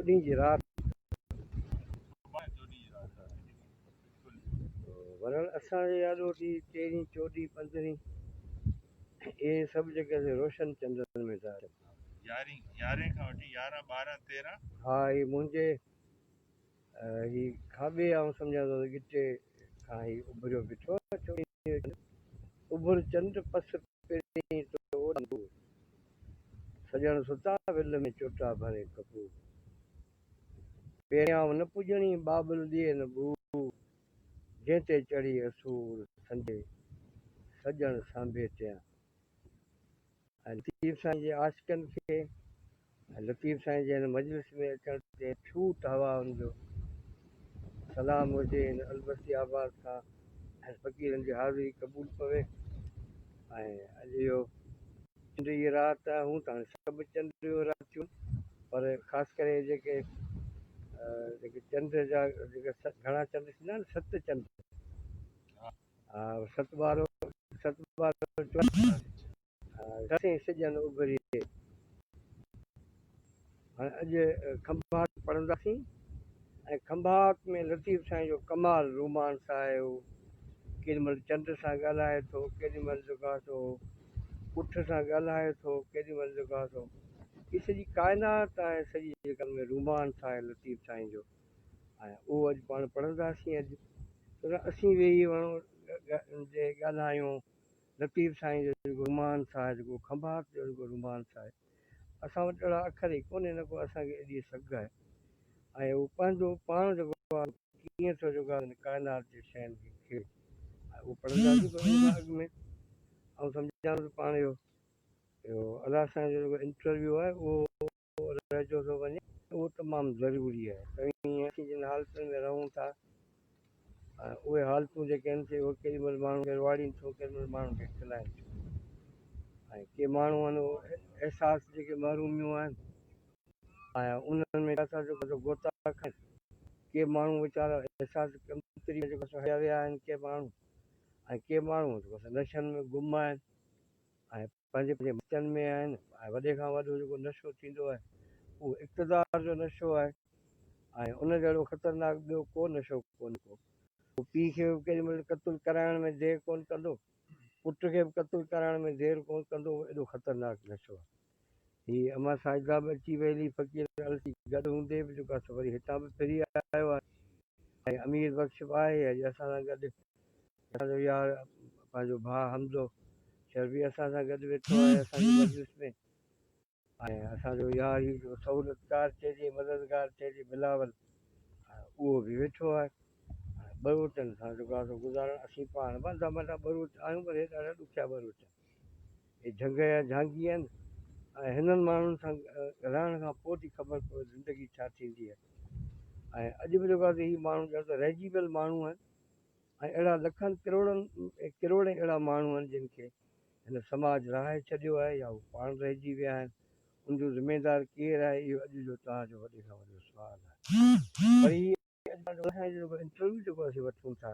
چوڏهين جي رات. ورن اسان جي آڏو ٿي تيرهين، چوڏهين، پندرهين اهي سڀ جيڪي سي روشن چنڊن ۾ ٿا اچن. يارهين، يارهين کان وٺي 11، 12، 13. ها هي منهنجي هي کاٻي آئون سمجهان ٿو ته ڳچي کان هي اڀريو بيٺو آهي چوڏهين جو چنڊ. اڀر چنڊ پس پرين تو اوڏانهن دور. سڄڻ ستا ول ۾ چوٽا ڀري ڪپور. پهريان نه پڄڻي ٻاٻل ڏي نه ٻور. جنهن تي چڙهي اسور سنجهي سڄڻ سانڀيٽيان. ۽ لطيف سائين جي عاشقن کي ۽ لطيف سائين جي هن مجلس ۾ اچڻ تي ڇوٽ هوائن جو سلام هجي. هن البسي آباد کان ۽ فقيرن جي حاضري قبول پوي. ۽ اڄ اهو چنڊ جي رات آهي. هون ته هاڻي سڀ چنڊ جون راتيون پر خاص ڪري جيڪي جيڪي چنڊ جا جيڪي گهڻا چنڊ ٿيندا آهن ست چنڊ ها ست ٻارو ست ٻارو ستين سڄن اڀري. هاڻي اڄ کنڀات پڙهنداسين ۽ کنڀات ۾ لطيف سائين جو ڪمال رومانس آهي. هو ڪيڏي مهل چنڊ سان ڳالهائي ٿو، ڪيڏي مهل جيڪو آهي سو اٺ سان ڳالهائي ٿو، ڪيڏي مهل جيڪو آهي سو هي سڄي ڪائنات آهي سڄي جيڪا ان ۾ رومانس آهي لطيف سائين جو ۽ اهو اڄ پاڻ پڙهنداسين. اڄ ڇو ته اسين ويهي وڻو جي ڳالهايون لطيف سائين جو جيڪو رومانس آهي، جيڪو کنڀات جو جيڪو رومانس آهي، اسان وٽ اهڙا اکر ئي ڪونهي نه ڪو اسان کي ايڏي سگهه آهي ۽ هو پنهنجو پاڻ جيڪو آهي ڪيئن ٿو جيڪو آهي ڪائنات جي شين کي کيڙي ۽ اهو پڙهنداسين پر ان کان اڳ ۾ آئون سمجهان ٿو ته پاڻ اهو اهو الله سائين جو جيڪو انٽرويو آهي اهو رهجو ٿو وڃي اهو تمام ضروري آهي. توهين اسين جن حالتن ۾ رهون ٿا ۽ اهي حالتون جيڪي آهن سي اهي ڪيڏي مهل ماڻهن کي روئاڙين ٿيون ڪيڏي مهل ماڻهن کي کلائين ٿيون ۽ ڪي ماڻهو آهن اهي احساس جيڪي محروميون آهن ۽ انهن ۾ ڇا جيڪو غوطا کائن ڪي ماڻهو ويچارا احساس ڪمتري ۾ جيڪو سو هليا ويا آهن ڪي ماڻهو ۽ ڪي ماڻهو جيڪو سو نشن ۾ گم آهن ۽ پنهنجي پنهنجي مچن ۾ آهن ۽ وڏي کان وڏو جيڪو نشو ٿيندو آهي اهو اقتدار جو نشو آهي ۽ ان جهڙو خطرناڪ ٻيو ڪو نشو ڪونهي ڪو. هو پيء کي به ڪيڏي مهل قتل ڪرائڻ ۾ دير ڪونه ڪندو، پٽ کي به قتل ڪرائڻ ۾ دير ڪونه ڪندو، اهو ايڏو خطرناڪ نشو آهي. هي امان ساجده به اچي وئي هلي، فقير السي گڏ هوندي به جيڪو آهي سو وري هتان به ڦري آيو آهي ۽ امير بخش به آهي اڄ اسان سان گڏ. اسان جو يار پنهنجو ڀاء حمزو شر به اسان سان گڏ ويٺو آهي اسان جي مجلس ۾ ۽ اسان جو يار هي جو سهولتڪار چئجي مددگار چئجي بلاول اهو به ويٺو آهي. ٻروچن سان جيڪو آهي سو گذارڻ اسين پاڻ به انڌا منڌا ٻروچ آهيون پر هي ڏاڍا ڏکيا ٻروچ آهن. هي جهنگ جا جهانگي آهن ۽ هنن ماڻهن سان رهڻ کان پوء ٿي خبر پوي زندگي ڇا ٿيندي آهي ۽ اڄ به جيڪو آهي هي ماڻهو ڄڻ ته رهجي ويل ماڻهو آهن. ۽ اهڙا لکن ڪروڙن ڪروڙين اهڙا ماڻهو آهن جن کي هن سماج رهائي ڇڏيو آهي يا هو پاڻ رهجي ويا آهن ان جو ذميدار ڪير آهي اهو اڄ جو توهان جو وڏي کان وڏو سوال آهي پر هي اڄ اسان جو جيڪو انٽرويو جيڪو اسين وٺون ٿا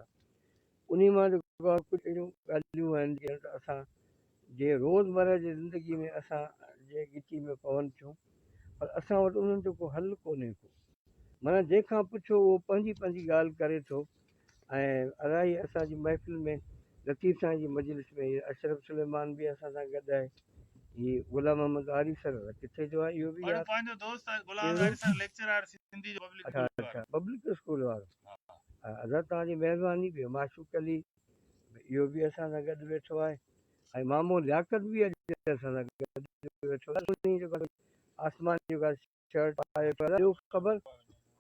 انهي مان جيڪو آهي ڪجهه اهڙيون ڳالهيون آهن جيئن ته اسان جي روزمره جي زندگي ۾ اسان جي ڳچي ۾ پون ٿيون پر اسان وٽ انهن جو ڪو حل ڪونهي ڪو معنيٰ جنهن کان پڇو اهو پنهنجي پنهنجي ڳالهه ڪري ٿو ۽ الاهي اسان جي محفل ۾ لطيف سائين جي مجلس ۾ هي اشرف سليمان به اسان سان گڏ آهي هي غلام محمد آريسر ڪٿي جو آهي اهو به ياد پنهنجو دوست آهي غلام آريسر ليڪچرار سنڌي جو پبلڪ اڇا اڇا پبلڪ اسڪول وارو ادا توهان جي مهرباني ٻيو معشوق علي اهو به اسان سان گڏ ويٺو آهي ۽ مامو لياقت به اڄ اسان سان گڏ ويٺو آهي آسمان جو شرٽ پائي ٻيو خبر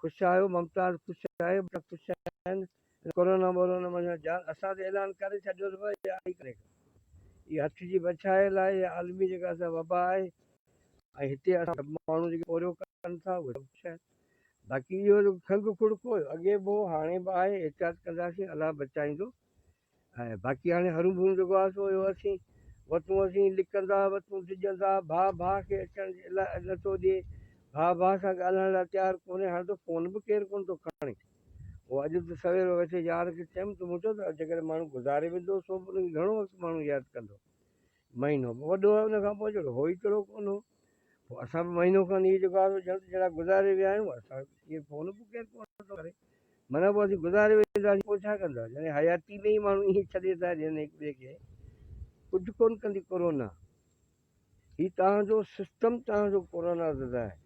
خوش آهيو ممتاز خوش آهي ٻيا خوش آهن ڪورونا وورونا منجهان جان اسان ته اعلان ڪري ڇڏيو ته ڀائي آئي ڪري هي هٿ جي بڇايل آهي هي عالمي جيڪا سا وبا آهي ۽ هتي اسان سڀ ماڻهو جيڪي پورهيو ڪن ٿا اهي سڀ خوش آهن باقي اهو جيڪو کنگهه کڙڪو اڳي به هو هاڻي به آهي احتياط ڪنداسين الله بچائيندو ۽ باقي هاڻي هرون ڀرون جيڪو آهي سو اهو اسين وتون اسين لڪندا وتون ڊڄندا ڀاء ڀاء کي اچڻ جي لاء نٿو ڏئي ڀاء ڀاء سان ڳالهائڻ لاء تيار ڪونهي هاڻي ته فون به ڪير ڪونه ٿو کڻي اهو اڄ ته سوير ويٺي يار کي چيم ته مون چيو ته جيڪڏهن ماڻهو گذاري ويندو سو به ان کي گهڻو وقت ماڻهو ياد ڪندو مهينو به وڏو آهي ان کان پوء جهڙو هو ئي تهڙو ڪونه هو. پوء اسان به مهينو کن هي جيڪو آهي سو ڄڻ ته جهڙا گذاري ويا آهيون، اسان کي فون به ڪير ڪونه ٿو ڪري. معنيٰ پوء اسين گذاري وينداسين پوء ڇا ڪندا؟ جڏهن حياتي ۾ ئي ماڻهو ائين ڇڏي ٿا ڏين هڪ ٻئي کي، ڪجهه ڪونه ڪندي ڪورونا. هي توهان جو سسٽم توهان جو ڪورونا زده آهي.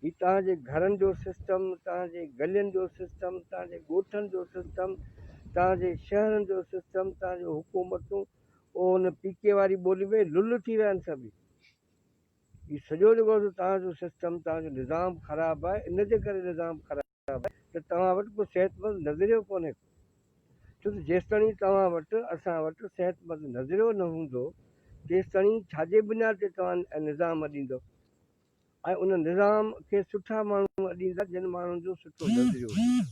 هي توهان جي گهرن جو سسٽم، توهان جي گلين جو سسٽم، توهان جي ڳوٺن جو سسٽم، توهان جي شهرن جو سسٽم، توهان جون حڪومتون، اهو ان پي ڪي واري ٻولي ۾ لل ٿي ويا آهن سڀ. هي سڄو جيڪو آهي سو توهان جو سسٽم، توهان جو نظام خراب آهي، ان جي ڪري نظام خراب آهي ته توهان وٽ ڪو صحتمند نظريو ڪونهي ڪو. ڇو ته جيستاڻي توهان وٽ، اسان وٽ صحتمند نظريو نه هوندو، تيستاڻي ڇا جي بنياد تي توهان نظام اڏيندؤ ۽ ان نظام کي سٺا ماڻهو اڏيندا جن ماڻهن جو سٺو نظريو هجي.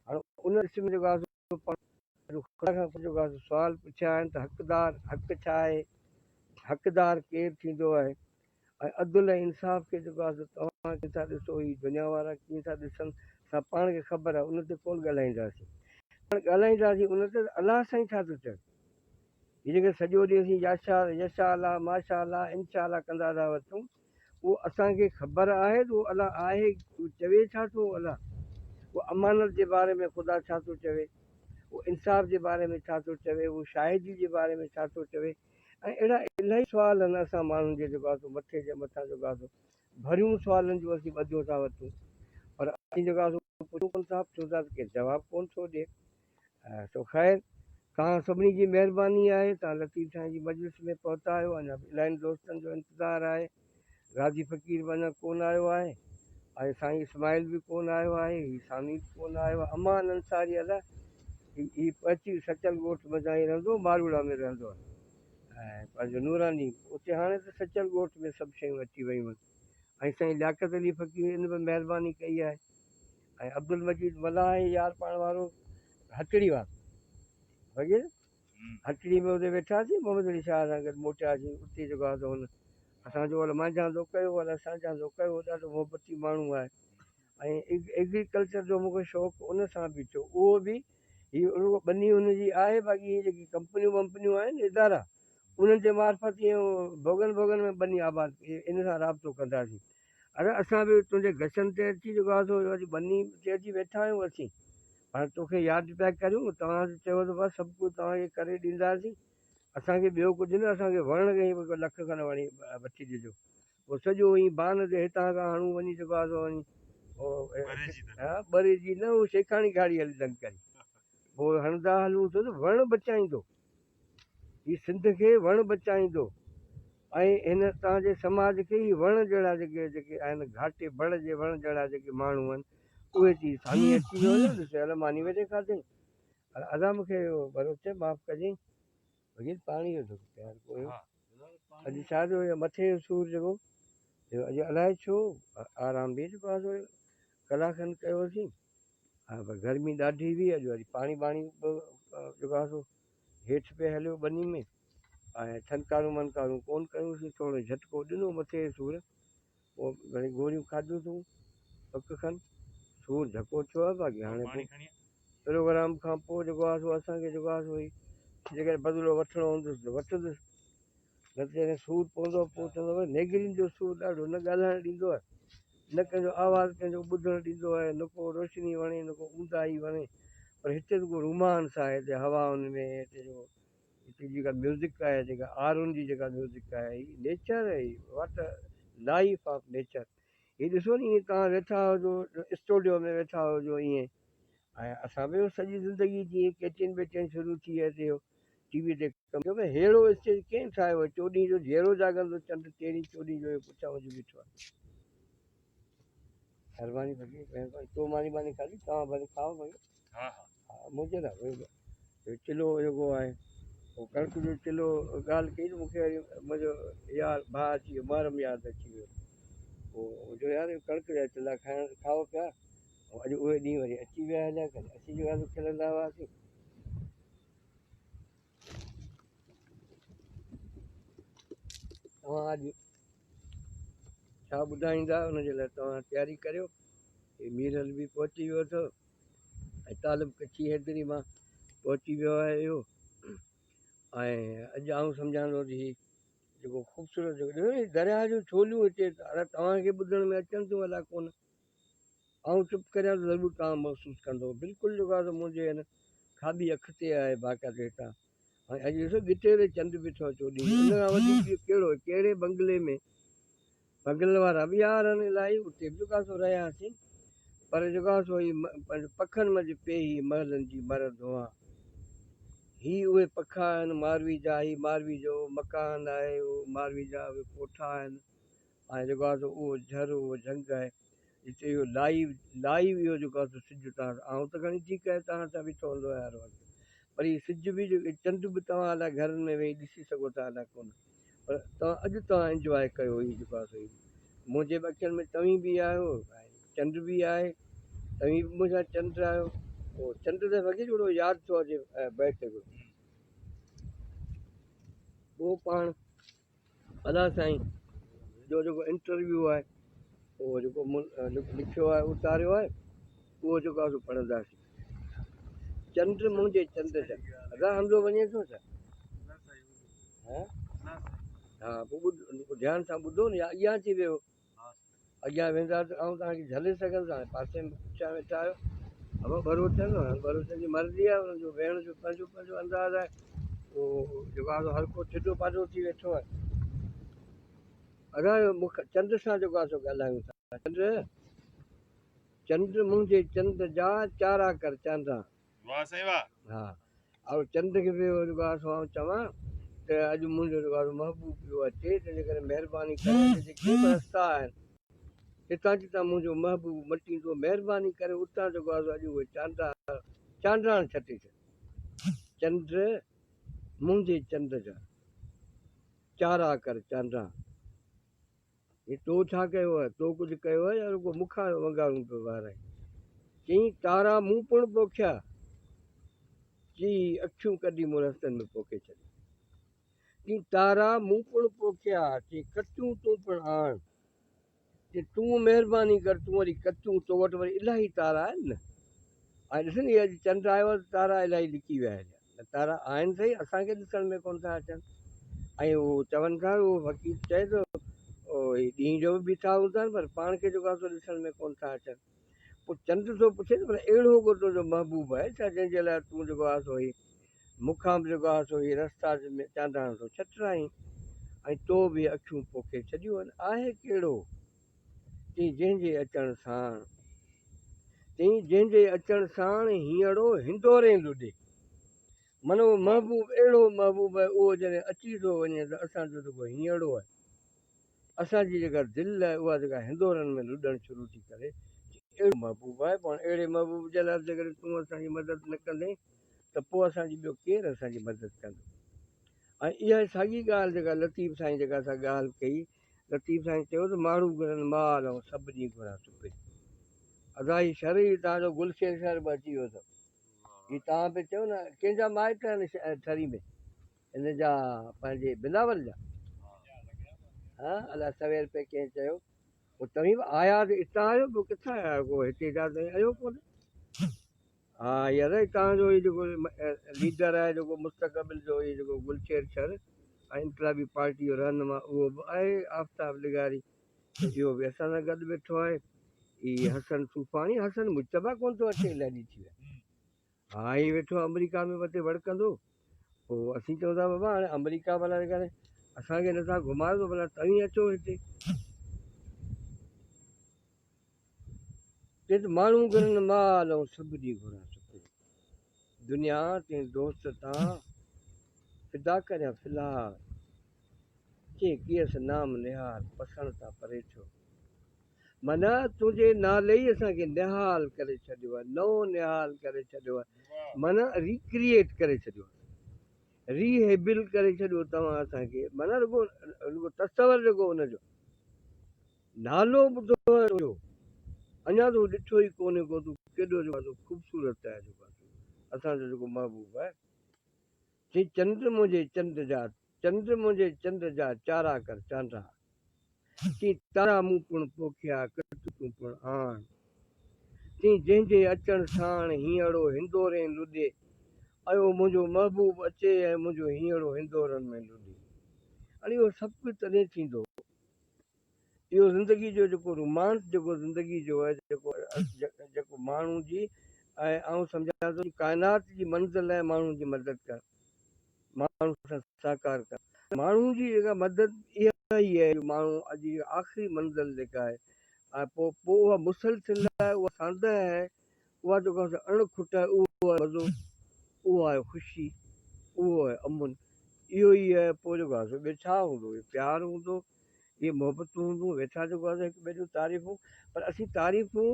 هاڻ ان ڏس ۾ جيڪو آهي سو پاڻ خدا کان جيڪو آهي سو سوال پڇيا آهن ته حقدار، حق ڇا آهي؟ حقدار ڪير ٿيندو آهي؟ ۽ عدل ۽ انصاف کي جيڪو آهي سو توهان ڪيئن ٿا ڏسو؟ هي دنيا وارا ڪيئن ٿا ڏسن؟ سا پاڻ کي خبر آهي، ان تي ڪونه ڳالهائينداسين. پاڻ ڳالهائينداسين ان تي ته الله سائين ڇا ٿو چوي؟ هي جيڪي سڄو ڏينهن اسين ياشا، يشاء الله، ماشاء الله، انشاء الله ڪندا ٿا وتون، اهو اسان کي خبر آهي ته اهو الله آهي، اهو چوي ڇا ٿو الله؟ اهو امانت جي باري ۾ خدا ڇا ٿو چوي؟ اهو انصاف جي باري ۾ ڇا ٿو چوي؟ اهو شاهدي جي باري ۾ ڇا ٿو چوي؟ ۽ اهڙا الاهي سوال آهن اسان ماڻهن جي جيڪو آهي سو مٿي جي مٿان جيڪو آهي سو ڀريون سوالن جون اسين ٻڌيون ٿا وتون پر اسين جيڪو آهي سو پڇون ڪونه ٿا، پڇون ٿا ته ڪير جواب ڪونه ٿو ڏئي. سو خير توهان سڀني جي مهرباني آهي توهان لطيف سائين جي مجلس ۾ پهتا آهيو اڃا به الاهين دوستن جو انتظار آهي غازي فقير به اڃا ڪونه آيو آهي ۽ سائين اسماعيل به ڪونه آيو آهي هي سامي به ڪونه آيو آهي امان انصاري ادا هي پهچي سچل ڳوٺ منجهان ئي رهندو ماروئڙا ۾ رهندو آهي ۽ پنهنجو نوراني اتي هاڻي ته سچل ڳوٺ ۾ سڀ شيون اچي ويون آهن ۽ سائين لياقت علي فقير ان به مهرباني ڪئي آهي ۽ عبدالمجيد ملاح آهي يار پاڻ وارو هٽڙي وارو فقير هٽڙي ۾ اتي ويٺاسين محمد علي شاهه سان گڏ موٽياسين اتي جيڪو آهي سو هن اسان جو ول مانجهاندو ڪيو ول سانجهاندو ڪيو ڏاڍو محبتي ماڻهو آهي ۽ ايگريڪلچر جو مونکي شوق ان سان به ٿيو اهو به هي رڳو ٻني هن جي آهي باقي هي جيڪي ڪمپنيون ومپنيون آهن ادارا انهن جي معرفت ائين ڀوڳن ڀوڳن ۾ ٻني آباد ان سان رابطو ڪنداسين. اڙي اسان به تنهنجي گشن تي اچي جيڪو آهي سو اڄ ٻني تي اچي ويٺا آهيون اسين پاڻ توکي ياد پيا ڪريون توهان ته چيو ته بس سڀ ڪجهه توهان کي ڪري ڏينداسين اسان کي ٻيو ڪجهه نه اسان کي وڻ کي هڪ لک کن وڻي وٺي ڏجو پوء سڄو ائين بان تي هتان کان هڻون وڃي جيڪو آهي سو وڃي ها ٻري جي نه هو شيخاڻي گاڙي هلي دنگ ڪري پوء هڻندا هلون ڇو ته وڻ بچائيندو هي سنڌ کي وڻ بچائيندو ۽ هن توهان جي سماج کي هي وڻ جهڙا جيڪي جيڪي آهن گهاٽي بڙ جي وڻ جهڙا جيڪي ماڻهو آهن اهي چي سامي اچي ويو نه ڏسي هل ماني ويٺي کاڌئين ادا مون کي اهو ٻروچ معاف ڪجين وزير پاڻي جو ڍڪ پيار ڪو هيو اڄ ڇا ٿيو اهو مٿي جو سور جيڪو اڄ الائي ڇو آرام به جيڪو آهي ڪلاڪ کن ڪيوسين ها پر گرمي ڏاڍي هئي اڄ وري پاڻي ٻاڻي به جيڪو آهي سو هيٺ پئي هليو ٻني ۾ ۽ ڇنڪارون منڪارون ڪون ڪيونسين ٿورو جهٽڪو ڏنو مٿي جي سور پوء وري گوريون کاڌيون اٿئون پڪ کن سور جهڪو ٿيو آهي باقي هاڻي پوء پروگرام کان پوء جيڪو آهي سو اسان کي جيڪو آهي سو وري جيڪڏهن بدلو وٺڻو هوندس ته وٺندس نه ته جڏهن سور پوندو پوء چوندو ڀائي ميگرين جو سور ڏاڍو نه ڳالهائڻ ڏيندو آهي نه ڪنهن جو آواز ڪنهن جو ٻڌڻ ڏيندو آهي نه ڪو روشني وڻي نه ڪو اونداهي وڻي پر هتي ته ڪو رومانس آهي هتي هوائن ۾ هتي جو هتي جيڪا ميوزڪ آهي جيڪا آرون جي جيڪا ميوزڪ آهي هي نيچر هي واٽ لائف آف نيچر هي ڏسو نه ائين توهان ويٺا هجو اسٽوڊيو ۾ ويٺا هجو ائين ۽ اسان به سڄي زندگي جيئن ڪيٽين بيٽين شروع ٿي هتي ٽي وي تي ڪم ڪيو پر ههڙو اسٽيج ڪنهن ٺاهيو آهي چوڏهين جو جهڙو جاڳندو چنڊ تيرهين چوڏهين جو اهو پٺيان وڃي بيٺو آهي. مھرباني فقير مھرباني تو ماني باني کاڌي توهان ڀلي کائو ڀلي ها ها ها منهنجي لاء اهو چلو جيڪو آهي اهو ڪڻڪ جو چلو ڳالهه ڪئي ته مونکي وري منهنجو يار ڀاء اچي ويو محرم ياد اچي ويو پوء جو يار ڪڻڪ جا چلا کائڻ کائو پيا اڄ اهي ڏينهن وري اچي ويا هليا ڪري اسين جو کلندا هئاسين توهان اڄ ڇا ٻڌائيندا ان جي لاء توهان تياري ڪريو. هي ميرل به پهچي ويو اٿو ۽ طالب ڪڇي حيدري مان پهچي ويو آهي اهو ۽ اڄ آئون سمجهان ٿو ته هي جيڪو خوبصورت جيڪو ڏسو ني درياهه جون ڇوليون هتي ادا توهان کي ٻڌڻ ۾ اچن ٿيون ادا ڪونه آئون چپ ڪريان ته ضرور توهان محسوس ڪندو بلڪل جيڪو آهي سو منهنجي هن کاٻي اک تي آهي باقاعدي هتان ۽ اڄ ڏسو ڳٽي تي چنڊ بيٺو آهي چوڏهين ان کان وڌيڪ ٻيو ڪهڙو ڪهڙي بنگلي ۾ بنگلن وارا به يار آهن الاهي اتي به جيڪو آهي سو رهياسين پر جيڪو آهي سو هي پنهنجو پکن منجهه پيهي محلن جي مر ڌوئان هي اهي پکا آهن ماروي جا هي ماروي جو مڪان آهي اهو ماروي جا اهي ڪوٺا آهن ۽ جيڪو آهي سو اهو جهر اهو جهنگ آهي جتي اهو لائيو لائيو اهو جيڪو آهي سو سج توهان آئون ته کڻي ٺيڪ آهي توهان سان بيٺو هوندو آهيان هر وقت پر هي سج به جيڪو چنڊ به توهان الاء گهرن ۾ ويهي ڏسي سگهو ٿا الاء ڪونه پر توهان اڄ توهان انجواء ڪيو هي جيڪو آهي سو هي منهنجي به اکين ۾ توهين به آهيو ۽ چنڊ به آهي، توهين به منهنجا چنڊ آهيو. پوء چنڊ ته وڳي جهڙو ياد ٿو اچي بيت هڪڙو. پوء پاڻ ادا سائين جو جيڪو انٽرويو آهي اهو جيڪو مون لکيو آهي اتاريو آهي اهو جيڪو آهي سو پڙهنداسين. چنڊ منهنجي چنڊ جا ادا حمزو وڃي ٿو ڇا؟ ها پوء ٻڌ ڌيان سان ٻڌو نه يا اڳيان اچي ويهو. اڳيان ويندا ته آئون توهان کي جهلي سگهندس، هاڻي پاسي ۾ پٺيان ويٺا آهيو. ابا ٻروچن، هاڻي ٻروچن جي مرضي آهي، انهن جو ويهڻ جو پنهنجو پنهنجو انداز آهي. اهو جيڪو آهي سو هر ڪو ٿڌو پاڌو ٿي ويٺو آهي. ادا اهو مون کي چنڊ سان جيڪو آهي سو ڳالهايون ٿا. چنڊ، چنڊ منهنجي چنڊ جا چارا ڪر چانڊان. واه سائين واه. ها آئون چنڊ کي به جيڪو آهي سو آئون چوان ته اڄ منهنجو جيڪو آهي سو محبوب پيو اچي تنهنجي ڪري مهرباني ڪري اڄ جيڪي به رستا آهن جتان جتان منهنجو محبوب مٽيندو مهرباني ڪري اتان جيڪو آهي سو اڄ اهي چانڊا چانڊاڻ ڇٽي ڇڏ چنڊ منهنجي چنڊ جا چارا ڪر چانڊاڻ. هي تو ڇا ڪيو آهي؟ تو ڪجهه ڪيو آهي يا رڳو مون کان ونگارون پيو وهارائين؟ چيائين، تارا مون پڻ پوکيا. چي، اکيون ڪڍي مون رستن ۾ پوکي ڇڏيون. چيائين، تارا مون پڻ پوکيا. چيائين، ڪتيون تون پڻ آڻ. چيائين، تون مهرباني ڪر، تون وري ڪتيون، تو وٽ وري الاهي تارا آهن نه؟ هاڻي ڏس نه، هي اڄ چنڊ آيو آهي ته تارا الاهي لڪي ويا آهن. نه تارا آهن سهي اسان کي ڏسڻ ۾ ڪونه ٿا اچن ۽ هو چون ٿا اهو فقير چئي ٿو اهي ڏينهن جو به بيٺا هوندا آهن پر پاڻ کي جيڪو آهي سو ڏسڻ ۾ ڪونه ٿا اچن پوء چنڊ ٿو پڇي ته ڀلا اهڙو ڪو تنهنجو محبوب آهي ڇا جنهن جي لاء تون جيڪو آهي سو هي مون کان به جيڪو آهي سو هي رستا چانڊاڻ ٿو ڇٽرائين ۽ تو به اکيون پوکي ڇڏيون آهن آهي ڪهڙو چي جنهن جي اچڻ ساڻ چيائين، جنهن جي اچڻ ساڻ هينئڙو هندورين لڏي. من اهو محبوب اهڙو محبوب آهي، اهو جڏهن اچي ٿو وڃي ته اسان جو جيڪو هينئڙو آهي، اسان جي جيڪا دل آهي، اها جيڪا هندورن ۾ لڏڻ شروع ٿي ڪري. اهڙو محبوب آهي، پاڻ اهڙي محبوب جي لاء جيڪڏهن تون اسان جي مدد نه ڪندين ته پوء اسان جي ٻيو ڪير اسان جي مدد ڪندو؟ ۽ اها ئي ساڳي ڳالهه جيڪا لطيف سائين جيڪا اسان ڳالهه ڪئي لطيف سائين چيو ته ماڙهو گهرن مال ۽ سڀ ڏينهن گهران سپري. ادا هي شھر ئي توهان جو گلشير شھر به اچي ويو اٿو. هي توهان پئي چئو نه ڪنهن جا مائٽ آهن ٺري ۾ هن جا پنهنجي بلاول جا ها الا سوير پئي ڪنهن چيو پوء توهين به آيا ته اتان آيو ٻيو ڪٿان آيا آهيو ڪو هتي جا توهين آهيو ڪونه. ها يار هتان جو هي جيڪو ليڊر آهي جيڪو مستقبل جو هي جيڪو گلشير شر ۽ انقلابي پارٽي جو رهنما اهو به آهي آفتاب لغاري اهو به اسان سان گڏ ويٺو آهي هي حسن صوفاڻي حسن مجتبيٰ ڪونه ٿو اچي الائي ڏينهن ٿي ويا ها هي ويٺو آمريڪا ۾ وتي وڙڪندو پوء اسين چئون ٿا بابا هاڻي آمريڪا ڀلا جيڪڏهن اسان کي نٿا گهمايو ته ڀلا توهين اچو هتي چي ته ماڻهو گهرن مال ۽ سڀ ڏي گهران سپرين. دنيا تنهن دوست تان فدا ڪريان في الحال. چي ڪيس نام نهال پسڻ تان پري ٿيو. معنيٰ تنهنجي نالي ئي اسان کي نهال ڪري ڇڏيو آهي، نئون نهال ڪري ڇڏيو آهي، معنيٰ ريڪريئيٽ ڪري ڇڏيو آهي، ريهيبل ڪري ڇڏيو توهان اسان کي، معنيٰ رڳو رڳو تصور جيڪو ان جو. نالو ٻڌو آهي تنهنجو، اڃا ته هو ڏٺو ئي ڪونهي ڪو تون ڪيڏو جيڪو آهي سو خوبصورت آهي جيڪو آهي سو اسان جو جيڪو محبوب آهي. چي چنڊ منهنجي چنڊ جا، چنڊ منهنجي چنڊ جا چارا ڪر چانڊا. چي تارا مون پڻ پوکيا، ڪٽ تون پڻ آڻ. چي جنهن جي اچڻ ساڻ هينئڙو هندورين لڏي. ايو منهنجو محبوب اچي ۽ منهنجو هينئڙو هندورن ۾ لڏي. هاڻي اهو سڀ ڪجهه تڏهن ٿيندو، اهو زندگي جو جيڪو رومانس جيڪو زندگي جو آهي، جيڪو جيڪو ماڻهو جي ۽ آئون سمجهان ٿو ڪائنات جي منزل آهي ماڻهو جي مدد ڪرڻ، ماڻهو سان سهڪار ڪرڻ. ماڻهو جي جيڪا مدد اها ئي آهي جو ماڻهو اڄ جي آخري منزل جيڪا آهي ۽ پوء پوء اها مسلسل آهي، اها ساندهه آهي، اها جيڪو آهي سو اڻ کٽ آهي، اهو آهي مزو، اهو آهي خوشي، اهو آهي امن، اهو ئي آهي پوء جيڪو آهي سو ٻيو ڇا هوندو، اهو پيار هوندو، اهي محبتون هونديون، ويٺا جيڪو آهي سو هڪ ٻئي جون تعريفون، پر اسين تعريفون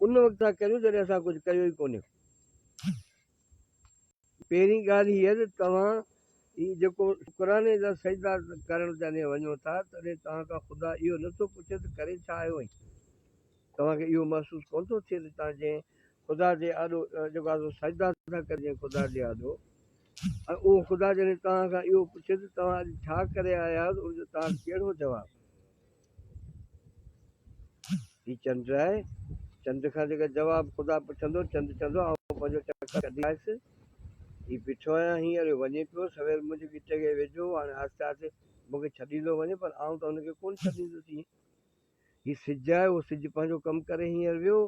ان وقت ٿا ڪريون جڏهن اسان ڪجهه ڪيو ئي ڪونهي. پهرين ڳالهه هيء ته توهان هي جيڪو شڪراني جا سجدا ڪرڻ جڏهن وڃو ٿا تڏهن توهان کان خدا اهو نه ٿو پڇي ته ڪري ڇا آيو آهين؟ توهان کي اهو محسوس ڪونه ٿو ٿئي ته توهان جنهن خدا جي آڏو جيڪو آهي سو سجدا ٿا ڪريو جنهن خدا جي آڏو ۽ اهو خدا جڏهن توهان کان اهو پڇي ته توهان اڄ ڇا ڪري آيا آهيو ته ان جو توهان وٽ ڪهڙو جواب؟ هي چنڊ آهي. چنڊ کان جيڪر جواب خدا پڇندو، چنڊ چوندو، آئون پنهنجو چڪر ڪڍي آيس. هي بيٺو آهيان هينئر اهو وڃي پيو. سوير منهنجي ڳچي کي ويجهو هو، هاڻي آهستي آهستي مون کي ڇڏيندو وڃي، پر آئون ته هن کي ڪونه ڇڏيندس. ائين هي سج آهي، اهو سج پنهنجو ڪم ڪري هينئر ويو.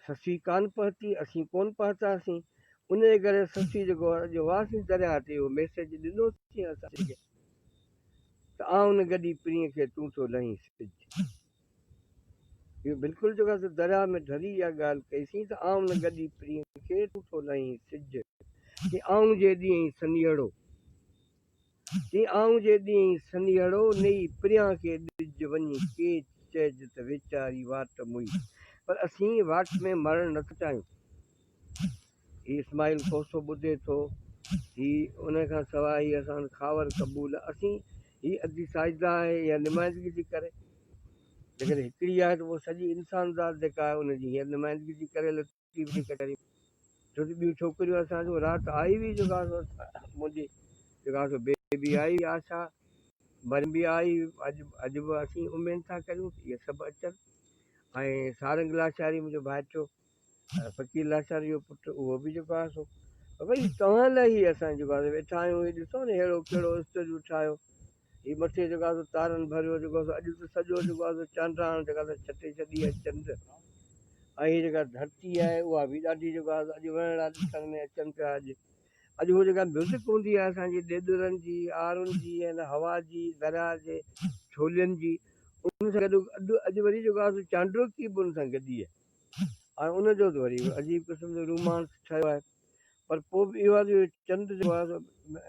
سسي ڪانه پهتي، اسين ڪونه پهتاسين. انهيء ڪري سسي جيڪو اڄ هئاسين درياهه تي اهو ميسيج ڏنوسين اسان کي ته آئون گڏي پرينء کي تون ٿو لهين سج. اهو بلڪل جيڪو آهي سو درياهه ۾ ڍري اها ڳالهه ڪئيسين ته آئون گڏي پرينء کي تون ٿو لهين سج. چي آئون جي ڏينهن سنيهڙو. چي آئون جي ڏينهن سنيهڙو نيئي پريان کي ڏج وڃي ڪيچ چئج ته ويچاري واٽ موئي. پر اسين واٽ ۾ مرڻ نه ٿا چاهيون. هي اسماعيل کوسو ٻڌي ٿو. هي ان کان سواء هي اسان وٽ خاور قبول اسين هي ادي ساجده آهي اها نمائندگي ٿي ڪري. جيڪڏهن هڪڙي آهي ته پوء سڄي انسانذات جيڪا آهي ان جي هينئر نمائندگي ٿي ڪري. ٽي وي ڪچهري ڇو ته ٻيون ڇوڪريون اسان جون رات آئي هئي جيڪا سو منهنجي جيڪا سو بيبي آئي هئي آشا مريم به آئي اڄ اڄ به اسين اميد ٿا ڪريون ته اهي سڀ اچن ۽ سارنگ لاشاري منهنجو ڀائٽيو فقير لاشاري جو پٽ اهو به جيڪو آهي سو ڀئي توهان لاء ئي اسان جيڪو آهي ويٺا آهيون هي ڏسو نه ههڙو ڪهڙو اسٽيج ٺاهيو هي مٿي جيڪو آهي سو تارن ڀريو جيڪو آهي سو اڄ ته سڄو جيڪو آهي سو چانڊاڻ جيڪا سا ڇٽي ڇڏي آهي چنڊ ۽ هي جيڪا ڌرتي آهي اها به ڏاڍي جيڪو آهي سو اڄ وڻڙا ڏسڻ ۾ اچن پيا اڄ اڄ هو جيڪا ميوزڪ هوندي آهي اسان جي ڏيڏرن جي آرن جي ۽ هوا جي درياء جي ڇولين جي ان سان گڏ اڄ اڄ وري جيڪو آهي سو چانڊوڪي به ان سان گڏي آهي ۽ ان جو ته وري عجيب قسم جو رومانس ٺهيو آهي پر پوء به اهو آهي ته اهو چنڊ جيڪو آهي سو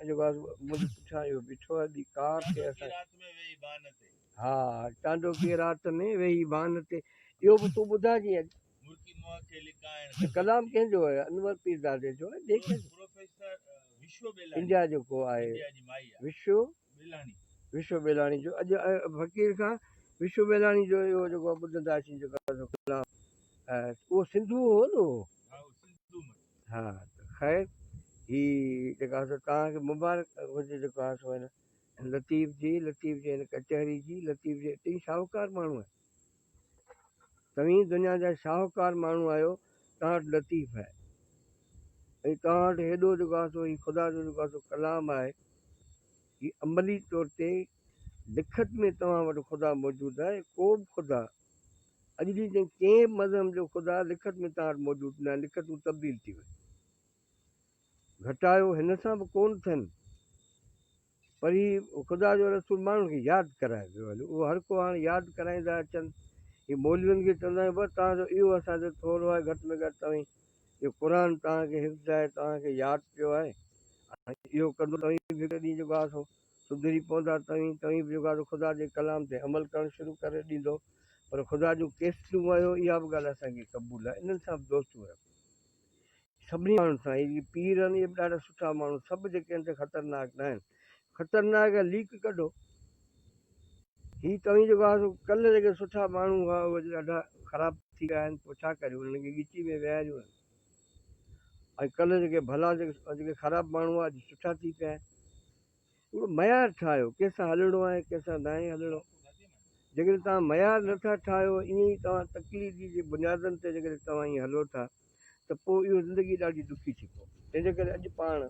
جيڪو آهي سو منهنجي پٺيان اهو بيٺو آهي ٻي ڪا شيء اسان رات ۾ ويهي بان تي. ها چانڊوڪيء رات ۾ ويهي بان تي اهو به تون ٻڌاء جيئن اڄ. مرڪي منهن کي لڪائڻ هي غضب ڪلام ٿي. ڪنهن جو آهي؟ انور پيرزادي جو آهي ٻئي ڪنهن جو؟ پروفيسر وشو ٻيلاڻي. انڊيا جو ڪو آهي. انڊيا جي مائي آهي. وشو ٻيلاڻي. وشو ٻيلاڻي جو اڄ فقير کان وشو ٻيلاڻي جو اهو جيڪو ٻڌنداسين جيڪو آهي سو ڪلام اهو سنڌو هو نه اهو. ها اهو سنڌو ۾. ها ته خير هي جيڪا سو توهان کي مبارڪ هجي جيڪو آهي سو هن لطيف جي لطيف جي هن ڪچهري جي لطيف جي توهين شاهوڪار ماڻهو آهيو توهين دنيا جا شاهوڪار ماڻهو آهيو توهان وٽ لطيف آهي ۽ توهان وٽ هيڏو جيڪو آهي سو هي خدا جو جيڪو آهي سو ڪلام آهي هي عملي طور تي لکت ۾ توهان وٽ خدا موجود آهي ڪو به خدا اڄ ڏينهن تائين ڪنهن به مذهب جو خدا لکت ۾ توهان وٽ موجود ناهي، لکتون تبديل ٿي ويون. گهٽايو هن سان به ڪونه ٿين، پر هي خدا جو رسول ماڻهن کي ياد ڪرائي ويو هليو، اهو هر ڪو هاڻ ياد ڪرائيندا اچن. هي مولوين کي چوندا آهيون بس توهان جو اهو اسان تي ٿورو آهي، گهٽ ۾ گهٽ توهين اهو قرآن توهان کي حفظ آهي، توهان کي ياد پيو آهي، اهو ڪندو توهين به هڪ ڏينهن جيڪو آهي سو سڌري پوندا توهين، توهين به جيڪو آهي سو خدا جي ڪلام تي عمل ڪرڻ شروع ڪري ڏيندو، پر خدا جون ڪيستيون آهيو، اها به ڳالهه اسان کي قبول آهي، انهن سان به دوستيون رکو. سڀني ماڻهن سان، هي جيڪي پير آهن، اهي به ڏاڍا سٺا ماڻهو، سڀ جيڪي آهن سي خطرناڪ نه آهن. خطرناڪ آهي ليڪ ڪڍو. هي توهين جيڪو آهي سو ڪلهه جيڪي سٺا ماڻهو هئا، اهي اڄ ڏاڍا خراب ٿي ويا آهن، پوء ڇا ڪريون، انهن کي ڳچي ۾ ويهاريون ۽ ڪلهه جيڪي ڀلا جيڪي خراب ماڻهو هئا، اڄ سٺا ٿي پيا آهن. هڪڙو معيار ٺاهيو، ڪنهن سان هلڻو آهي، ڪنهن سان ناهي هلڻو. جيڪڏهن توهان معيار نه ٿا ٺاهيو، ائين ئي توهان تقليدي جي بنيادن تي جيڪڏهن توهان ائين هلو ٿا ته پوء اهو زندگي ڏاڍي ڏکي ٿي پوندي. تنهن جي ڪري اڄ پاڻ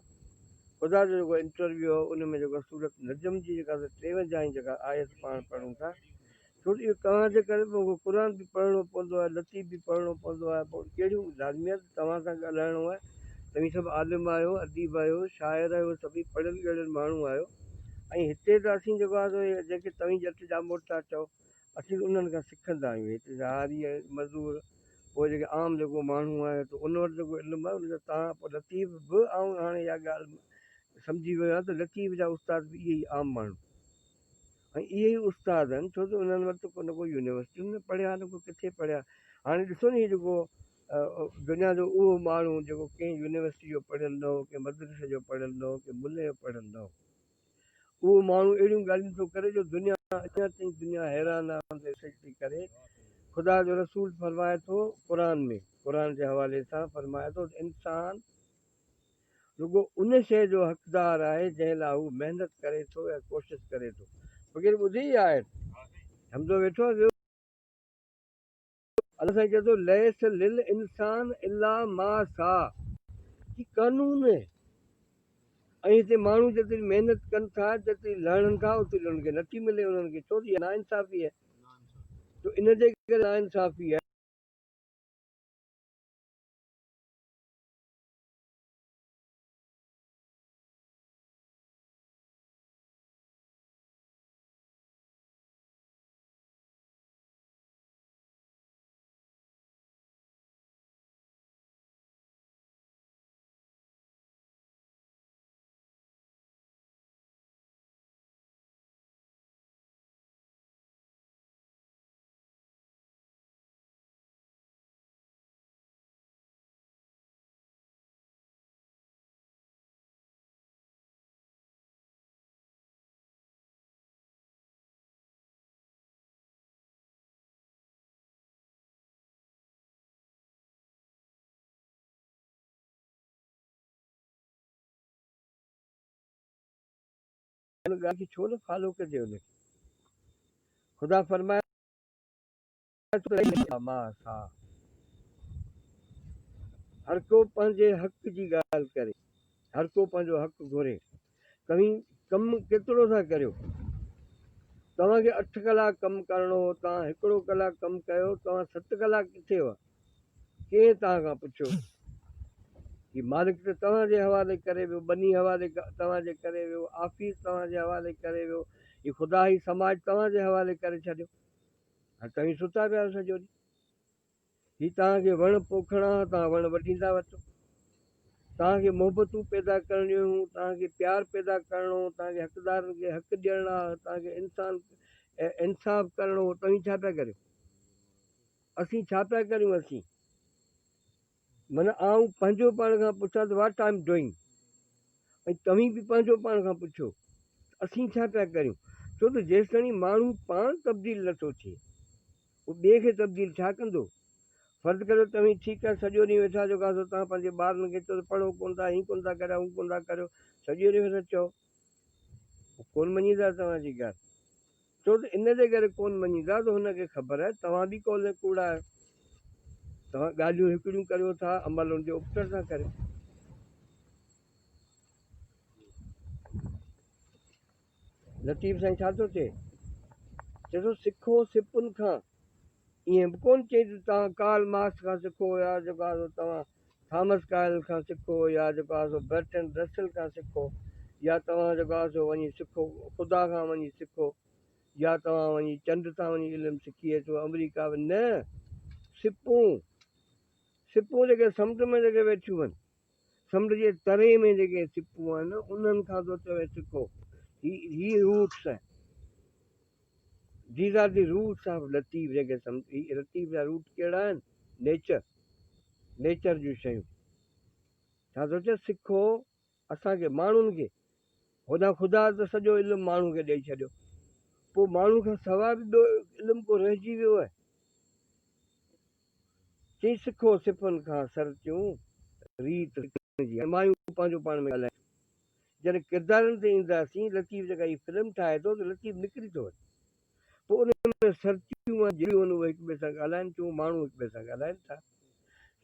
خدا جو جيڪو انٽرويو هو ان ۾ جيڪو سورت نجم جي جيڪا سو ٽيونجاهين جيڪا آيت پاڻ پڙهون ٿا ڇو ته اهو توهان جي ڪري به مونکي قرآن به پڙهڻو پوندو آهي لطيف به پڙهڻو پوندو آهي پوء ڪهڙيون لازمي آهي ته توهان سان ڳالهائڻو آهي توهين سڀ عالم آهيو اديب آهيو شاعر آهيو سڀئي پڙهيل ڳڙهيل ماڻهو آهيو ۽ هتي ته اسين جيڪو آهي سو جيڪي توهين ڄٽ ڄاموٽ ٿا چئو اسين ته انهن کان سکندا آهيون هتي جا هاري ۽ مزور پوء جيڪي عام جيڪو ماڻهو آهي ته ان وٽ جيڪو علم آهي ان جو تان پوء لطيف به آئون هاڻي اها ڳالهه سمجهي ويو آهيان ته لطيف جا استاد به اهي ئي عام ماڻهو ۽ اهي ئي استاد آهن ڇو ته انهن وٽ ڪو نه ڪو يونيورسٽين ۾ پڙهيا نه ڪو ڪٿي پڙهيا هاڻي ڏسو نه هي جيڪو دنيا جو اهو ماڻهو جيڪو ڪنهن يونيورسٽي جو پڙهيل نه هو ڪنهن مدرسي جو پڙهيل نه هو ڪنهن ملي جو پڙهيل نه هو اهو ماڻهو اهڙيون ڳالهيون ٿو ڪري جو دنيا اڃا تائين دنيا حيران آهي ان تي ريسرچ ٿي ڪري. خدا جو رسول فرمائي ٿو قرآن ۾ قرآن جي حوالي سان فرمائي ٿو ته انسان رڳو ان شيء جو حقدار آهي جنهن لاء هو محنت ڪري ٿو يا ڪوشش ڪري ٿو. فقير ٻڌي اها آيت؟ حمزو ويٺو آهي ويو. الله سائين چئي ٿو ليس للانسان الا ما سعي هي قانون آهي ۽ هتي ماڻهو جيتري محنت ڪن ٿا جيتري لهڻن ٿا اوتري انهن کي نٿي ملي انهن کي ڇو ته اها ناانصافي آهي تو ان جي ڪري ناانصافي آهي. ان ڳالهه کي ڇو نه فالو ڪجي ان کي خدا فرمائي ٿو ته ما سا هر ڪو پنهنجي حق جي ڳالهه ڪري هر ڪو پنهنجو حق گهري توهين ڪم ڪيترو ٿا ڪريو؟ توهان کي اٺ ڪلاڪ ڪم ڪرڻو هو، توهان هڪڙو ڪلاڪ ڪم ڪيو، توهان ست ڪلاڪ ڪٿي هئا؟ ڪنهن توهان کان پڇيو؟ هي مالڪ ته توهان جي حوالي ڪري ويو، ٻني حوالي توهان جي ڪري ويو، آفيس توهان جي حوالي ڪري ويو، هي خدا هي سماج توهان جي حوالي ڪري ڇڏيو. هاڻي توهين ستا پيا آهيو سڄو ڏينهن. هي توهان کي وڻ پوکڻا ها، توهان وڻ وڍيندا وتو. توهان کي محبتون پيدا ڪرڻيون هيون، توهان کي پيار پيدا ڪرڻو هو، توهان کي حقدارن کي حق ڏيڻا ها، توهان کي انسان انصاف ڪرڻو هو، توهين ڇا پيا ڪريو؟ اسين ڇا پيا ڪريون اسين؟ معنيٰ آئون پنهنجو پاڻ کان پڇان ته واٽ I am doing ۽ توهين به پنهنجو پاڻ کان پڇو ته اسين ڇا پيا ڪريون؟ ڇو ته جيستائين ماڻهو پاڻ تبديل نٿو ٿئي هو ٻئي کي تبديل ڇا ڪندو؟ فرض ڪريو توهين ٺيڪ آهي سڄو ڏينهن ويٺا جو ڪاسو توهان پنهنجي ٻارن کي چئو ته پڙهو ڪونه ٿا هين ڪونه ٿا ڪريو هون ڪونه ٿا ڪريو سڄو ڏينهن ويٺا چئو هو ڪونه مڃيندا توهان جي ڳالهه ڇو ته ان جي ڪري ڪونه مڃيندا ته هن کي خبر آهي توهان به قول ۽ ڪوڙا آهيو توهان ڳالهيون هڪڙيون ڪريو ٿا عمل ان جي ابتڙ ٿا ڪريو. لطيف سائين ڇا ٿو چئي؟ چئي ٿو سکو سپن کان. ائين به ڪونه چئي ته توهان ڪارل مارڪس کان سکو يا جيڪو آهي سو توهان ٿامس ڪارل کان سکو يا جيڪو آهي سو برٽرنڊ رسل کان سکو يا توهان جيڪو آهي سو وڃي سکو خدا کان وڃي سکو يا توهان وڃي چنڊ تان وڃي علم سکي اچو آمريڪا ۾ نه سپون سپون جيڪي سمنڊ ۾ جيڪي ويٺيون آهن سمنڊ جي تري ۾ جيڪي سپون آهن انهن کان ٿو چوي سکو هي هي روٽس آهن These are the roots of Latif جيڪي هي لطيف جا روٽ ڪهڙا آهن نيچر نيچر جون شيون ڇا ٿو چئي سکو اسان کي ماڻهن کي هوڏانهن خدا ته سڄو علم ماڻهو کي ڏئي ڇڏيو پوء ماڻهو کان سواء به ٻيو علم ڪو رهجي ويو آهي چئي سکو صفن کان سرتيون ريت سکڻ جي مايون پنهنجو پاڻ ۾ ڳالهائين جڏهن ڪردارن تي اينداسين لطيف جيڪا هي فلم ٺاهي ٿو ته لطيف نڪري ٿو وڃي پوء ان ۾ سرتيون ۽ جهڙيون آهن اهي هڪ ٻئي سان ڳالهائين ٿيون ماڻهو هڪ ٻئي سان ڳالهائين ٿا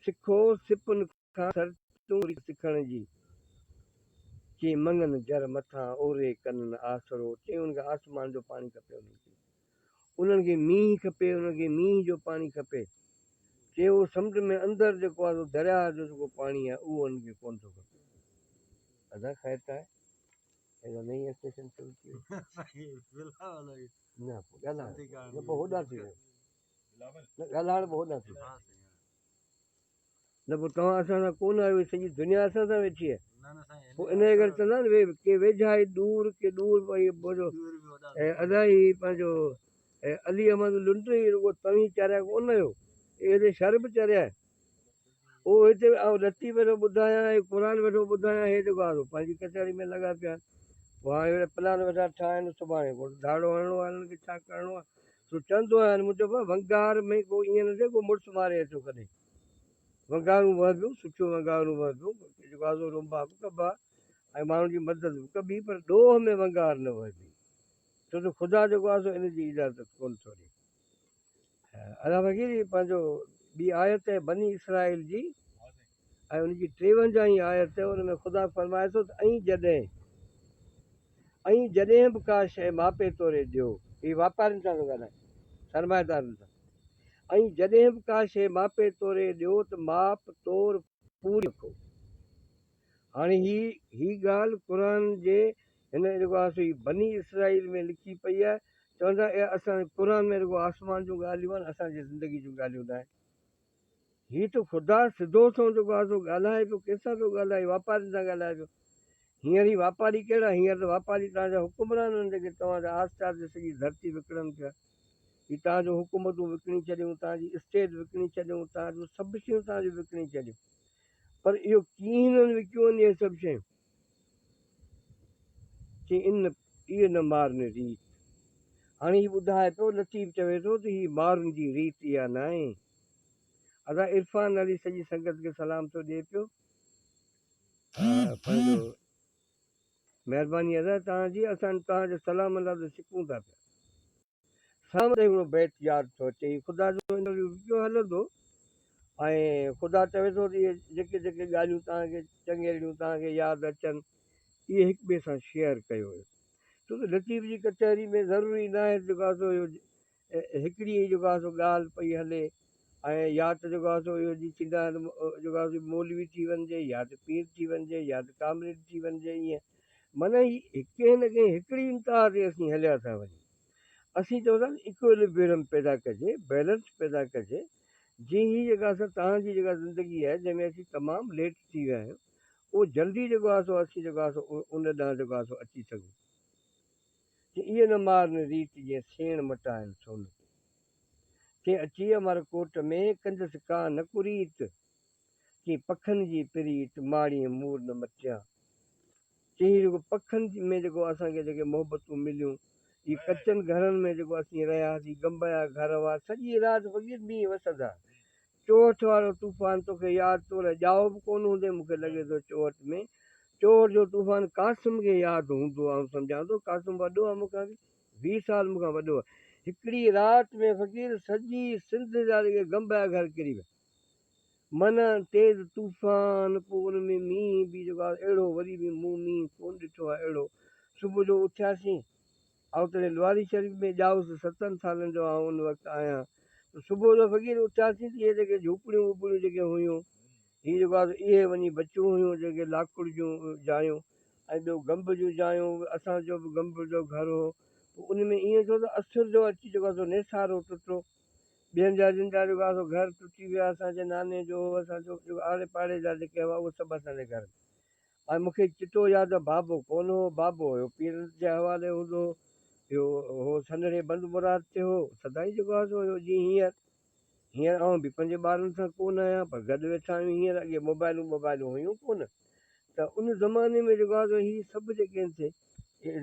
سکو صفن کان سرتيون ريت سکڻ جي. چي مڱن جر مٿان اوري ڪنن آسرو، چي انهن کي آسمان جو پاڻي کپي انهن کي انهن کي مينهن کپي انهن کي مينهن جو پاڻي کپي، چي اهو سمنڊ ۾ اندر جيڪو آهي سو درياهه جو جيڪو پاڻي آهي اهو انهن کي ڪونه ٿو کپي. ادا خير ته آهي ادا نئين اسٽيشن شروع ٿي وئي. نه پوء ڳالهائڻ نه پوء هوڏانهن ٿي ويو نه ڳالهائڻ پوء هوڏانهن ٿي ويو. نه پوء توهان اسان سان ڪونه آهيو، هي سڄي دنيا اسان سان ويٺي آهي. پوء انهيء ڪري چوندا آهن نه ڪي ويجها هي ڏور ڪي ڏور ڀئي پنهنجو ادا هي پنهنجو علي احمد لنڊ هي رڳو توهين چريا ڪونه آهيو، هي هتي شھر به چريا آهن. اهو هتي آئون لطيف ويٺو ٻڌايان هي قرآن ويٺو ٻڌايان هي جيڪو آهي سو پنهنجي ڪچهري ۾ لڳا پيا آهن. پوء هاڻي ويٺا پلان ويٺا ٺاهن سڀاڻي ڪو ڌاڙو هڻڻو آهي هنن کي ڇا ڪرڻو آهي. سو چوندو آهيان مون چيو بابا ونگار ۾ ڪو ائين نه ٿئي ڪو مڙس ماري اچو ڪڏهن. ونگارون وهبيون، سٺيون ونگارون وهبيون، جيڪو آهي سو رنبا به ڪبا ۽ ماڻهن جي مدد به ڪبي پر ڏوهه ۾ ونگار نه وهبي ڇو ته خدا جيڪو آهي سو ان جي اجازت ڪونه ٿو ڏئي. ادا فقير هي پنهنجو ٻي آيت آهي بني اسرائيل جي ۽ ان جي ٽيونجاهين آيت ان ۾ خدا فرمائي ٿو ته ۽ جڏهن ۽ جڏهن به ڪا شيء ماپي توري ڏيو، هي واپارين سان ٿو ڳالهائي، سرمائيدارن سان، ۽ جڏهن به ڪا شيء ماپي توري ڏيو ته ماپ تور پوري رکو. هاڻي هي هي ڳالهه قرآن جي هن جيڪو آهي سو هي بني اسرائيل ۾ لکي پئي آهي، چون ٿا اها اسان قرآن ۾ رڳو آسمان جون ڳالهيون آهن، اسان جي زندگي جون ڳالهيون ناهن. هي ته خدا سڌو سنئون جيڪو آهي سو ڳالهائي پيو، ڪنهن سان پيو ڳالهائي؟ واپارين سان ڳالهائي پيو. هينئر هي واپاري ڪهڙا؟ هينئر ته واپاري توهان جا حڪمران آهن جيڪي توهان جا آهستي آهستي سڄي ڌرتي وڪڻن پيا. هي توهان جون حڪومتون وڪڻي ڇڏيون، توهان جي اسٽيٽ وڪڻي ڇڏيون، توهان جون سڀ شيون توهان جون وڪڻي ڇڏيون. پر اهو ڪيئن هنن وڪيون آهن اهي سڀ شيون؟ چي ان اهي نه مارن ريت. هاڻي هي ٻڌائي پيو، لطيف چوي ٿو ته هي مارن جي ريت اها ناهي. ادا عرفان علي سڄي سنگت کي سلام ٿو ڏئي پيو. پنهنجو مهرباني ادا توهان جي اسان توهان جي سلام لاء ته سڪون ٿا پيا. سلام تي هڪڙو بيت ياد ٿو اچي هي خدا جو انٽرويو به پيو هلندو ۽ خدا چوي ٿو ته اهي جيڪي جيڪي ڳالهيون توهان کي چڱيرڙيون توهان کي ياد اچن اهي هڪ ٻئي سان شيئر ڪيو ڇو ته لطيف جي ڪچهري ۾ ضروري ناهي ته جيڪو آهي سو اهو هڪڙي ئي جيڪو آهي سو ڳالهه پئي هلي ۽ يا ته جيڪو آهي سو اهو جي ٿيندا آهن جيڪو آهي سو مولوي ٿي وڃجي يا ته پير ٿي وڃجي يا ته ڪامريڊ ٿي وڃجي ائين معنيٰ هي ڪنهن نه ڪنهن هڪڙي انتها تي اسين هليا ٿا وڃون. اسين چئون ٿا ته ايڪوئلبريم پيدا ڪجي، بيلنس پيدا ڪجي، جيئن هي جيڪا اسان توهان جي جيڪا زندگي آهي جنهن ۾ اسين تمام ليٽ ٿي ويا آهيون اهو جلدي جيڪو آهي سو اسين جيڪو آهي سو ان ڏانهن جيڪو آهي سو اچي سگهون. چي ايء نه مارن ريت جيئن سيڻ مٽائن سون کي. چي اچي امر ڪوٽ ۾ ڪندس ڪا نه ڪريت. چي پکن جي پريت ماڙين مور نه مٽيان. چي هي جيڪو پکن ۾ جيڪو اسان کي جيڪي محبتون مليون، هي ڪچن گهرن ۾ جيڪو اسين رهياسين، گنبيا گهر هئا، سڄي رات فقير مينهن وسندا. چوهٺ وارو طوفان توکي ياد تو الائي ڄائو به ڪونه هوندين مون کي لڳي ٿو چوهٺ ۾ چوهٺ جو طوفان قاسم کي ياد هوندو آئون سمجهان ٿو قاسم وڏو آهي مون کان به 20 سال مون کان وڏو آهي هڪڙي رات ۾ فقير سڄي سنڌ جا جيڪي گنبيا گهر ڪري ويا معنيٰ تيز طوفان پوء ان ۾ مينهن به جيڪو آهي اهڙو وري به مون مينهن ڪونه ڏٺو آهي اهڙو صبح جو اٿياسين آئون تڏهن لواري شريف ۾ ڄائس، ستن سالن جو آئون ان وقت آهيان ته صبح جو فقير اٿياسين ته اهي جيڪي جهوپڙيون ووپڙيون جيڪي هيون، هي جيڪو آهي سو اهي وڃي بچيون هيون جيڪي لاڪڙ جون جايون ۽ ٻيو گنب جون جايون، اسان جو به گنب جو گهر هو، پوء ان ۾ ائين ٿيو ته اسر جو اچي جيڪو آهي سو نيسارو ٽٽو، ٻين جا جن جا جيڪو آهي سو گهر ٽٽي ويا، اسان جي ناني جو هو، اسان جو جيڪو آڙي پاڙي جا جيڪي هئا اهي سڀ اسان جي گهر ۾. ۽ مون کي چٽو ياد آ بابو ڪونه هو، بابو هيو پيرن جي حوالي هوندو هو، اهو هو سنهڙي بند مراد تي هو، سدائين جيڪو آ سو هيو جيئن هينئر، هينئر آئون به پنهنجي ٻارن سان ڪونه آهيان پر گڏ ويٺا آهيون هينئر اڳي موبائلون ٻوبائلون هيون ڪونه ته ان زماني ۾ جيڪو آ سو هي سڀ جيڪي آهن سي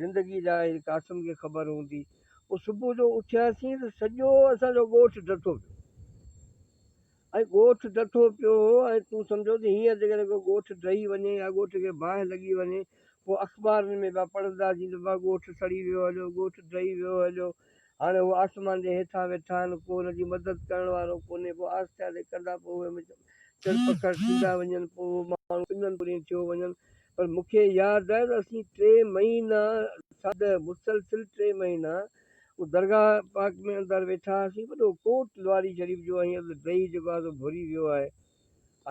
زندگي جا هي قاسم کي خبر هوندي، پوء صبح جو اٿياسين ته سڄو اسان جو ڳوٺ ڊٿو پيو. ۽ ڳوٺ ڊٺو پيو هو ۽ تون سمجهو ته هينئر جيڪڏهن ڪو ڳوٺ ڊهي وڃي يا ڳوٺ کي باهه لڳي وڃي پوء اخبارن ۾ پيا پڙهنداسين ته بابا ڳوٺ سڙي ويو هليو ڳوٺ ڊهي ويو هليو هاڻي هو آسمان جي هيٺان ويٺا آهن ڪو هن جي مدد ڪرڻ وارو ڪونهي پوء آهستي آهستي ڪندا پوء اهي چڙ پکڙ ٿيندا وڃن پوء اهي ماڻهو پنن پورين ٿيو وڃن. پر مون کي ياد آهي ته اسين ٽي مهينا ساده مسلسل ٽي مهينا اهو درگاهه پاڪ ۾ اندر ويٺا هئاسين. وڏو ڪوٽ لواري شريف جو ۽ اڌ ڊهي جيڪو آهي سو ڀري ويو آهي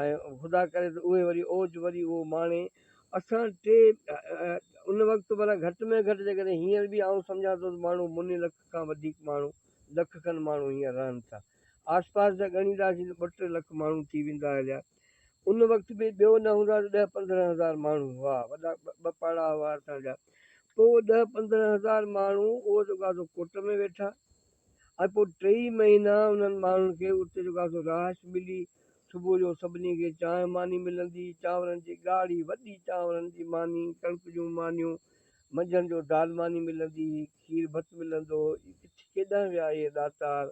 ۽ خدا ڪري ته اهي وري اوج وري اهو ماڻي. اسان ٽي ان وقت معنيٰ گهٽ ۾ گهٽ جيڪڏهن هينئر به آئون سمجهان ٿو ته ماڻهو مني لک کان وڌيڪ ماڻهو لک کن ماڻهو هينئر رهن ٿا. آس پاس جا ڳڻينداسين ته ٻه ٽي لک ماڻهو ٿي ويندا هليا. ان وقت به ٻيو نه هوندا ته ڏهه 15 هزار ماڻهو هئا، وڏا ٻه پاڙا هئا اسان جا. پوء ڏهه 15 هزار ماڻهو اهو جيڪو آهي سو ڪوٽ ۾ ويٺا ۽ پوء ٽيئي مهينا انهن ماڻهن کي اتي جيڪو آهي سو رهائش ملي. صبح جو سڀني کي چانهه ماني ملندي، چانورن جي ڳاڙهي وڏي چانورن جي ماني، ڪڻڪ جون مانيون، منجهند جو دال ماني ملندي هئي، کير ڀت ملندو هو. ڪٿي ڪيڏانهن ويا اهي ڏاتار،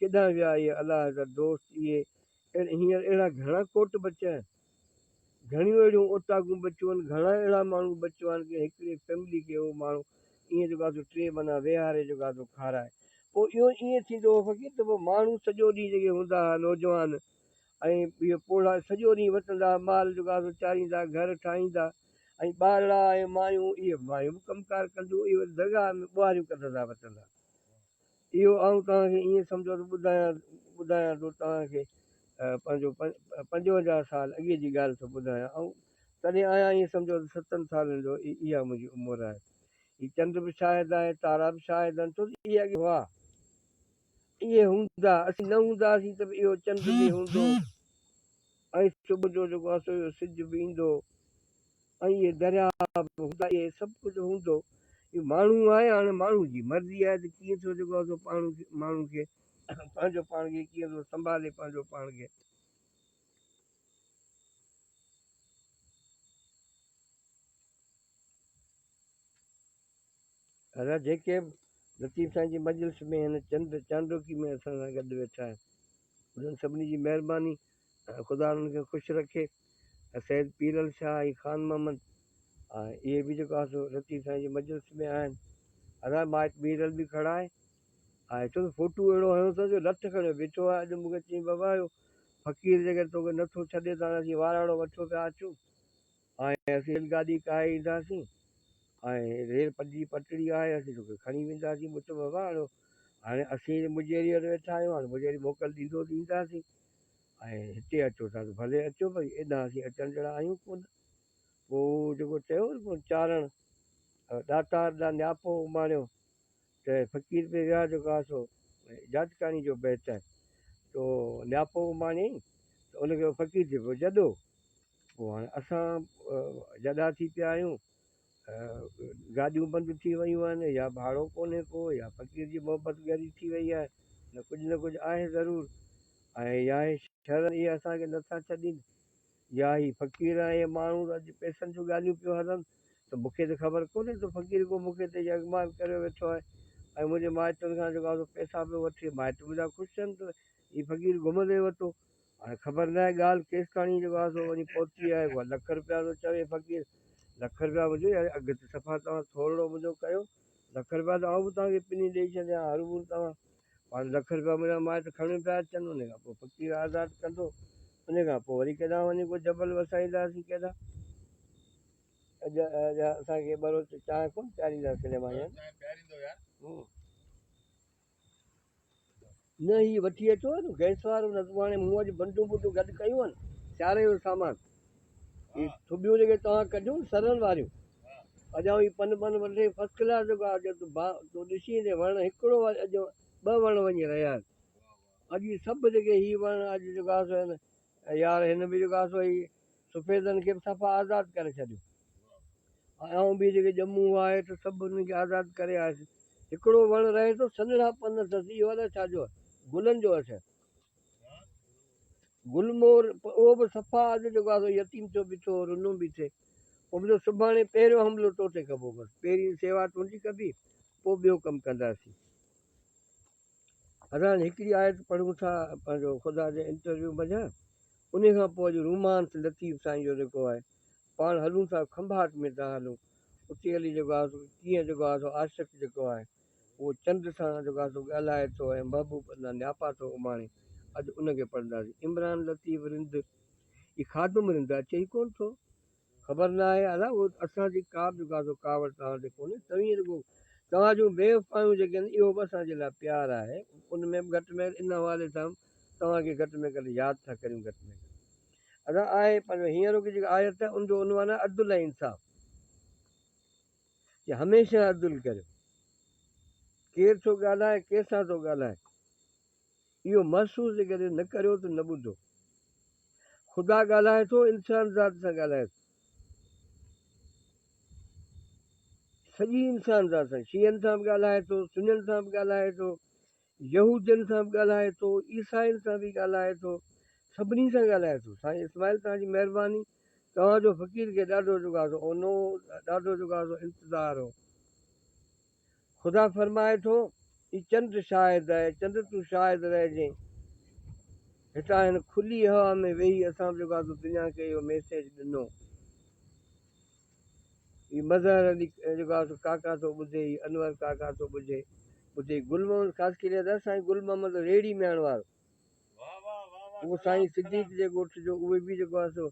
ڪيڏانهن ويا اهي الله جا دوست، اهي هينئر اهڙا گهڻا ڪوٽ بچيا آهن، گهڻيون اهڙيون اوطاقون بچيون آهن، گهڻا اهڙا ماڻهو بچيا آهن ڪنهن هڪڙي فيملي کي اهو ماڻهو ائين جيڪو آهي سو ٽي مهينا ويهاري جيڪو آهي سو کارائي. پوء اهو ائين ٿيندو هو فقير ته پوء ماڻهو سڄو ڏينهن جيڪي هوندا هئا نوجوان ۽ اهي پوڙها سڄو ڏينهن وتندا مال جيڪو آهي سو چاريندا گهر ٺاهيندا ۽ ٻارڙا ۽ مايون اهي مايون به ڪم ڪار ڪنديون اهي وري درگاهه ۾ ٻهاريون ڪڍندا وتندا. اهو آئون توهان کي ائين سمجهو ته ٻڌايان ٻڌايان ٿو توهان کي پنهنجو 55 سال اڳي جي ڳالهه ٿو ٻڌايان. آئون تڏهن آهيان ائين سمجهو ته 7 سالن جو اها منهنجي عمر آهي. هي چنڊ به شاهد آهي، تارا به شاهد آهن، ڇو ته اهي اڳي هئا، اهي هوندا، اسين نه هونداسين ته به اهو چنڊ به هوندو ۽ صبح جو جيڪو آهي سو اهو سج به ايندو. ۽ اهي درياء به هوندا، اهي سڀ ڪجهه هوندو. اهو ماڻهو آهي، هاڻي ماڻهو جي مرضي آهي ته ڪيئن ٿو جيڪو آهي سو پاڻ ماڻهو کي پنهنجو پاڻ کي ڪيئن ٿو سنڀالي پنهنجو پاڻ کي. ادا جيڪي به لطيف سائين جي مجلس ۾ هن چنڊ چانڊوڪي ۾ اسان سان گڏ ويٺا آهن انهن سڀني جي مهرباني ۽ خدا انهن کي خوش رکي ۽ سيد پيرل شاهه ۽ خان محمد ۽ اهي به جيڪو آهي سو لطيف سائين جي مجلس ۾ آهن. ادا مائٽ ميرل به کڙا آهي ۽ ڇو ته فوٽو اهڙو هنيو اٿس جو لٺ کڻيو بيٺو آهي. اڄ مون کي چيائين بابا اهو فقير جيڪڏهن توکي نٿو ڇڏي ته هاڻي اسين واراڙو وٺيو پيا اچون ۽ اسين ريل گاڏي ڪاهي اينداسين ۽ ريل پڄي پٽڙي آهي اسين توکي کڻي وينداسين. مون چيو بابا هاڻي اسين مجيري وٽ ويٺا آهيون هاڻي مجيري موڪل ڏيندو ته اينداسين ۽ هتي اچو ٿا ته ڀلي اچو پر ايڏانهن اسين اچڻ جهڙا آهيون ڪونه. پوء جيڪو چيو پوء چارڻ ڏاتار ڏانهن نياپو اماڻيو ته فقير پي ويا جيڪو آهي سو جاچڪاڻي جو بيت آهي تو نياپو اماڻيائين ته ان کي فقير ٿي پيو جڏو. پوء هاڻي اسان جڏا ٿي پيا آهيون، گاڏيون بند ٿي ويون آهن يا ڀاڙو ڪونهي ڪو يا فقير جي محبت ڳري ٿي وئي آهي نه ڪجهه نه ڪجهه آهي ضرور ۽ يا هي شھر اهي اسان کي نٿا ڇڏين يا هي فقير ۽ اهي ماڻهو ته اڄ پئسن جون ڳالهيون پيو هلن ته مون کي ته خبر ڪونهي ته فقير ڪو مون کي ته يرغمال ڪريو ويٺو آهي ۽ منهنجي مائٽن کان جيڪو آهي سو پئسا پيو وٺي. مائٽ منهنجا خوش آهن ته هي فقير گهمندي وتو. هاڻي خبر ناهي ڳالهه ڪيستاڻي جيڪو آهي سو وڃي پهتي آهي. اها لک رپيا ٿو چوي فقير، لک رپيا منهنجو يار اگهه ته صفا توهان ٿورڙو منهنجو ڪيو، لک رپيا ته آئون به توهان کي پني ڏيئي ڇڏيان هروڀرو توهان پاڻ لک رپيا منهنجا مائٽ کڻي پيا اچن. ان کان پوء فقير آزاد ڪندو، ان کان پوء وري ڪيڏانهن وڃي ڪو جبل وسائينداسين ڪيڏانهن. اڄ اسان کي ٻروچ چانهه ڪونه پياريندا سليمان يار. چانهه پياريندو يار. نه هي وٺي اچو نه گئس وارو نه تون هاڻي مون اڄ بنڊون بنڊون گڏ ڪيون آهن سياري جو سامان هي ٿٻيون جيڪي توهان ڪڍيون سرن واريون اڄ آئون هي پن پن وٺي فرسٽ ڪلاس جيڪو آهي تون با تون ڏسي ايندين وڻ هڪڙو اڄ ٻه وڻ وڃي رهيا آهن اڄ هي سڀ جيڪي هي وڻ اڄ جيڪو آهي سو هن يار هن به جيڪو آهي سو هي سفيدن کي به صفا آزاد ڪري ڇڏيو ۽ آئون به جيڪي ڄمون هئا هيٺ سڀ انهن کي آزاد ڪري آيس. هڪڙو وڻ رهي ٿو، سنهڙا پن اٿس، اهو الائي ڇا جو آهي، گلن جو آهي شايد. گلمور اهو به صفا اڄ جيڪو آهي سو يتيم ٿيو بيٺو هو، رنو به ٿئي. پوء ٻڌو سڀاڻي پهريون حملو تو تي ڪبو، بس پهرين سيوا تنهنجي ڪبي، پوء ٻيو ڪم ڪنداسين. اسان هڪڙي آيت پڙهون ٿا پنهنجو خدا جي انٽرويو منجهان، انهي کان پوء اڄ رومانس لطيف سائين جو جيڪو آهي، پاڻ هلون ٿا کنڀاٽ ۾ ٿا هلون، اتي هلي جيڪو آهي سو ڪيئن جيڪو آهي سو عاشق جيڪو آهي اهو چنڊ سان جيڪو آهي سو ڳالهائي ٿو ۽ محبوب ڏانهن نياپا ٿو اماڻي، اڄ ان کي پڙهنداسين. عمران لطيف رند، هي خادم رند اچي ئي ڪونه ٿو. خبر نه آهي ادا اهو اسان جي ڪا به جيڪو آهي سو ڪاوڙ توهان تي ڪونهي توهين رڳو توهان جون بي وفايون جيڪي آهن اهو به اسان جي لاء پيار آهي ان ۾ به گهٽ ۾ گهٽ ان حوالي سان توهان کي گهٽ ۾ گهٽ ياد ٿا ڪريون گهٽ ۾ گهٽ ادا آهي پنهنجو هينئر جي جيڪا آيت آهي ان جو عنوان آهي عدل ۽ انصاف چي هميشه عدل ڪريو ڪير ٿو ڳالهائي ڪنهن سان ٿو ڳالهائي اهو محسوس جيڪڏهن نه ڪريو ته نه ٻڌو. خدا ڳالهائي ٿو، انسان ذات سان ڳالهائي ٿو. سڄي انسان ذات سان، شيعن سان به ڳالهائي ٿو، سنين سان به ڳالهائي ٿو، يهودين سان به ڳالهائي ٿو، عيسائين سان به ڳالهائي ٿو، سڀني سان ڳالهائي ٿو. سائين اسماعيل توهان جي مهرباني، توهان جو فقير کي ڏاڍو جيڪو آهي سو اونو هو، ڏاڍو جيڪو آهي سو انتظار هو. خدا فرمائي ٿو، اي چنڊ شاهد آهي، چنڊ تون شاهد رهجين. هتان هن کلي هوا ۾ ويهي اسان به جيڪو آهي سو دنيا کي اهو ميسيج ڏنو. هي مظهر علي جيڪو آهي سو ڪاڪا ٿو ٻڌي، هي انور ڪاڪا ٿو ٻڌي، ٻڌي گل محمد خاصخيلي ادا سائين گل محمد ريڙهي مياڻ وارو. اهو سائين صديق جي ڳوٺ جو اهي به جيڪو آهي سو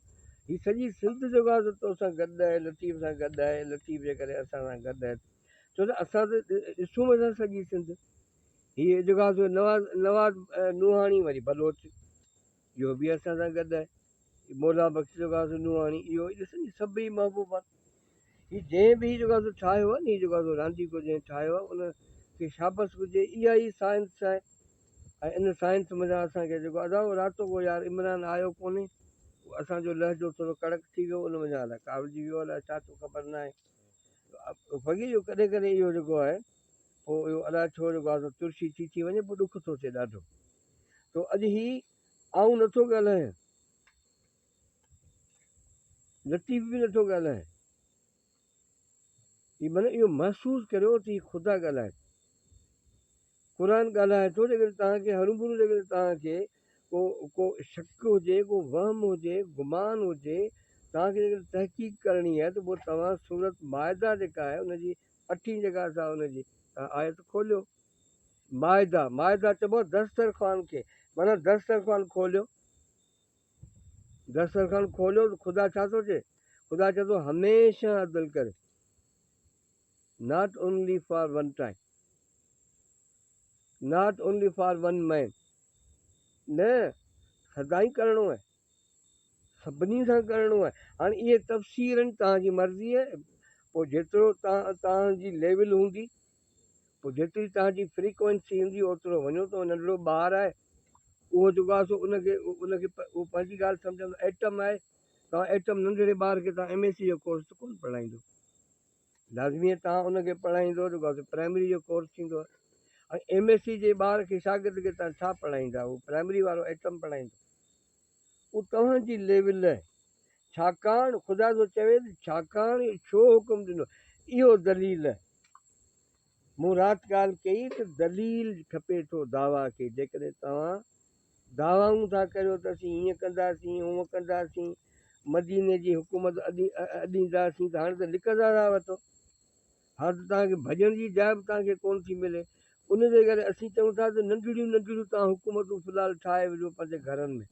هي سڄي سنڌ جيڪو آهي سو توسان گڏ آهي لطيف سان گڏ آهي لطيف جي ڪري اسان سان گڏ آهي ڇو ته اسان ته ڏسون به ٿا سڄي سنڌ هي جيڪو آهي سو نواز نواز نوحاڻي وري بلوچ اهو به اسان سان گڏ آهي مولا بخش جيڪو آهي سو نوحاڻي اهو ڏسن سڀئي محبوب آهن هي جنهن به هي جيڪو آهي سو ٺاهيو آهي نه هي جيڪو آهي سو رانديڪو جنهن ٺاهيو آهي ان کي شابس هجي اها ئي سائنس آهي ۽ ان سائنس منجهان اسان کي جيڪو ادا اهو راتوڪو يار عمران آيو ڪونهي اهو اسان جو لهجو ٿورو ڪڙڪ ٿي ويو ان منجهان الائي ڪاوڙجي ويو الائي ڇا ٿيو خبر ناهي فقير جو ڪڏهن ڪڏهن اهو جيڪو آهي پوء اهو الائي ڇو جيڪو آهي سو ترشي ٿي ٿي وڃي پوء ڏک ٿو ٿئي ڏاڍو تو اڄ هي آئون نٿو ڳالهايان لطيف به نٿو ڳالهائي. هي معنيٰ اهو محسوس ڪريو ته هي خدا ڳالهائي ٿو. قرآن ڳالهائي ٿو جيڪڏهن توهان کي هروڀرو جيڪڏهن توهان کي ڪو ڪو شڪ هجي، ڪو وهم هجي، گمان هجي، توهان کي جيڪڏهن تحقيق ڪرڻي آهي ته پوء توهان سورت مائده جيڪا آهي ان جي اٺين جيڪا سا ان جي توهان آيت کوليو. مائده، مائده چئبو آهي دسترخوان کي، معنيٰ دسترخوان کوليو. دسترخوان کوليو ته خدا ڇا ٿو چئي؟ خدا چئي ٿو هميشه عدل ڪريو، Not only for one time, Not only for one man، نه سدائين ڪرڻو آهي، سڀني سان ڪرڻو آهي. هاڻي اهي تفسير آهن توهان جي مرضي آهي، پوء جيترو توهان جي ليول هوندي، پوء جيتري توهان جي فريڪوئنسي هوندي اوترو وڃو ته ننڍڙو ٻار آهي اهو جيڪو آهي سو ان کي ان کي اهو پنهنجي ڳالهه سمجهندو ايٽم آهي توهان ايٽم ننڍڙي ٻار کي توهان ايم ايس سي جو ڪورس ته ڪونه پڙهائيندو لازمي آهي توهان ان کي پڙهائيندو جيڪو آهي سو پرائمري جو ڪورس ٿيندو آهي ۽ ايم ايس سي جي ٻار کي شاگرد کي توهان ڇا پڙهائيندا اهو پرائمري وارو ايٽم پڙهائيندو اهو توهان جي ليول آهي ڇاڪاڻ خدا ٿو چوي ته ڇاڪاڻ ڇو حڪم ڏنو اهو دليل آهي مون رات ڳالهه ڪئي ته دليل کپي ٿو دعويٰ کي، جيڪڏهن توهان دعوائون ٿا ڪريو ته اسين هيئن ڪنداسين، هونئن ڪنداسين، مديني جي حڪومت اڏينداسين ته هاڻي ته لڪندا ٿا وتو، هاڻي ته توهان کي ڀڄڻ جي جاء به توهان کي ڪونه ٿي ملي. ان جي ڪري اسين چئون ٿا ته ننڍڙيون ننڍڙيون توهان حڪومتون في الحال ٺاهي وجهو پنهنجي گهرن ۾.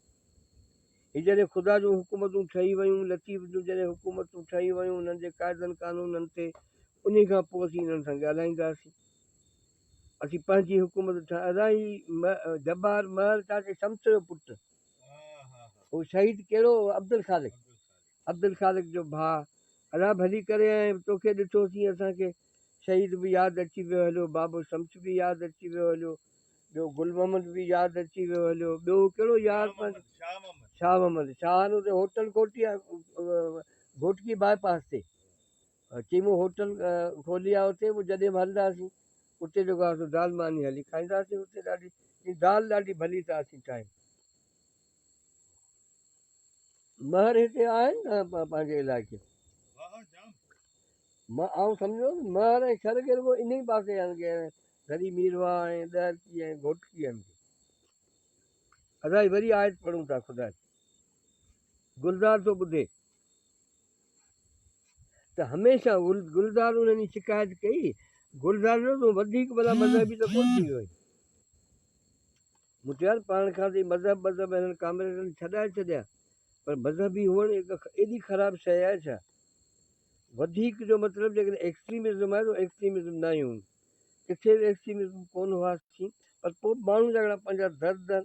هي جڏهن خدا جون حڪومتون ٺهي ويون، لطيف جون جڏهن حڪومتون ٺهي ويون انهن جي قاعدن قانونن تي، انهي کان پوء اسين انهن سان ڳالهائينداسين. اسين پنهنجي حڪومت ٺاهي ادا هي جبار مهر چاچي شمس جو پٽ هو شهيد ڪهڙو هو عبدالخالق عبدالخالق جو ڀاء ادا ڀلي ڪري آئين توکي ڏٺوسين اسان کي شهيد به ياد اچي ويو هليو بابو شمس به ياد اچي ويو هليو ٻيو گل محمد به ياد اچي ويو هليو ٻيو ڪهڙو يار شاهه محمد شاهه اتي هوٽل کوٽي آهي گهوٽڪي باء پاس تي چيمو هوٽل کولي آهي اتي پوء جڏهن به هلنداسين اتي جيڪو آهي سو دال ماني هلي کائينداسين اتي ڏاڍي دال ڏاڍي ڀلي ٿا اسين ٺاهيون مهر هتي آهن نه پنهنجي علائقي مان آئون سمجهندو هوس مهر ۽ شھر کي رڳو انهي پاسي آهن ڪي ڌري ميرواهه ۽ ڏهرڪي ۽ گهوٽڪي آهن ڪي. ادا هي وري آيت پڙهون ٿا خدا جي گلزار ٿو ٻڌي ته هميشه گلزار انهن جي شڪايت ڪئي گلزار جو تون وڌيڪ ڀلا مذهبي ته ڪونه ٿي ويو آهين مون چيو يار پاڻ کان ته هي مذهب مذهب هنن ڪامريڊن ڇڏائي ڇڏيا پر مذهبي هئڻ هڪ ايڏي خراب شيء آهي ڇا؟ وڌيڪ جو مطلب جيڪڏهن ايڪسٽريمزم آهي ته ايڪسٽريمزم نه آهيون، ڪٿي به ايڪسٽريمزم ڪونه هئاسين، پر پوء به ماڻهن جا هڪڙا پنهنجا درد آهن،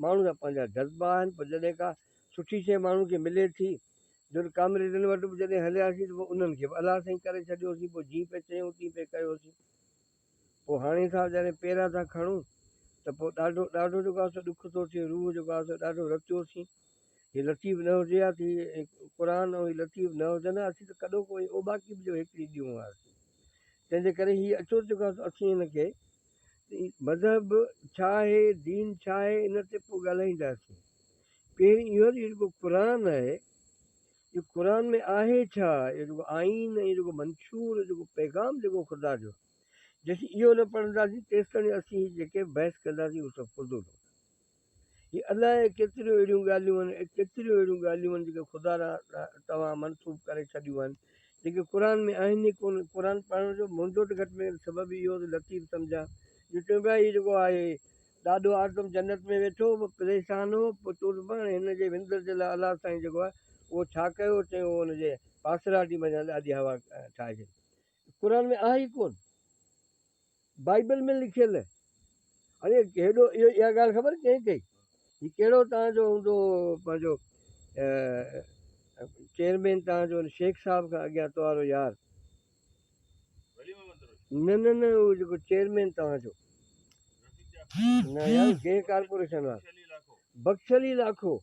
ماڻهن جا پنهنجا جذبا آهن، پوء جڏهن ڪا سٺي شيء ماڻهن کي ملي ٿي، جو ڪامريڊن وٽ به جڏهن هلياسين ته پوء انهن کي به الله سائين ڪري ڇڏيوسين، پوء جيئن پئي چيائون تيئن پئي ڪيوسين. پوء هاڻي ٿا جڏهن پيرا ٿا کڻون ته پوء ڏاڍو ڏاڍو جيڪو آهي سو ڏک ٿو ٿئي، روح جيڪو آهي سو ڏاڍو رتيوسين. هي لطيف نه هجي ها ته هي قرآن ۽ هي لطيف نه هجن ها، اسين ته ڪڏهوڪو هي اوٻاڪي به جو هيڪڙي ڏيون هئاسين. تنهن جي ڪري هي اچو ته جيڪو آهي سو اسين هن کي مذهب ڇا آهي، دين ڇا آهي، ان تي پوء ڳالهائينداسين. پهرين اهو ته اهو جيڪو قرآن آهي، اهو قرآن ۾ آهي ڇا؟ اهو جيڪو آئين ۽ جيڪو منشور، جيڪو پيغام جيڪو خدا جو، جيسين اهو نه پڙهنداسين تيستائين اسين هي جيڪي به بحث ڪنداسين اهو سڀ فضول هوندو. هي الائي ڪيتريون اهڙيون ڳالهيون آهن، ڪيتريون اهڙيون ڳالهيون آهن جيڪي خدا ڏانهن توهان منسوب ڪري ڇڏيون آهن، جيڪي قرآن ۾ آهن ئي ڪونه. قرآن پڙهڻ جو منهنجو ته گهٽ ۾ گهٽ سبب ئي اهو ته لطيف سمجهان. جو چون پيا هي جيڪو آهي ڏاڏو آدم جنت ۾ ويٺو هو، پريشان هو، پوء چون ٿو پيا هاڻي هن جي وندر جي لاء الله سائين جيڪو آهي اهو ڇا ڪيو؟ چيو هن جي پاسراٽي منجهان ڏاڏي حوا ٺاهي ڇڏي. قرآن ۾ آهي ئي ڪونه. بائيبل ۾ لکيل هاڻي هيڏو اهو اها ڳالهه خبر ڪنهن ڪئي؟ هي ڪهڙو توهان جو هوندو پنهنجو چيئرمين توهان جو شيخ صاحب کان اڳيان توهارو يار نه نه نه اهو جيڪو چيئرمين توهان جو نه يار گيهه ڪارپوريشن وارو بخش علي لاکو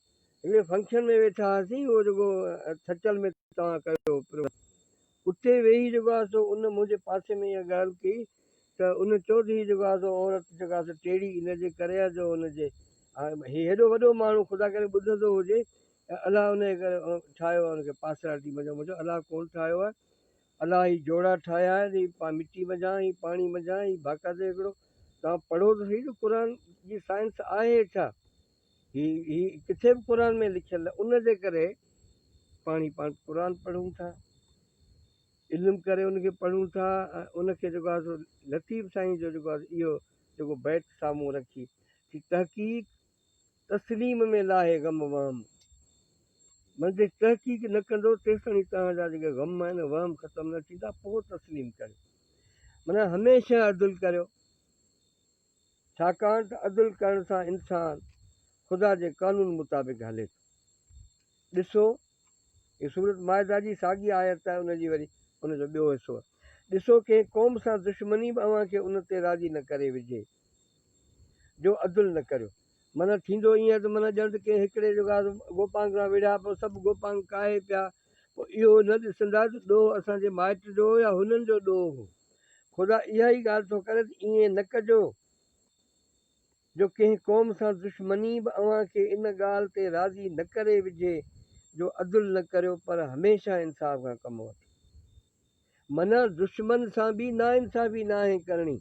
هڪڙي فنڪشن ۾ ويٺا هئاسين اهو جيڪو ڇچل ۾ توهان ڪيو پروگرام اتي ويهي جيڪو آهي سو ان منهنجي پاسي ۾ اها ڳالهه ڪئي ته ان چيو ته هي جيڪو آهي سو عورت جيڪا آهي سو ٽيڙي ان جي ڪري آهي جو ان جي هي هيڏو وڏو ماڻهو خدا ڪري ٻڌندو هجي ۽ الله ان جي ڪري ٺاهيو آهي ان کي پاسراٽي منجهان مون چيو الله ڪونه ٺاهيو آهي الله هي جوڙا ٺاهيا آهن هي مٽي منجهان هي پاڻي منجهان هي باقاعدي هڪڙو توهان پڙهو ته سهي ته قرآن جي سائنس آهي ڇا هي هي ڪٿي به قرآن ۾ لکيل نه ان جي ڪري پاڻي پاڻ قرآن پڙهون ٿا علم ڪري ان کي پڙهون ٿا ۽ ان کي جيڪو آهي سو لطيف سائين جو جيڪو آهي اهو جيڪو بيت سامهون رکي ٿي تحقيق تسليم ۾ لاهي غم وهم من جي تحقيق نه ڪندو تيستائين توهان جا جيڪي غم آهن وهم ختم نه ٿيندا پوء تسليم ڪريو معنيٰ هميشه عدل ڪريو ڇاڪاڻ ته عدل ڪرڻ سان انسان خدا جي قانون مطابق هلي ٿو. ڏسو، هي سورة مائده جي ساڳي آيت آهي، ان جي وري ان جو ٻيو حصو آهي. ڏسو، ڪنهن قوم سان دشمني به اوهان کي ان تي راضي نه ڪري وجهي، جو عدل نه ڪريو. معنيٰ ٿيندو ائين آهي ته معنيٰ ڄڻ ته ڪنهن هڪڙي جو گاهه گوپانگ سان وڙهيا، پوء سڀ گوپانگ ڪاهي پيا، پوء اهو نه ڏسندا ته ڏوهه اسان جي مائٽ جو هو يا هنن جو ڏوهه هو. خدا اها ئي ڳالهه ٿو ڪري ته ائين نه ڪجو جو ڪنهن قوم سان دشمني به اوهان کي ان ڳالهه تي راضي نه ڪري وجهي جو عدل نه ڪريو پر هميشه انصاف کان ڪم وٺو. معنيٰ دشمن سان به ناانصافي ناهي ڪرڻي.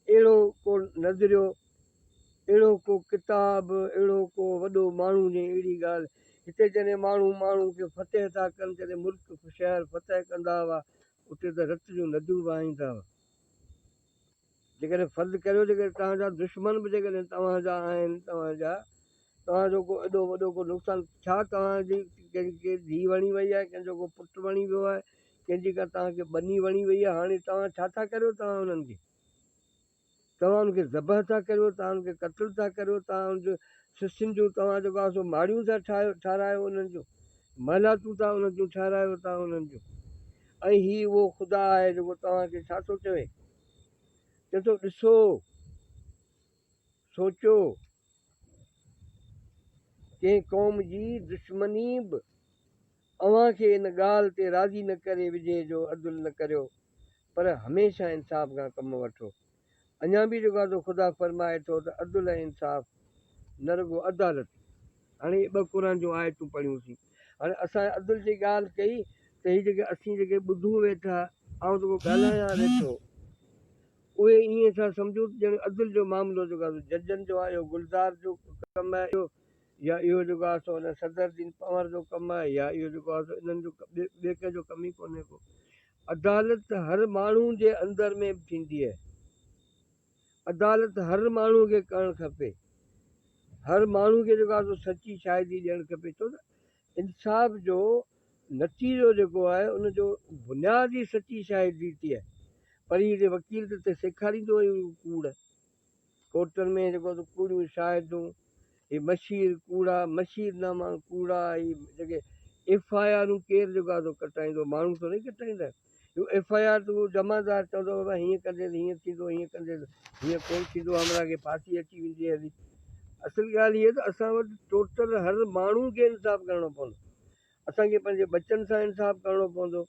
اهڙو ڪو نظريو، اهڙو ڪو ڪتاب، اهڙو ڪو وڏو ماڻهو جنهن اهڙي ڳالهه هتي جڏهن ماڻهو ماڻهو کي فتح ٿا ڪن، جڏهن ملڪ شهر فتح ڪندا هئا اتي ته رت جون نديون وهائيندا هئا. جيڪڏهن فرض ڪريو جيڪڏهن توهان جا دشمن به جيڪڏهن توهان جا آهن، توهان جا توهان جو ڪو ايڏو وڏو ڪو نقصان ڇا توهان جي ڪنهن کي ڌيء وڻي وئي آهي، ڪنهن جو ڪو پٽ وڻي ويو آهي، ڪنهن جي ڪا توهان کي ٻني وڻي وئي آهي، هاڻي توهان ڇا ٿا ڪريو توهان انهن کي؟ توهان ان کي ذبح ٿا ڪريو، توهان ان کي قتل ٿا ڪريو، توهان ان جون سسين جون توهان جيڪو آهي سو ماڙيون ٿا ٺاهيو ٺاراهيو انهن جون، محلاتون ٿا انهن جون ٺاراهيو توهان انهن جون. ۽ هي اهو خدا آهي جيڪو توهان کي ڇا ٿو چوي؟ چئي ٿو ڏسو، سوچو، ڪنهن قوم جي دشمني به اوهان کي ان ڳالهه تي راضي نه ڪري وجهي جو عدل نه ڪريو، پر هميشه انصاف کان ڪم وٺو. اڃا به جيڪو آهي سو خدا فرمائي ٿو ته عدل ۽ انصاف نه رڳو عدالت. هاڻي اهي ٻه قرآن جون آيتون پڙهيون سين. هاڻي اسان عدل جي ڳالهه ڪئي ته هي جيڪي اسين جيڪي ٻڌون ويٺا، آئون جيڪو ڳالهايان ويٺو، اهي ائين ٿا سمجهون ته ڄڻ عدل جو معاملو جيڪو آهي سو ججن جو آهي، اهو گلزار جو ڪم آهي، اهو يا اهو جيڪو آهي سو ان صدر الدين پنهور جو ڪم آهي يا اهو جيڪو آهي سو انهن جو ٻئي ڪنهن جو ڪم ئي ڪونهي ڪو. عدالت هر ماڻهو جي اندر ۾ به ٿيندي آهي. عدالت هر ماڻهو کي ڪرڻ کپي. هر ماڻهو کي جيڪو آهي سو سچي شاهدي ڏيڻ کپي ڇو ته انصاف جو نتيجو جيڪو آهي ان جو بنياد ئي سچي شاهدي تي آهي. پر هي جي وڪيل ته سيکاريندو آهي اهو ڪوڙ. ڪورٽن ۾ جيڪو آهي سو ڪوڙيون شاهدون، هي مشير ڪوڙا، مشير ناما ڪوڙا، هي جيڪي ايف I آرون ڪير جيڪو آهي سو ڪٽائيندو، ماڻهو ٿورئي ڪٽائيندا آهن. اهو ايف I R ته اهو جمعدار چوندو بابا هيئن ڪندي ته هيئن ٿيندو، هيئن ڪندي ته هيئن ڪونه ٿيندو، همراهه کي ڦاسي اچي ويندي هلي. اصل ڳالهه هيء ته اسان وٽ ٽوٽل هر ماڻهو کي انصاف ڪرڻو پوندو. اسان کي پنهنجي ٻچن سان انصاف ڪرڻو پوندو،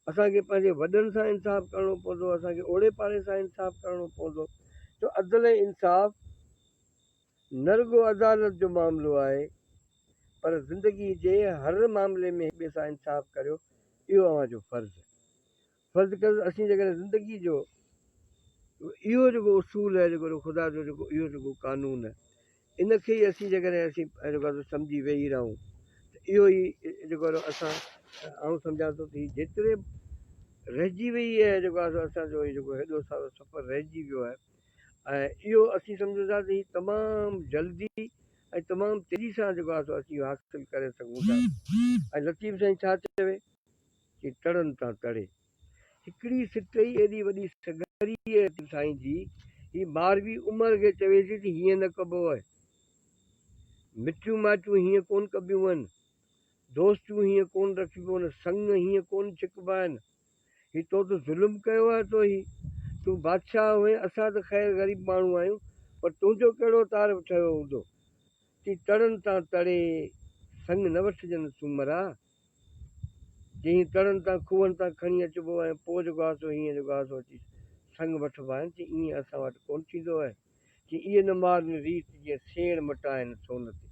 اسان کي پنهنجي وڏن سان انصاف ڪرڻو پوندو، اسان کي اوڙي پاڙي سان انصاف ڪرڻو پوندو. ڇو عدل ۽ انصاف نه رڳو عدالت جو معاملو آهي پر زندگي جي هر معاملي ۾ هڪ ٻئي سان انصاف ڪريو اهو اوهان جو فرض آهي. فرض ڪريو ته اسين جيڪڏهن زندگي جو اهو جيڪو اصول آهي جيڪو خدا جو جيڪو اهو جيڪو قانون آهي ان کي ئي اسين جيڪڏهن اسين جيڪو آهي سمجهي ويهي رهون ته اهو ئي جيڪو آهي اسان آئون سمجهان ٿو ته هي جيتري رهجي وئي آهي جيڪو آهي سو اسان جو هي جيڪو هيڏو سارو سفر رهجي ويو آهي ۽ اهو اسين سمجهون ٿا ته هي تمام جلدي ۽ تمام تيزي سان جيڪو آهي سو اسين اهو حاصل ڪري سگهون ٿا ۽ لطيف سائين ڇا چوي چي تڙن تان تڙي. هڪڙي سٽ ئي ايڏي وڏي سگهري آهي سائين جي، هي ماروي عمر کي چوي ٿي ته هيئن نه ڪبو آهي. مٽيون مائٽيون هيئن ڪونه ڪبيون آهن. دوستيون هيئن ڪونه رکبيون آهن. سڱ هيئن ڪونه ڇڪبا آهن. هي تو ته ظلم ڪيو آهي تو هي. تون بادشاهه هئين، اسان ته خير غريب ماڻهو آهيون، پر تنهنجو ڪهڙو تعارف ٺهيو هوندو. چي تڙن تان تڙي، سڱ نه وٺجن سومرا. جيئن تڙن تان کوهن تان کڻي اچبو ۽ پوء جيڪو آهي سو هيئن جيڪو آهي سو اچي سڱ وٺبا آهن، چي ائين اسان وٽ ڪونه ٿيندو آهي، چي ايء نه مارن ريت جيئن سيڻ مٽائن سون تي.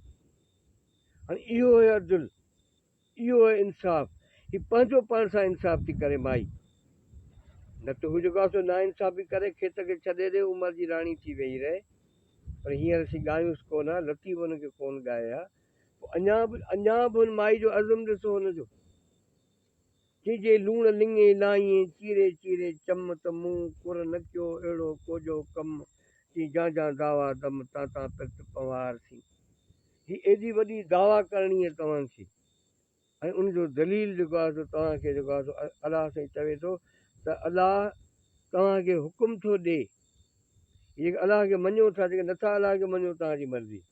هاڻي اهو آهي عدل، اهو آهي انصاف، هي پنهنجو پاڻ سان انصاف ٿي ڪري مائي، نه ته هو جيڪو آهي سو ناانصافي ڪري کيت کي ڇڏي ڏي عمر جي راڻي ٿي ويهي رهي، پر هينئر اسين ڳايونس ڪونه ها، لطيف هن کي ڪونه ڳائي ها، پوء اڃا به اڃا به هن مائي جو عزم ڏسو هن جو. چي جي لوڻ لڱي لائين، چيري چيري چم ته مون ڪر نه ڪيو اهڙو ڪوجهو ڪم، چي جان جان دعويٰ دم، تان تان پرت پنوهار سين. هي ايڏي وڏي دعويٰ ڪرڻي آهي توهان کي ۽ ان جو دليل جيڪو آهي سو توهان کي جيڪو آهي سو الله سائين چوي ٿو ته الله توهان کي حڪم ٿو ڏي، هي جيڪي الله کي مڃو ٿا جيڪي نٿا الله کي مڃو توهان جي مرضي.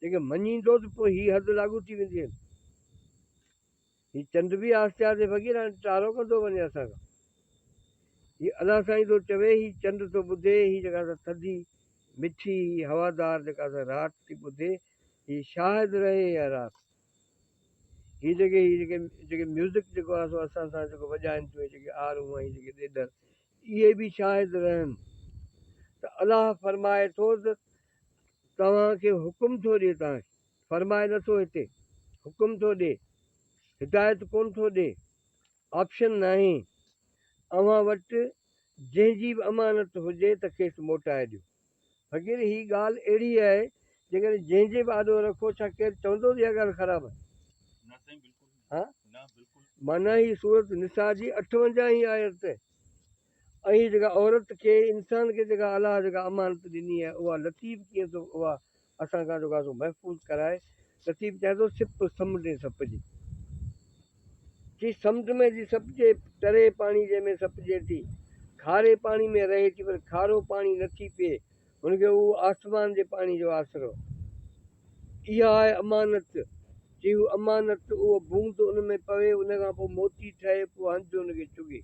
جيڪي مڃيندو ته پوء هي حد لاڳو ٿي ويندي آهي. هي چنڊ به آهستي آهستي فقير هاڻي ٽارو ڪندو وڃي اسان کان. هي الله سائين ٿو چوي هي چنڊ ٿو ٻڌي هي جيڪا سا ٿڌي مٺي هي هوادار جيڪا سا رات ٿي ٻڌي هي شاهد رهي اها رات. هي جيڪي هي جيڪي جيڪي ميوزڪ جيڪو آهي سو اسان سان جيڪو وڄائن ٿيون هي جيڪي آرون ۽ جيڪي ڏيڏر اهي به شاهد رهن ته الله فرمائي ٿو ته توهان کي حڪم ٿو ڏي توهان کي فرمائي نه ٿو هتي حڪم ٿو ڏي هدايت ڪون ٿو ڏي آپشن ناهي اوهان وٽ جنهن جي به امانت هجي ته کيس موٽائي ڏيو فقير هي ڳالهه اهڙي آهي جيڪڏهن جنهن جي به آڏو رکو ڇا ڪير چوندو ته اها ڳالهه خراب آهي نه سائين بلڪل ها نه بلڪل معنيٰ هي سورت نساء جي 58 هين آيت ۽ هي جيڪا عورت کي انسان کي جيڪا الله جيڪا امانت ڏني آهي اها لطيف ڪيئن ٿو اها اسان کان جيڪو آهي سو محفوظ ڪرائي لطيف چئي ٿو سپ سمنڊ ۾ سپجي چي سمنڊ ۾ جي سپجي تري پاڻي جنهن ۾ سپجي ٿي کاري پاڻي ۾ رهي ٿي پر کارو پاڻي نٿي پيئي هن کي اهو آسمان جي پاڻي جو آسرو. اها آهي امانت. چي هو امانت، اهو بوند ان ۾ پوي، ان کان پوء موتي ٺهي، پوء هنج ان کي چڳي.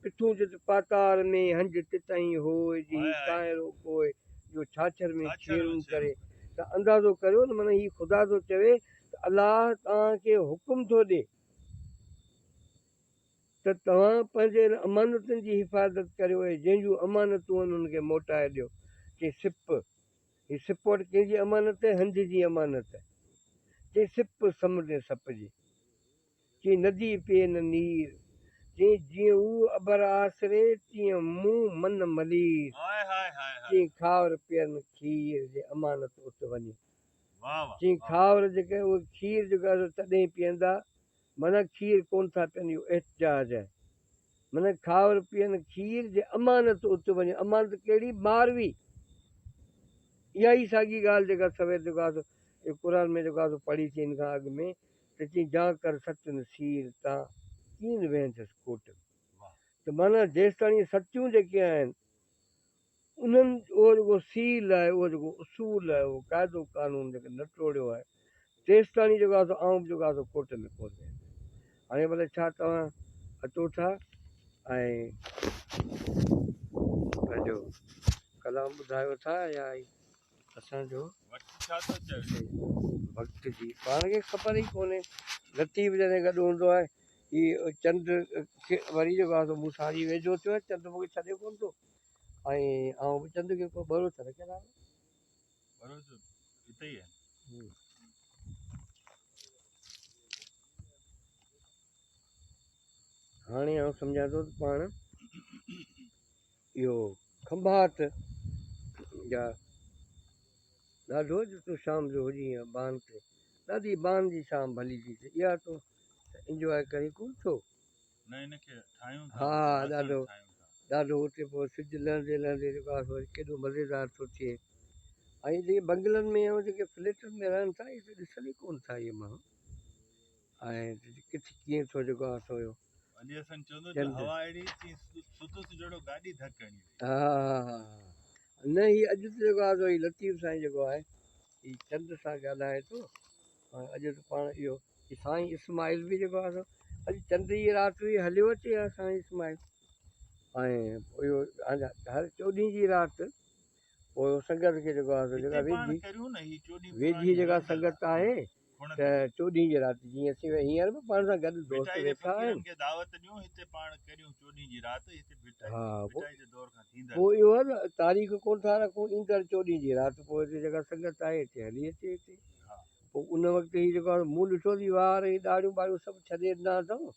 پٺون جت پاتار ۾، هنج تتائين هوء، جي هي ڪانئرو ڪوء، جو ڇاڇر ۾ ڇيرون ڪري. ته اندازو ڪريو ته معنيٰ هي خدا ٿو چوي ته الله توهان کي حڪم ٿو ڏي. ته توهان پنهنجي انهن امانتن جي حفاظت ڪريو ۽ جنهن جون امانتون آهن انهن کي موٽائي ڏيو. چي سپ، هي سپ وٽ ڪنهن جي امانت آهي؟ هنج جي امانت آهي. چي سپ سمنڊ سپ جي. چي ندي پئي نه نير. چي جيئن هو ابر آسري، تيئن مون من ملير. چي کاور پين کير، جي امانت ات وڃي. چي کاور جيڪي اهي کير جيڪو آهي سو تڏهن پيئندا، معنيٰ کير ڪونه ٿا پين اهو احتجاج آهي. معنيٰ کاور پين کير جي امانت ات وڃي. امانت ڪهڙي؟ ماروي. اها ئي ساڳي ڳالهه جيڪا سوير جيڪو آهي سو قرآن ۾ جيڪو آهي سو پڙهي ٿي ان کان اڳ ۾ ته ته چئين جا ڪر ستن سير تان ڪين ويهندس ڪوٽ ۾. ته معنيٰ جيستاڻي ستيون جيڪي آهن انهن اهو جيڪو سيل آهي اهو جيڪو اصول آهي اهو قاعدو قانون جيڪو نه ٽوڙيو آهي تيستاڻي جيڪو آهي سو آئون به جيڪو آهي سو ڪوٽ ۾ ڪونه ويهندس. هاڻي ڀلي ڇا توهان اچو ٿا ۽ پنهنجو ڪلام ٻڌايو ٿا يا اسان جو وقت ڇا ٿو چوي؟ وقت جي پاڻ کي خبر ئي ڪونهي. لطيف جڏهن گڏ هوندو آهي هي چنڊ کي وري جيڪو آهي سو مون سان اچي ويجهو ٿيو آهي چنڊ مون کي ڇڏي ڪونه ٿو ۽ آئون به چنڊ کي ڪو ٻروچ رکيل آهي. ٻروچ هتي ئي آهن. هاڻي آئون سمجهان ٿو ته پاڻ اهو کنڀات جا ڏاڍو جو تون شام جو هجين ها بان تي ڏاڍي بان جي شام ڀلي ٿي ٿئي اها تون انجواء ڪرين ڪونه ٿو. نه ان کي ٺاهيون ٿا ها ڏاڍو ڏاڍو اتي پوء سج لهندي لهندي جيڪو آهي سو وري ڪيڏو مزيدار ٿو ٿئي ۽ جيڪي بنگلن ۾ ۽ جيڪي فليٽن ۾ رهن ٿا اهي ته ڏسن ئي ڪونه ٿا اهي ماڻهو ۽ ڪٿي ڪيئن ٿو جيڪو آهي سو اهو علي حسن چوندو ته هوا اهڙي چي ستس جهڙو گاڏي ڌڪ هڻي وئي. ها ها ها نه هي اڄ ته جيڪو آهي سو هي لطيف سائين جيڪو آهي هي چند سان ڳالهائي ٿو ۽ اڄ ته پاڻ اهو هي سائين اسماعيل به جيڪو آهي سو اڄ چنڊ جي رات هئي هليو اچي ها سائين اسماعيل ۽ اهو هر چوڏهين جي رات پوء سنگت کي جيڪو آهي سو جيڪا ويجهي ويجهي جيڪا سنگت آهي ته چوڏهين جي رات جيئن اسين هينئر به پاڻ سان گڏ دوست ويٺا آهن. ها پوء اهو آهي ته تاريخ ڪونه ٿا رکون ايندڙ چوڏهين جي رات پوء هتي جيڪا سنگت آهي هتي هلي اچي هتي پوء ان وقت هي جيڪو آهي مون ڏٺو ته وار هي ڏاڙهيون ٻاڙهيون سڀ ڇڏي ڏنا اٿئون.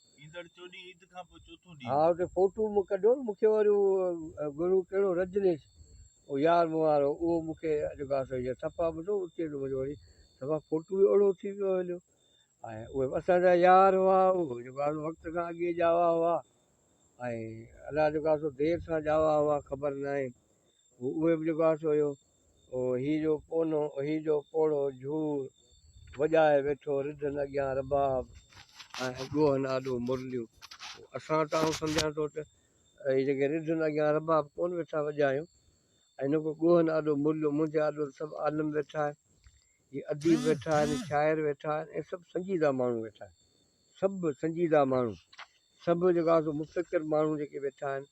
ها اتي فوٽو مون ڪڍيو ته مون کي وري اهو گرو ڪهڙو رجنيش اهو يار مون وارو اهو مون کي جيڪو آهي سو هيء صفا ٻڌو اتي ته منهنجو وري صفا فوٽو ئي اهڙو ٿي ويو هليو ۽ اهي به اسان جا يار هئا اهي جيڪو آهي سو وقت کان اڳي ڄاوا هئا ۽ الاء جيڪو آهي سو دير سان ڄاوا هئا خبر ناهي هو اهي به جيڪو آهي سو اهو هي جو پونو هي جو پوڙهو جهور وڄائي ويٺو رڍن اڳيان رباب ۽ ڳوهن آڏو مرليون اسان ته آئون سمجهان ٿو ته اهي جيڪي رڍن اڳيان رباب ڪونه ويٺا وڄايون ۽ نه ڪو ڳوهن آڏو مرليون منهنجي آڏو ته سڀ عالم ويٺا آهن هي اديب ويٺا آهن شاعر ويٺا آهن ۽ سڀ سنجيده ماڻهو ويٺا آهن سڀ سنجيده ماڻهو سڀ جيڪو آهي سو مفڪر ماڻهو جيڪي ويٺا آهن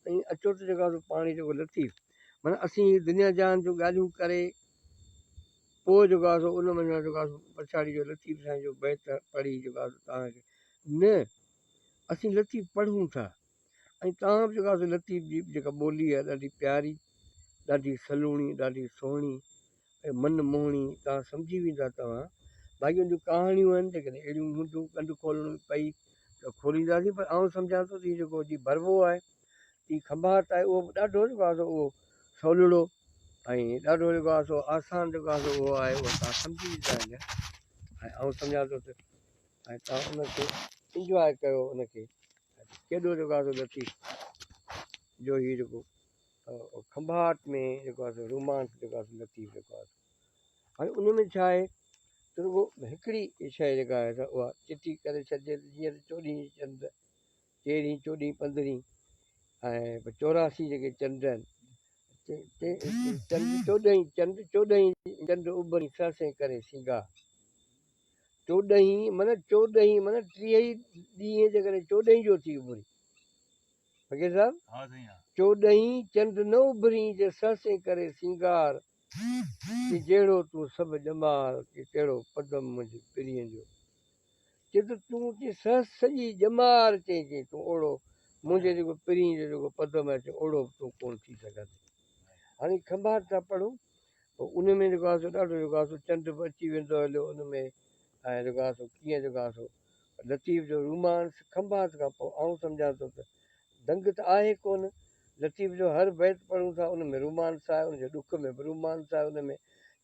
۽ اچو ته جيڪو آهي سو پاڻ جيڪو لطيف معنيٰ اسين دنيا جهان جون ڳالهيون ڪري پوء جيڪو آهي سو ان منجهان جيڪو آهي سو پڇاڙي جو لطيف سائين جو بيت پڙهي جيڪو آهي سو توهان کي نه اسين لطيف پڙهون ٿا ۽ توهان به جيڪو آهي سو لطيف جي جيڪا ٻولي آهي ڏاڍي پياري ڏاڍي سلوڻي ڏاڍي سهڻي ۽ من موهڻي توهان سمجهي ويندا توهان باقي ان جون ڪهاڻيون آهن جيڪڏهن اهڙيون هونديون ڪنڊ کولڻ پئي ته کولينداسين پر آئون سمجهان ٿو ته هي جيڪو جي ڀربو آهي هي کنڀات آهي اهو به ڏاڍو جيڪو آهي سو اهو سولڙو ۽ ڏاڍو جيڪو آهي سو آسان جيڪو آهي سو اهو آهي اهو توهان سمجهي ويندا آهن ۽ آئون سمجهان ٿو ته ۽ توهان ان کي انجواء ڪيو ان کي ڪيڏو جيڪو آهي سو لطيف جو هي جيڪو کنڀات ۾ جيڪو آهي سو رومانس جيڪو آهي سو لطيف جيڪو آهي هاڻي ان ۾ ڇا آهي ته رڳو هڪڙي شيء جيڪا آهي سا اها چٽي ڪري ڇڏجي ته جيئن ته چوڏهين چنڊ تيرهين چوڏهين پندرهين ۽ 84 جيڪي چنڊ آهن چنڊ چوڏهين چنڊ چوڏهين چنڊ اڀري سهسين ڪري سينگار چوڏهين معنيٰ چوڏهين معنيٰ 30 ئي ڏينهن جيڪڏهن چوڏهين جو ٿي اڀري فقير صاحب چوڏهين چنڊ نه اڀرين جي سهسين ڪري سينگار چي جهڙو تون سڀ ڄمار چي تهڙو پدم منهنجي پرينء جو چي ته تون چي سهس سڄي ڄمار چئين چي تون اوڙو منهنجي جيڪو پرينء جو جيڪو پدم آهي چي اوڙو به تون ڪونه ٿي سگهندين. هاڻي کنڀات ٿا پڙهون پوء ان ۾ جيڪو آهي سو ڏاڍو جيڪو آهي سو چنڊ به اچي ويندو هليو ان ۾ ۽ جيڪو آهي سو ڪيئن جيڪو آهي سو لطيف جو رومانس کنڀات کان پوء آئون سمجهان ٿو ته دنگ ته آهي ڪونه لطيف جو هر بيت پڙهون ٿا ان ۾ رومانس آهي ان جي ڏک ۾ به رومانس آهي ان ۾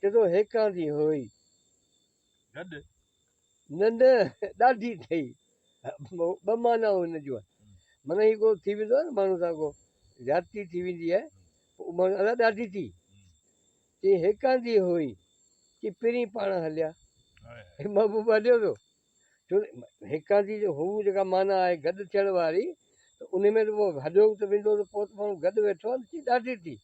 چئي ٿو هيڪاندي هوئي گڏ نه نه ڏاڍي ٺهي ٻه معنائون هن جون آهن معنيٰ هي ڪو ٿي ويندو آهي نه ماڻهو سان ڪو زيادتي ٿي ويندي آهي پوء ماڻهو الا ڏاڍي ٿي چي هيڪاندي هوئي چي پرين پاڻ هليا محبوب هليو ويو. ڇو ته هيڪاندي جو هو جيڪا معنيٰ آهي گڏ ٿيڻ واري ته ان ۾ ته پوء هڏو ته ويندو ته پوء ته ماڻهو گڏ ويٺو آهي نه ڏاڍي ٿي.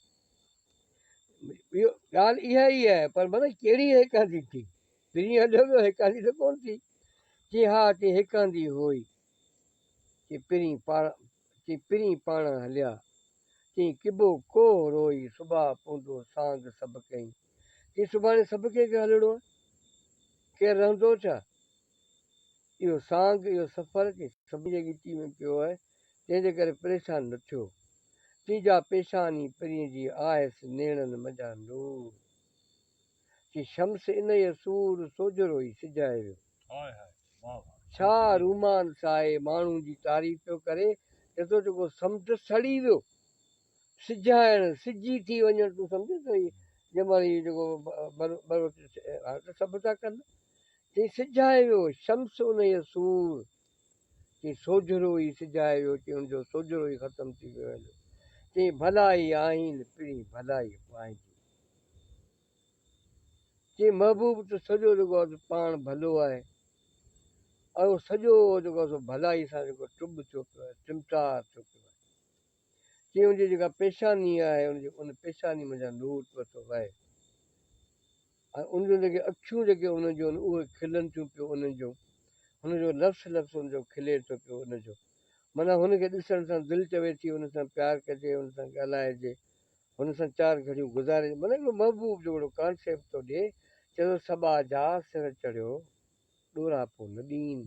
اهو ڳالهه اها ئي آهي پر معنيٰ ڪهڙي هيڪاندي ٿي؟ پرين هليو ويو هيڪاندي ته ڪونه ٿي. چي ها چي هيڪاندي هئي چي پرين پاڻ چي پرين پاڻ هليا چي ڪبو ڪوهه روئي صبح پوندو سانگ سڀ ڪئين. چي سڀاڻي سڀ ڪنهن کي هلڻو آهي ڪير رهندو ڇا؟ اهو سانگ اهو سفر چي سڀني جي ڳچي ۾ پيو آهي تنهن جي ڪري پريشان نه ٿيو. چي جا پيشاني پرين جي آهيس نيڻن منجهان نور. چي شمس انهيء سور سوجهرو ئي سجهائي ويو. ڇا رومانس آهي ماڻهو جي تعريف پيو ڪري چي ٿو جيڪو سمنڊ سڙي ويو. سجهائڻ، سجي ٿي وڃڻ تون سمجهين ٿو هي جنهن مهل هي جيڪو ٻروچ ته سڀ ٿا ڪن. چي سجهائي ويو شمس انهيء سور. چي سوجهرو ئي سجهائي ويو چي ان جو سوجهرو ئي ختم ٿي ويو هليو. چي ڀلائي آهين پرين ڀلائي پنهنجي. چي محبوب ته سڄو جيڪو آهي سو پاڻ ڀلو آهي ۽ اهو سڄو جيڪو آهي سو ڀلائي سان جيڪو ٽٻ ٿيو پيو آهي ٽمٽار ٿيو پيو آهي. چي ان جي جيڪا پيشاني آهي ان جي ان پيشاني منجهان نور پيو ٿو وهي ۽ ان جون جيڪي اکيون جيڪي ان جون آهن اهي کلن ٿيون پيو انهن جون هن جو لفظ لفظ ان جو کلي ٿو پيو ان جو معنيٰ هن کي ڏسڻ سان دل چوي ٿي ان سان پيار ڪجي ان سان ڳالهائجي هن سان چار گهڙيون گذارجي معنيٰ هڪڙو محبوب جو هڪڙو ڪانسيپٽ ٿو ڏئي چئي ٿو سٻا جا سر چڙهيو ڏوراپو نه ڏين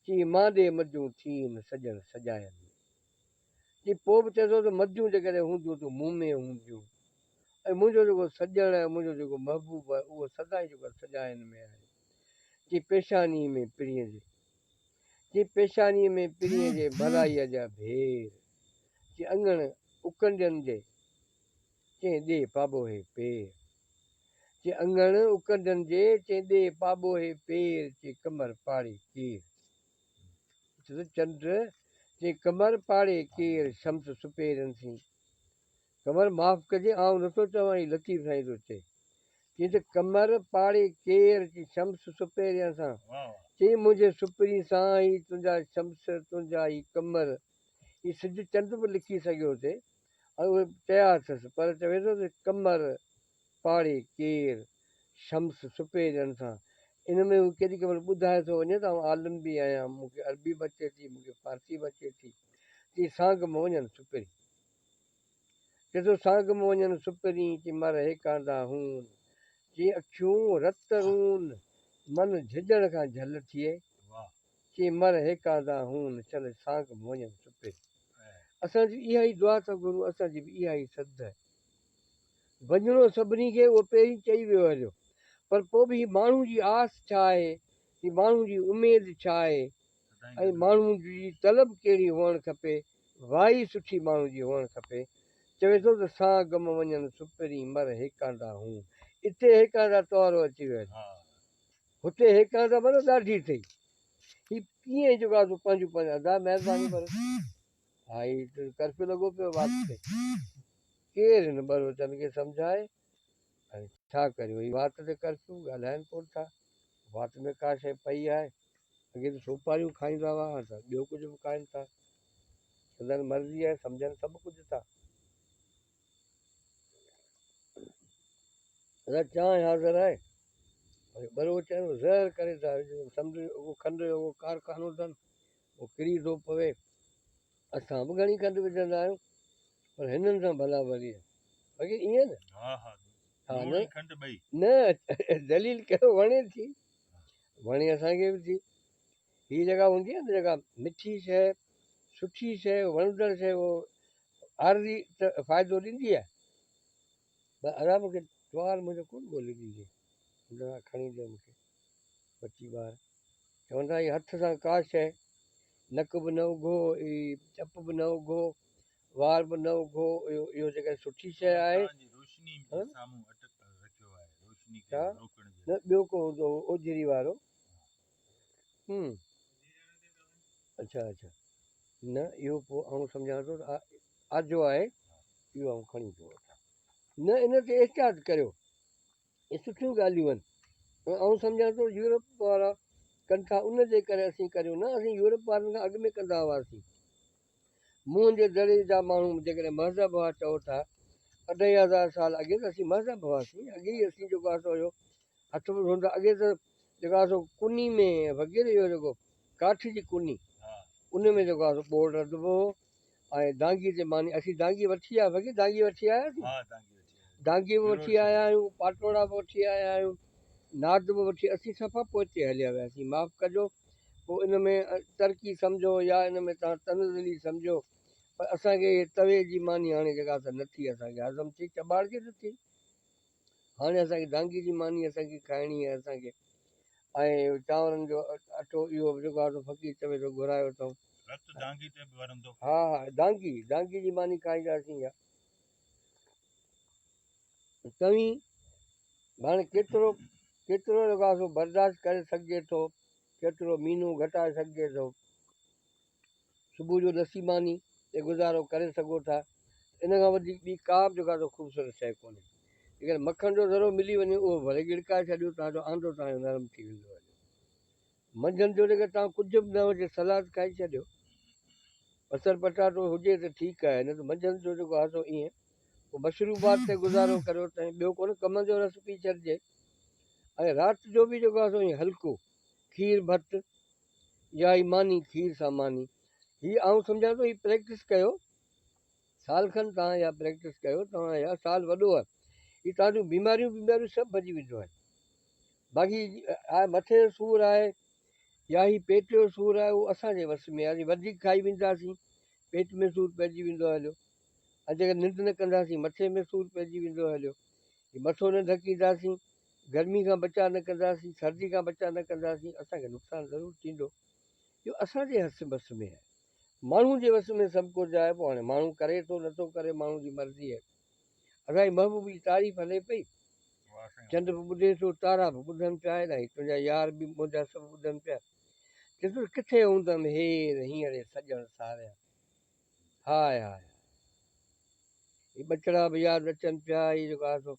چي مان ڏي مديون ٿين سڄڻ سڄاين. چي پوء به چئي ٿو ته مديون جيڪڏهن هونديون ته مون ۾ هونديون ۽ منهنجو جيڪو سڄڻ آهي، منهنجو جيڪو محبوب آهي، اهو سدائين جيڪو آهي سڄاين ۾ آهي. چي پيشانيء ۾ پرينء جي، چي پيشانيء ۾ پرينء جي ڀلائيء جا ڀير، چي اڱڻ اڪنڊين جي، چين ڏي پاٻوهي پير. چي اڱڻ اڪنڊن جي، چين ڏي پاٻوهي پير، چي ڪمر پاڙي ڪير. چنڊ چي قمر پاڙي ڪير شمس سپيرين سين. قمر معاف ڪجي آئون نٿو چوان هي لطيف سائين ٿو چئي. چي ته قمر پاڙي ڪير چي شمس سپيرين سان. چي منهنجي سپرين سان هي تنهنجا شمس تنهنجا هي قمر. هي سج چنڊ به لکي سگهيو ٿي ۽ اهي چيا اٿس پر چوي ٿو ته قمر پاڙي ڪير شمس سپيرين سان. ان ۾ هو ڪيڏي ڪنهن مهل ٻڌائي ٿو وڃي ته آئون عالم به آهيان، مون کي عربي به اچي ٿي، مون کي فارسي به اچي ٿي. چي سانگ م وڃن سپرين. چي ٿو سانگ م وڃن سپرين، چي مر هيڪاندا هون. چي اکيون رت رون، من جهڄڻ کان جهل ٿئي. چي مر هيڪاندا هون، چل سانگ م وڃن سپرين. اسان جي اها ئي دعا ٿا گهرون، اسان جي به اها ئي سڌ آهي. وڃڻو سڀني کي اهو پهرين چئي ويو هليو پر پوء به هي ماڻهو جي آس ڇا آهي، هي ماڻهو جي اميد ڇا آهي ۽ ماڻهو جي طلب ڪهڙي هئڻ کپي، وائي سٺي ماڻهو جي هئڻ کپي. چوي ٿو ته سان غم وڃن سپرين مر هيڪاندا هون. اتي هيڪاندا توارو اچي ويو هليو. هتي هيڪاندا معنيٰ ڏاڍي اٿئي. هي ڪيئن جيڪو آهي سو پنهنجون پنهنجون ادا مهرباني پر ها هي ڪرفيو لڳو پيو وات تي. ڪير هن ٻروچن کي سمجهائي ۽ ڇا ڪريون هي وات تي ڪرفيو ڳالهائين ڪونه ٿا وات ۾ ڪا شيء پئي آهي اڳي ته سوپاريون کائيندا هئا هاڻ ته ٻيو ڪجهه به کائين ٿا سندن مرضي آهي سمجهن سڀ ڪجهه ٿا ادا چانهه حاضر آهي پر ٻروچ آهن زهر ڪري ٿا سمنڊ جو کنڊ جو ڪارخانو اٿن اهو ڪري ٿو پوي اسان به گهڻي کنڊ وجهندا آهيون پر هنن سان ڀلا ڀلي آهي باقي ائين نه ها ها ها نه کنڊ ٻئي نه دليل ڪيو وڻي ٿي وڻي اسان کي به ٿي هي جيڪا هوندي آهي نه جيڪا مٺي شيء سٺي شيء وڻندڙ شيء اهو عارضي ته فائدو ڏيندي آهي پر ادا مونکي ٽوال منهنجو ڪونه ڳولي ڏيندي کڻي ڏي مونکي ٻچي ٻار چون ٿا هي هٿ سان ڪا شيء نڪ به نه اگهو، هي چپ به نه اگهو، وار به نه اگهو، اهو اهو جيڪڏهن سٺي شيء آهي. ڇا؟ نه ٻيو ڪو هوندو هو اوجهري وارو. هم اڇا اڇا نه اهو پوء آئون سمجهان ٿو ته آجو آهي اهو آئون کڻي ٿو وٺان. نه ان تي احتياط ڪريو. اهي سٺيون ڳالهيون آهن. آئون سمجهان ٿو يورپ وارا ڪن ٿا ان جي ڪري اسين ڪريون نه اسين يورپ وارن کان اڳ ۾ ڪندا هئاسين. موهن جي دڙي جا ماڻهو جيڪڏهن مهذب هئا چئو ٿا اڍائي هزار سال اڳي ته اسين مهذب هئاسين اڳي ئي اسين جيڪو آهي سو اهو هٿ به ڌوندا اڳي ته جيڪو آهي سو ڪني ۾ وغيره اهو جيڪو ڪاٺ جي ڪني ان ۾ جيڪو آهي سو ٻوڙ رڌبو هو ۽ دانگي تي ماني اسين دانگي وٺي آيا وغيره دانگي وٺي آياسين دانگي به وٺي آيا آهيون پاٽوڙا به وٺي آيا آهيون ناد به وٺي اسين صفا پوئتي هليا وياسين معاف ڪجو پوء ان ۾ ترقي سمجهو يا ان ۾ توهان تنزلي سمجهو پر اسان کي هي توي جي ماني هاڻي جيڪا سا نٿي اسان کي هضم ٿئي چٻاڙجي نٿي هاڻي اسان کي دانگي جي ماني اسان کي کائڻي آهي اسان کي ۽ چانورن جو اٽو اهو به جيڪو آهي سو فقير چوي ٿو گهرايو اٿئون. رت دانگي تي به ورندو. ها ها دانگي دانگي جي ماني کائينداسين يا توهين هاڻي ڪيترو ڪيترو جيڪو آهي سو برداشت ڪري سگهجي ٿو ڪيترو مينو گهٽائي سگهجي ٿو صبح جو لسي ماني تي گذارو ڪري سگهو ٿا ان کان وڌيڪ ٻي ڪا به جيڪا سو خوبصورت شيء ڪونهي جيڪڏهن مکڻ جو ذرو ملي وڃي اهو ڀلي ڳڙڪائي ڇڏيو توهان جو آندو توهان جو نرم ٿي ويندو هليو منجهند جو جيڪڏهن توهان ڪجهه به نه هجي سلاد کائي ڇڏيو بصر پٽاٽو هجي ته ٺيڪ آهي نه ته منجهند جو جيڪو آهي سو ائين پوء مشروبات تي گذارو ڪريو ته ٻيو ڪونه ڪمند جو رس پي ڇڏجي ۽ رات جو به جيڪو آهي سو ائين هلڪو کير ڀت يا هي ماني کير سان ماني هي آئون سمجهان ٿو هي پريڪٽس ڪيو سال کن توهان اها پريڪٽس ڪيو توهان اها سال وڏو آهي هي توهان جون بيماريون بيماريون سڀ ڀڄي وينديون آهن باقي آهي مٿي جو سور آهي يا هي پيٽ جو سور آهي اهو اسان جي وس ۾ آهي وڌيڪ کائي وينداسين پيٽ ۾ سور پئجي ويندو هليو ۽ جيڪڏهن ننڊ نه ڪنداسين مٿي ۾ سور پئجي ويندو هليو هي مٿو نه ڍڪينداسين گرمي کان بچاء نه ڪنداسين سردي کان بچاء نه ڪنداسين اسان کي نقصان ضرور ٿيندو اهو اسان جي هس بس ۾ آهي ماڻهو جي وس ۾ سڀ ڪجهه آهي پوء هاڻي ماڻهو ڪري ٿو نٿو ڪري ماڻهو جي مرضي آهي. اسان جي محبوب جي تعريف هلي پئي. چنڊ به ٻڌي ٿو تارا به ٻڌن پيا هيڏانهن هي تنهنجا يار به منهنجا سڀ ٻڌن پيا. چئي ٿو ڪٿي هوندم هير هينئڙي سڄڻ ساريان. High high high. هي ٻچڙا به ياد اچن پيا هي جيڪو آهي سو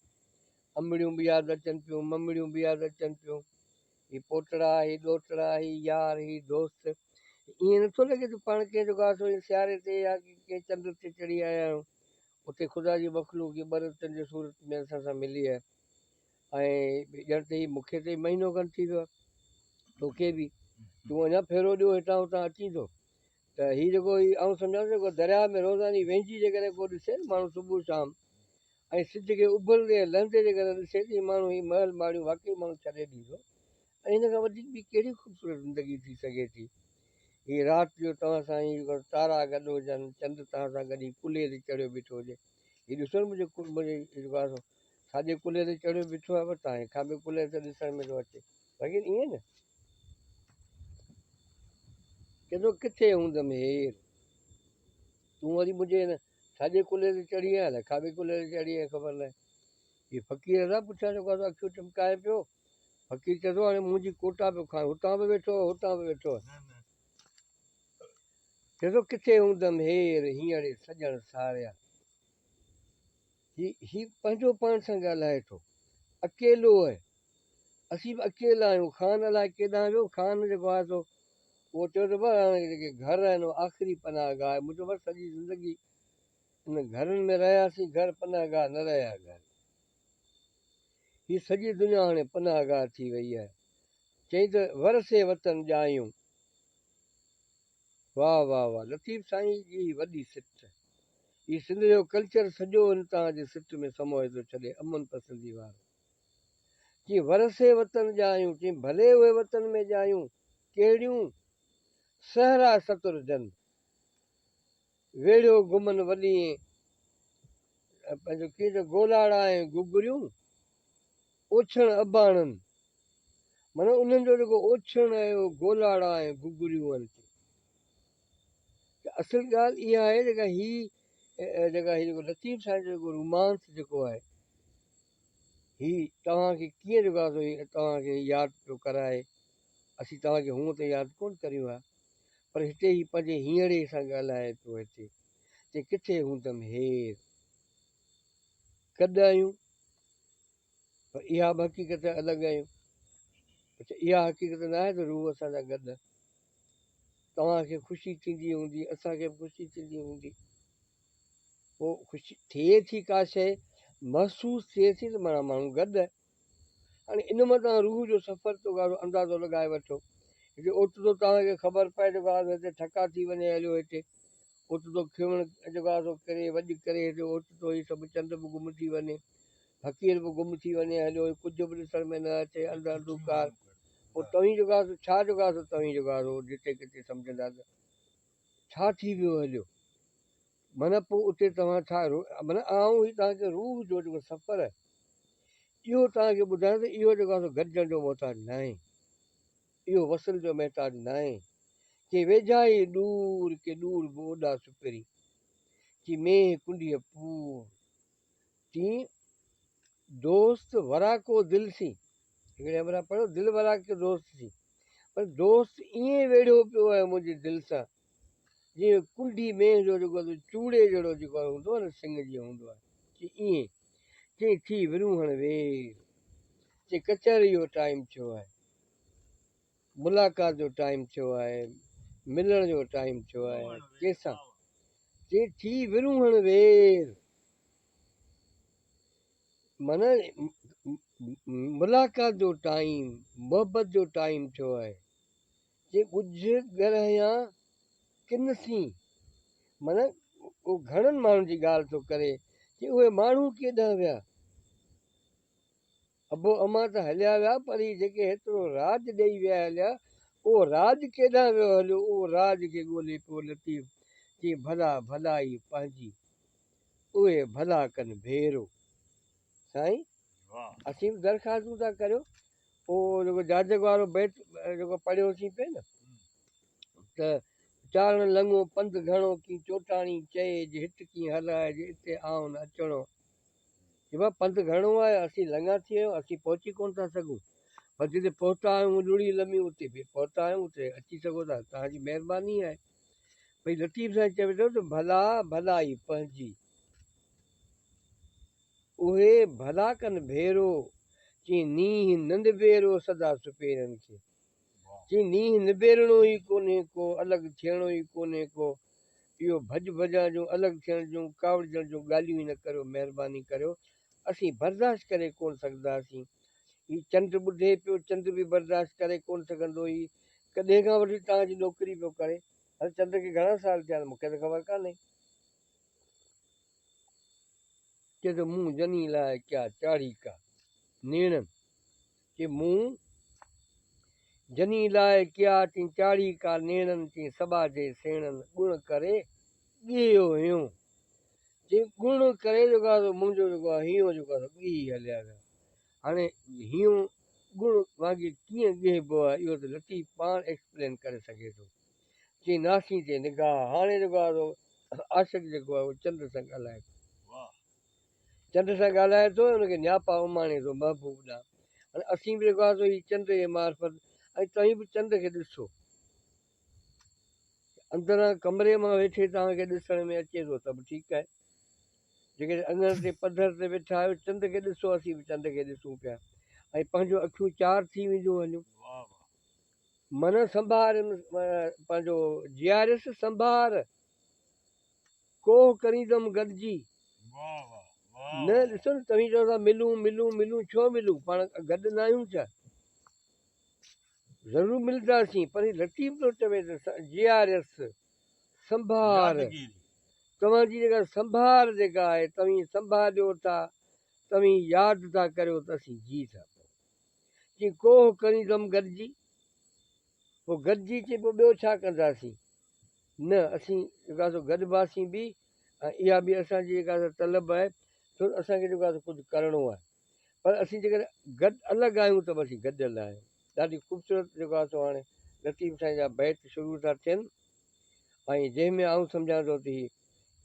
امڙيون به ياد اچن پيون ممڙيون به ياد اچن پيون. هي پوٽڙا، هي ڏوهٽڙا، هي يار، هي دوست، ائين نٿو لڳي ته پاڻ ڪنهن جو گاهه سوئي سياري تي يا ڪنهن چنڊ تي چڙهي آيا آهيون. اتي خدا جي مخلوق هي ٻرتن جي صورت ۾ اسان سان ملي آهي ۽ ڄڻ ته هي مون کي ته هي مهينو کن ٿي ويو آهي، توکي به. تون اڃا ڦيرو ڏيو هتان هتان اچين ٿو ته هي جيڪو هي آئون سمجهان ٿو جيڪو درياهه ۾ روزاني وهنجي جيڪڏهن ڪو ڏسي نه ماڻهو صبح شام ۽ سج کي اڀرندي ۽ لهندي جيڪڏهن ڏسي ته هي ماڻهو هي محل ماڙيون واقعي ماڻهو ڇڏي ڏيندو ۽ هن کان وڌيڪ ٻي ڪهڙي خوبصورت زندگي ٿي سگهي ٿي. هي رات جو توهان سان هي جيڪو تارا گڏ هجن، چنڊ توهان سان گڏ هي ڪلهي تي چڙهيو بيٺو هجي. هي ڏسو نه منهنجي منهنجي جيڪو آهي سو ساڄي ڪلهي تي چڙهيو بيٺو آهي پر توهان کي کاٻي ڪلهي تي ڏسڻ ۾ ٿو اچي. باقي ائين نه. چئي ٿو ڪٿي هوندم هير. تون وري منهنجي هن ساڄي ڪلهي تي چڙهي آهين الائي کاٻي ڪلهي تي چڙهي آهين خبر ناهي. هي فقير ادا پٺيان جيڪو آهي سو اکيون ٽمڪائي پيو. فقير چئي ٿو هاڻي منهنجي ڪوٽا پيو کائين هتان به ويٺو هو هتان به ويٺو هو. چئي ٿو ڪٿي هوندم هير هينئڙي سڄڻ ساريا. هي هي پنهنجو پاڻ سان ڳالهائي ٿو. اڪيلو آهي. اسين به اڪيلا آهيون. خان الائي ڪيڏانهن ويو. خان جيڪو آهي سو اهو چيو ته بس هاڻي جيڪي گهر آهن اهي آخري پناهه گاهه آهي. مون چيو بس سڄي زندگي ان گهرن ۾ رهياسين گهر پناهه گاهه نه رهيا گهر. هي سڄي دنيا هاڻي پناهه گاهه ٿي وئي آهي. چئين ته ورثي وطن ڄايون. واه واه واه لطيف سائين جي هي وڏي سٽ. هي سنڌ جو ڪلچر سڄو هن توهان جي سٽ ۾ سموئي ٿو ڇڏي امن پسندي وارو. چئين ورثي وطن ڄايون چئين ڀلي اهي وطن ۾ ڄايون ڪهڙيون صحرا ستر جن ويڙهيو گمن وڏيين پنهنجو ڪيئن چئو گولاڙا ۽ گگريون اوڇڻ اباڻن معنيٰ انهن جو جيڪو اوڇڻ آهي اهو گولاڙا ۽ گگريون آهن ته اصل ڳالهه اها آهي جيڪا هي جيڪا هي جيڪو لطيف سائين جو جيڪو رومانس جيڪو آهي هي توهان کي ڪيئن جيڪو آهي سو هي توهان کي ياد پيو ڪرائي اسين توهان کي هونء ته ياد ڪونه ڪريون ها پر هتي هي پنهنجي هينئڙي سان ڳالهائي پيو هتي چي ڪٿي هوندم هير گڏ آهيون پر اها به حقيقت الڳ آهيون. اڇا اها حقيقت ناهي ته روح اسان سان گڏ آهي. توهان کي خوشي ٿيندي هوندي، اسان کي به خوشي ٿيندي هوندي. پوء خوشي ٿئي ٿي ڪا شيء محسوس ٿئي ٿي ته معنيٰ ماڻهو گڏ آهي. هاڻي ان مان توهان روح جو سفر ٿو ڳاڙهو اندازو لڳائي وٺو. هتي اوچتو توهان کي خبر پئي ته ڳاڙهو هتي ٺڪا ٿي وڃي هليو هتي اوچتو کيوڻ جيڪو آهي سو ڪري وڄ ڪري هتي اوچتو هي سڀ چنڊ به گم ٿي وڃي فقير به گم ٿي وڃي هليو ڪجهه به ڏسڻ ۾ نه اچي انڌ انڌوڪار پوء توهين جيڪو آهي سو ڇا جيڪو آهي سو توهين جيڪو آهي سو جتي ڪٿي سمجهندا ته ڇا ٿي ويو هليو معنيٰ پوء اتي توهان ڇا معنيٰ آئون هي توهان کي روح جو جيڪو سفر آهي اهو توهان کي ٻڌايان ته اهو جيڪو آهي سو گڏجڻ جو محتاج ناهي اهو وصل جو محتاج ناهي ڪي ويجها ئي ڏور ڪي ڏور به اوڏا سپرين ڪي مينهن ڪنڊيء پور تين دوست وراڪو دل سين هڪڙي همراهه پڙهيو دل وراڪي دوست سين پر دوست ائين ويڙهيو پيو آهي منهنجي دل سان جيئن ڪنڊي مينهن جو جيڪو چوڙي جهڙو جيڪو هوندو آهي نه سڱ جيئن هوندو آهي چي ائين چي ٿي ورونهڻ وير چي ڪچهري جو ٽائيم ٿيو آهي ملاقات جو ٽائيم ٿيو آهي ملڻ جو ٽائيم ٿيو آهي ڪيسان چي ٿي ورونهڻ وير معنيٰ ملاقات جو ٽائيم محبت جو ٽائيم ٿيو آهي چي ڳجهه ڳرهيان ڪن سين معنيٰ اهو گهڻن ماڻهن جي ڳالهه ٿو ڪري چي اهي ماڻهو ڪيڏانهن ويا ابو امان ته هليا ويا پر هي جيڪي هيترو راڄ ڏئي ويا هليا اهو راڄ ڪيڏانهن ويو هليو اهو راڄ کي ڳولي پيو لطيف چي ڀلا ڀلائي پنهنجي اهي ڀلا ڪن ڀيرو سائين اسين به درخواستون ٿا ڪريو اهو جيڪو جاجڪ وارو بيت جيڪو پڙهيوسين پئي نه ته چارڻ لڱو پنڌ گهڻو ڪين چوٽاڻي چئي جي هت ڪين هلائج اتي آئون نه اچڻو چي بابا پنڌ گهڻو آهي، اسين لڱا ٿي ويا آهيون، اسين پهچي ڪونه ٿا سگهون، پر جتي پهتا آهيون لڙي لمي اتي به پهتا آهيون، اتي اچي سگهو ٿا، توهان جي مهرباني آهي. ڀئي لطيف سائين چوي ٿو ته ڀلا ڀلائي پنهنجي، اهي ڀلا ڪن ڀيرو، چي نينهن نه نبيرو سدا سپيرن کي. چي نينهن نبيرڻو ئي ڪونهي ڪو، الڳ ٿيڻو ئي ڪونهي ڪو، اهو ڀڄ ڀڄان جون، الڳ ٿيڻ جون، ڪاوڙجڻ جون ڳالهيون ئي نه ڪريو، مهرباني ڪريو، اسين برداشت ڪري ڪونه سگهنداسين. هي چنڊ ٻڌي پيو، چنڊ به برداشت ڪري ڪونه سگهندو، هي ڪڏهن کان وٺي توهان جي نوڪري پيو ڪري، هل چنڊ کي گهڻا سال ٿيا آهن، مون کي ته خبر ڪانهي. چي ته مون جني لاء ڪيا چاڙهي ڪا نيڻن. چي مون جني لاء ڪيا چين چاڙهي ڪا نيڻن چين سٻاجهي سيڻن ڳڻ ڪري ڳيهيو هيون چي ڳڻ ڪري جيڪو آهي سو منهنجو جيڪو آهي هيون جيڪو آهي سو ڳيهي هليا ويا هاڻي هيون ڳڻ وانگي ڪيئن ڳيهبو آهي اهو ته لطيف پاڻ ايڪسپلين ڪري سگهي ٿو چي ناسين تي نگاهه هاڻي جيڪو آهي سو عاشق جيڪو آهي اهو چنڊ سان ڳالهائي ٿو. چنڊ سان ڳالهائي ٿو ۽ ان کي نياپا اماڻي ٿو محبوب ڏانهن. هاڻي اسين به جيڪو آهي سو هي چنڊ جي معرفت ۽ توهين به چنڊ کي ڏسو. اندران ڪمري مان ويٺي توهان کي ڏسڻ ۾ اچي ٿو ته به ٺيڪ آهي. جيڪڏهن اڱڻ تي پڌر تي ويٺا آهيو چنڊ کي ڏسو اسين به چنڊ کي ڏسون پيا ۽ پنهنجون اکيون چار ٿي وينديون هليون. من سنڀاريم پنهنجو جياريس سنڀار. ڪوهه ڪريندم گڏجي. نه ڏسو نه توهين چئو ٿا ملون ملون ملون ڇو ملون پاڻ گڏ نه آهيون ڇا؟ ضرور ملنداسين پر هي لطيف ٿو چوي ته جياريس سنڀار توهان جي جيڪا سنڀار جيڪا آهي توهين سنڀاليو ٿا توهين ياد ٿا ڪريو ته اسين جي ٿا پئون چي ڪوهه ڪريندم گڏجي پوء گڏجي چي پوء ٻيو ڇا ڪنداسين نه اسين جيڪو آهي سو گڏباسين به ۽ اها به اسان جي جيڪا سا طلب آهي ڇو ته اسان کي جيڪو آهي سو ڪجهه ڪرڻو آهي پر اسين جيڪڏهن گڏ الڳ آهيون ته به اسين گڏيل آهيون ڏاڍي خوبصورت جيڪو آهي سو هاڻي لطيف سائين جا بيت شروع ٿا ٿين ۽ جنهن ۾ آئون سمجهان ٿو ته هي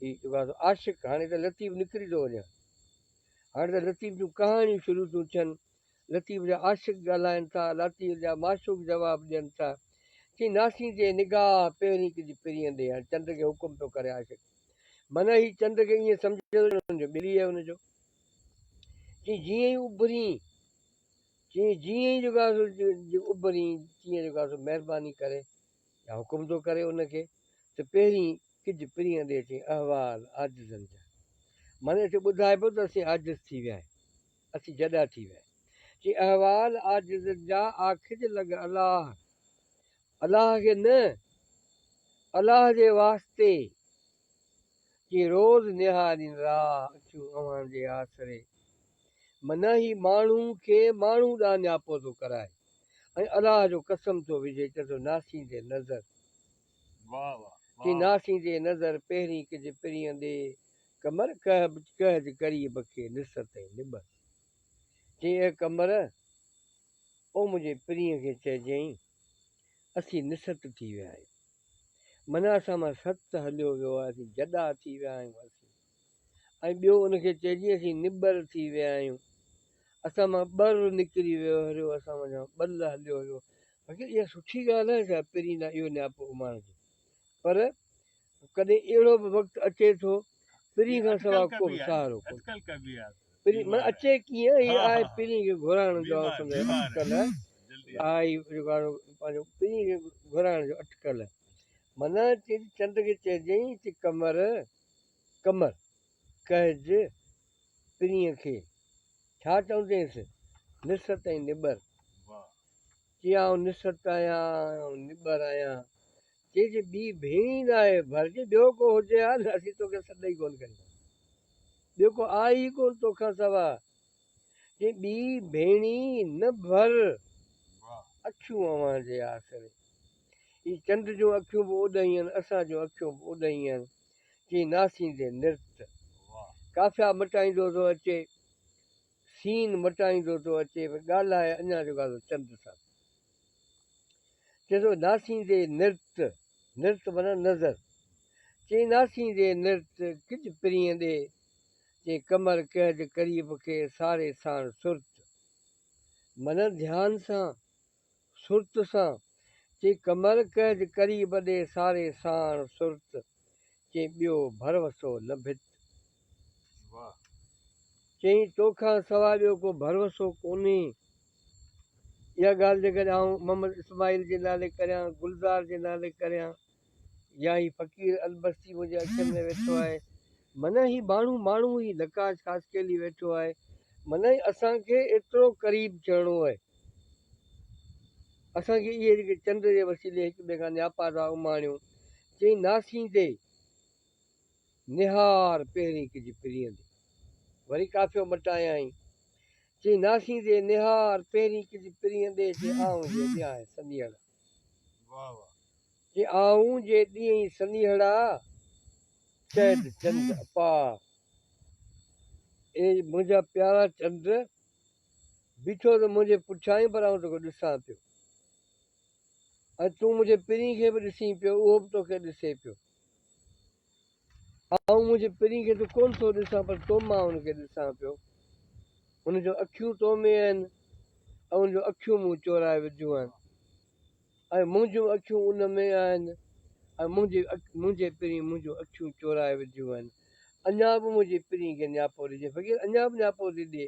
هي جيڪو آهي سو عاشق هاڻي ته لطيف نڪري ٿو وڃي هاڻي ته لطيف جون ڪهاڻيون شروع ٿيون ٿين لطيف جا عاشق ڳالهائن ٿا، لطيف جا معشوق جواب ڏين ٿا. چي ناسين جي نگاهه پهرين ڪج پرينء ڏي. هاڻي چنڊ کي حڪم پيو ڪري عاشق. معنيٰ هي چنڊ کي ائين سمجهي ٿو ڄڻ ان جو ٻلي آهي ان جو. چي جيئن ئي اڀرين. چيائين جيئن ئي جيڪو آهي سو اڀرين تيئن جيڪو آهي سو مهرباني ڪري يا حڪم ٿو ڪري ان کي ته پهرين ڪج پرينء ڏي چئين احوال عاجزن جا. معنيٰ اتي ٻڌائي پيو ته اسين عاجز ٿي ويا آهيون، اسين جڏا ٿي ويا آهيون. چئين احوال عاجزن جا آکج لڳ الله، الله کي نه، الله جي واسطي. چئين روز نهارين راهه اکيون اوهان جي آسري. معنيٰ هي ماڻهو کي ماڻهو ڏانهن نياپو ٿو ڪرائي ۽ الله جو قسم ٿو وجهي چئي ٿو ناسيندي نظر. چي ناسيندي نظر پهرين ڪج پرينء ڏي قمر ڪهج قريب کي نصرت ۽ نٻر. چي اي قمر! او منهنجي پرينء کي چئجئين اسين نصرت ٿي ويا آهيون. معنيٰ اسان مان ست هليو ويو آهي اسين جڏا ٿي ويا آهيون اسين. ۽ ٻيو ان کي چئجي اسين نٻر ٿي ويا آهيون. اسان مان ٻر نڪري ويو هليو، اسان منجهان ٻل هليو هليو. فقير اها سٺي ڳالهه آهي ڇا پرين ڏانهن اهو نياپو اماڻجي. پر ڪڏهن اهڙو به وقت اچي ٿو پرين کان سواء ڪو به سهارو ڪونهي. پرين معنيٰ اچي ڪيئن هي آهي پرين کي گهرائڻ جو سندس اٽڪل آهي جيڪو آهي پنهنجو پرين کي گهرائڻ جو اٽڪل معنيٰ چنڊ کي چئجئين چي قمر قمر ڪهج پرينء کي، ڇا چوندينس، نصرت ۽ نٻر. چي آئون نصرت آهيان، آئون نٻر آهيان. چي جي ٻي ڀيڻ ئي ناهي ڀر، جي ٻيو ڪو هجي ها نه اسين توکي سڏ ئي ڪونه ڪريون ها. ٻيو ڪو آهي ئي ڪونه توکان سوا. چي ٻي ڀيڻ ئي نه ڀر، اکيون اوهان جي آسري. هي چنڊ جون اکيون به اوڏهين آهن، اسان جون اکيون به اوڏهين آهن. چي ناسيندي نرت. قافيا مٽائيندو ٿو اچي، سين مٽائيندو ٿو اچي، پر ڳالهائي اڃا جو ڳالهو چنڊ سان. چئي ٿو ناسيندي نرت، نرت معنيٰ نظر. چي ناسيندي نرت، ڪج پرينء ڏي. چي قمر ڪهج قريب کي، ساري ساڻ سرت. معنيٰ ڌيان سان، سرت سان، چي قمر ڪهج قريب ڏي ساري ساڻ سرت، چي ٻيو ڀروسو نه ڀت. چيائين توکان سوا ٻيو ڪو ڀروسو ڪونهي. اها ڳالهه جيڪڏهن آئون محمد اسماعيل جي نالي ڪريان، گلزار جي نالي ڪريان يا هي فقير البستي منهنجي اکين ۾ ويٺو آهي، معنيٰ هي ماڻهو ماڻهو هي نقاش خاصخيلي ويٺو آهي، معنيٰ اسان کي ايترو قريب ٿيڻو آهي. اسان کي اهي جيڪي چنڊ جي وسيلي هڪ ٻئي کان نياپا ٿا اماڻيون، چيائين ناسيندي نهار پهرين ڪج پريندي. وري قافيو مٽايائين، چيائين ناسيندي نهار پهرين ڪج پريندي، چي آئون جي ڏيانء سنيهڙا. چي آئون جي ڏينء سنيهڙا، چئج چنڊ اپار. اي منهنجا پيارا چنڊ! بيٺو ته منهنجي پٺيان ئي پر آئون توکي ڏسان پيو ۽ تون منهنجي پرين کي به ڏسين پيو، اهو به توکي ڏسي پيو. آئون منهنجي پرين کي ته ڪونه ٿو ڏسان پر تو مان ان کي ڏسان پيو. هن جون اکيون تو ۾ آهن ۽ ان جون اکيون مون چورائي وڌيون آهن ۽ منهنجون اکيون ان ۾ آهن ۽ منهنجي منهنجي پرين منهنجون اکيون چورائي وڌيون آهن. اڃا به منهنجي پرين کي نياپو ڏجي. فقير اڃا به نياپو ٿي ڏي.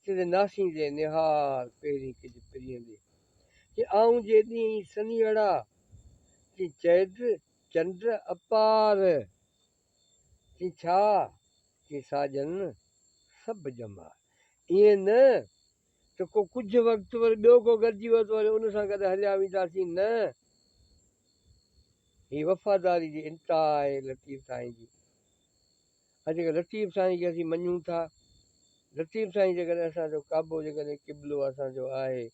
چي ناسيندي نهار پهرين ڪج پرين ڏي. چي آئون جي ڏينهن سنيهڙا، چي چئج چنڊ اپار. چي ڇا؟ چي ساڄن سڀ ڄمار. ائين نه ته ڪو ڪجهه وقت وري ٻيو ڪو گڏجي ويو ته وري ان سان گڏ هليا وينداسين نه. هي وفاداري جي انتها آهي لطيف سائين جي. ۽ جيڪڏهن لطيف سائين کي اسين مڃون ٿا، لطيف سائين جيڪڏهن اسان جو ڪعبو جيڪڏهن قبلو اسان جو آهي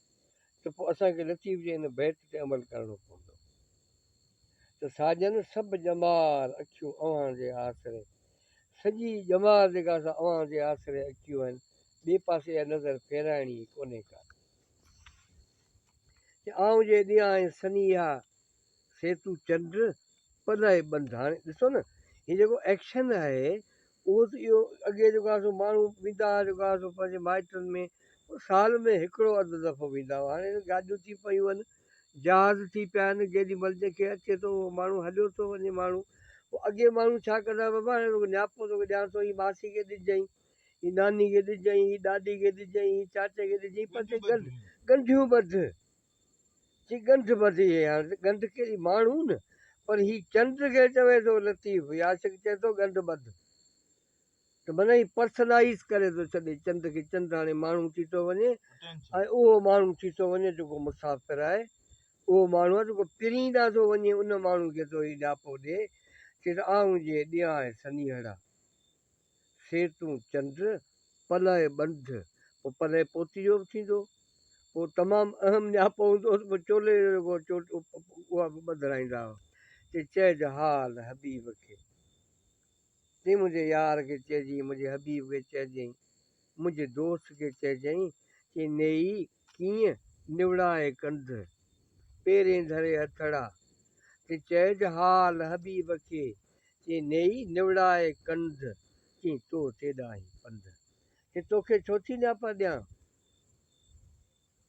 ته پوء اسان کي لطيف جي ان بيت تي عمل ڪرڻو پوندو ته ساڄن سڀ ڄمار اکيون اوهان جي آسري سڄي ڄمار جيڪا سا اوهان جي آسري اکيون آهن ٻئي پاسي اها نظر ڦيرائڻي ئي ڪونهي ڪا. چي آئون جي ڏيانء سنيها سي تون چنڊ پلئه ٻنڌاڻي. ڏسو نه هي جيڪو ايڪشن آهي اهو ته اهو اڳي جيڪو آهي سو ماڻهو ويندا هئا جيڪو آهي سو پنهنجي مائٽن ۾ سال ۾ هڪڙو اڌ دفعو ويندا هئا هاڻي ته گاڏيون ٿي پيون آهن جهاز ٿي پيا آهن جيڏي مهل جنهن کي اچي ٿو اهو ماڻهو هليو ٿو وڃي ماڻهو پوء اڳي ماڻهو ڇا ڪندا هئا بابا هاڻي توکي نياپو توکي ڏيان ٿو هي ماسي کي ڏجئين هي ناني کي ڏجئين، هي ڏاڏي کي ڏجئين، هي چاچي کي ڏجئين، پر چي ڳنڍ ڳنڍيون ٻڌ. چي ڳنڍ ٻڌ اهي هاڻ ڳنڍ ڪهڙي ماڻهو نه پر هي چنڊ کي چوي ٿو لطيف هي عاشق چئي ٿو ڳنڍ ٻڌ ته معنيٰ هي پرسنائيز ڪري ٿو ڇڏي چنڊ کي چنڊ هاڻي ماڻهو ٿي ٿو وڃي ۽ اهو ماڻهو ٿي ٿو وڃي جيڪو مسافر آهي اهو ماڻهو آهي جيڪو پرين ڏانهن ٿو وڃي ان ماڻهو کي ٿو هي ڏاپو ڏي چي ته آئون جي ڏيانء سنيهڙا سي تون چنڊ، پلئه ٻنڌ، پوء پلئه پوتي جو به ٿيندو، پوء تمام اهم نياپو هوندو هوس، پوء چولي جو جيڪو چوٽ اها به ٻڌرائيندا هئا، چي چئج حال حبيب کي، چي منهنجي يار کي چئجين، منهنجي حبيب کي چئجين، منهنجي دوست کي چئجين، چي نيئي ڪيئن نوڙائي ڪنڌ، پيرين ڌري هٿڙا، چي چئج حال حبيب کي، چي نيئي نوڙائي ڪنڌ، چي تو تيڏاهين پنڌ. چي توکي ڇو ٿي نياپا ڏيان،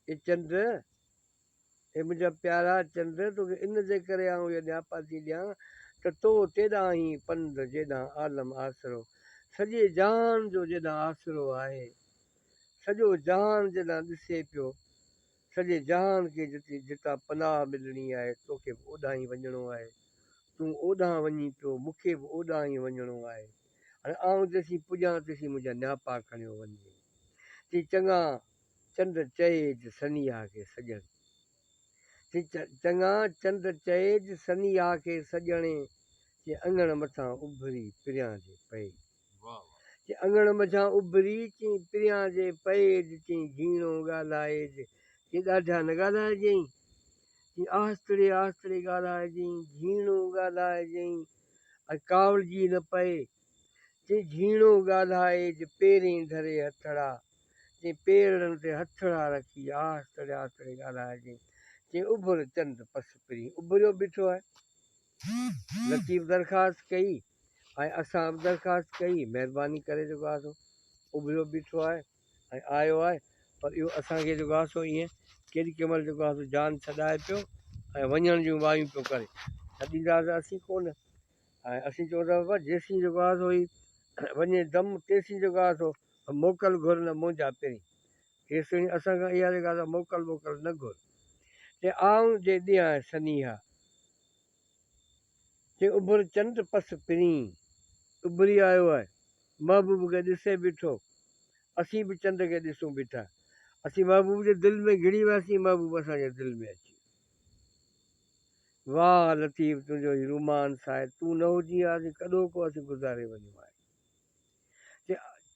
اي چنڊ، اي منهنجا پيارا چنڊ، توکي ان جي ڪري آئون اهي نياپا ٿي ڏيان ته تو تيڏاهين پنڌ، جيڏانهن عالم آسرو، سڄي جهان جو جيڏانهن آسرو آهي، سڄو جهان جيڏانهن ڏسي پيو، سڄي جهان کي جتي جتان پناهه ملڻي آهي، توکي به اوڏانهن ئي وڃڻو آهي. تون اوڏانهن وڃين پيو، مون کي به اوڏانهن ئي وڃڻو آهي. هاڻي آئون جيسين پڄان، تيسين منهنجا نياپا کڻيو وڃجين. چي چڱا چنڊ چئيج سنيها کي سڄڻي. چي چڱا چنڊ چئيج سنيها کي سڄڻي، چي اڱڻ مٿان اڀري پريان جي پئي. چي اڱڻ منجهان اڀري، چي پريان جي پئيج، چي جهيڻو ڳالهائيج، چي ڏاڍيان نه ڳالهائجئين. چي آهستڙي آهستڙي ڳالهائجئين، جهيڻو ڳالهائجئين ۽ ڪاوڙجي نه پئي. چي جهيڻو ڳالهائج، پيرين ڌري هٿڙا. چي پيرڙن تي هٿڙا رکي آهستڙي آهستڙي ڳالهائجئين. چي اڀر چنڊ پس پرين اڀريو بيٺو آهي. لطيف درخواست ڪئي ۽ اسان به درخواست ڪئي، مهرباني ڪري جيڪو آهي سو اڀريو بيٺو آهي. ۽ آيو آهي پر اهو اسان کي جيڪو آهي سو ائين ڪيڏي ڪنهن مهل جيڪو آهي سو جان ڇڏائي پيو ۽ وڃڻ جون وايون پيو ڪري ڇڏينداسين اسين ڪونه ۽ اسين چون ٿا بابا جيسين جيڪو آهي سو هي وڃي دم تيسين جيڪو آهي سو موڪل گهر نه منهنجا پرين تيسين اسان کان اها جيڪا آهي موڪل موڪل نه گهر چي آئون جي ڏيان سنيها چي اڀر چنڊ پس پرين اڀري آيو آهي محبوب کي ڏسي بيٺو، اسين به چنڊ کي ڏسون بيٺا. اسين محبوب جي دل ۾ گهڙي وياسين، محبوب اسان جي دل ۾ اچي ويو. واهه لطيف تنهنجو هي رومانس آهي، تون نه هجين ها اسين ڪڏهوڪو اسين گذاري وڃون ها.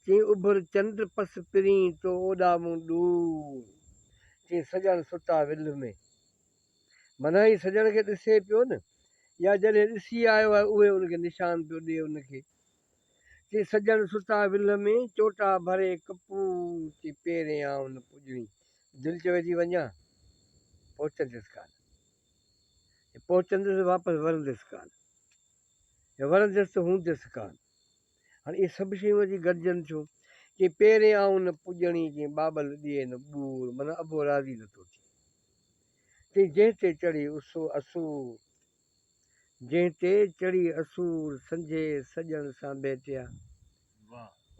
چي اڀر چنڊ پس پرين، تو اوڏا مون ڏور. چي سڄڻ ستا ولهه ۾. معنيٰ هي سڄڻ کي ڏسي پيو نه، يا جڏهن ڏسي آيو آهي اهي ان کي نشان پيو ڏئي ان کي. چي سڄڻ ستا ولهه ۾، چوٽا ڀري ڪپور، چي پيرين آئون نه پڄڻي. دل چوي ٿي وڃان، پهچنديس ڪانه. جي پهچنديس واپس ورنديس ڪانه. جي ورنديس ته هونديس ڪانه. هاڻي اهي سڀ شيون اچي گڏجن ٿيون. چي پيرين آئون نه پڄڻي، چي ٻاٻل ڏئي نه ٻور، معنيٰ ابو راضي نٿو ٿئي. چي جنهن تي چڙهي اسور، جنهن تي چڙهي اسور، سنجهي سڄڻ سان ڀيٽيا.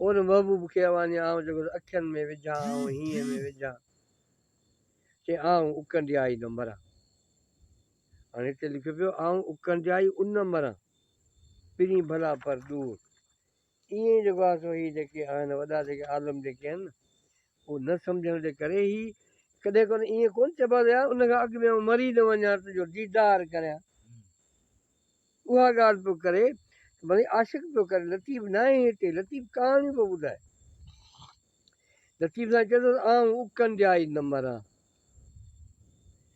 ان محبوب کي اوهان آئون جيڪو اکين ۾ وجهان، آئون هينئين ۾ وجهان، چي آئون اڪنڊيائي نه مران. هاڻي هتي لکيو پيو آئون اڪنڊيائي ان مران، پرين ڀلا پر ڏور. ائين ئي جيڪو آهي سو هي جيڪي آهن وڏا جيڪي عالم جيڪي آهن اهو نه سمجهڻ جي ڪري هي ڪڏهن ڪونه ائين ڪونه چئبو آهي ته يار ان کان اڳ ۾ آئون مري نه وڃان تنهنجو ديدار ڪريان اها ڳالهه پيو ڪري ته ڀلي عاشق پيو ڪري لطيف ناهي هتي لطيف ڪهاڻيون پيو ٻڌائي لطيف سائين چئي ٿو ته آئون اڪنڊيائي نه مران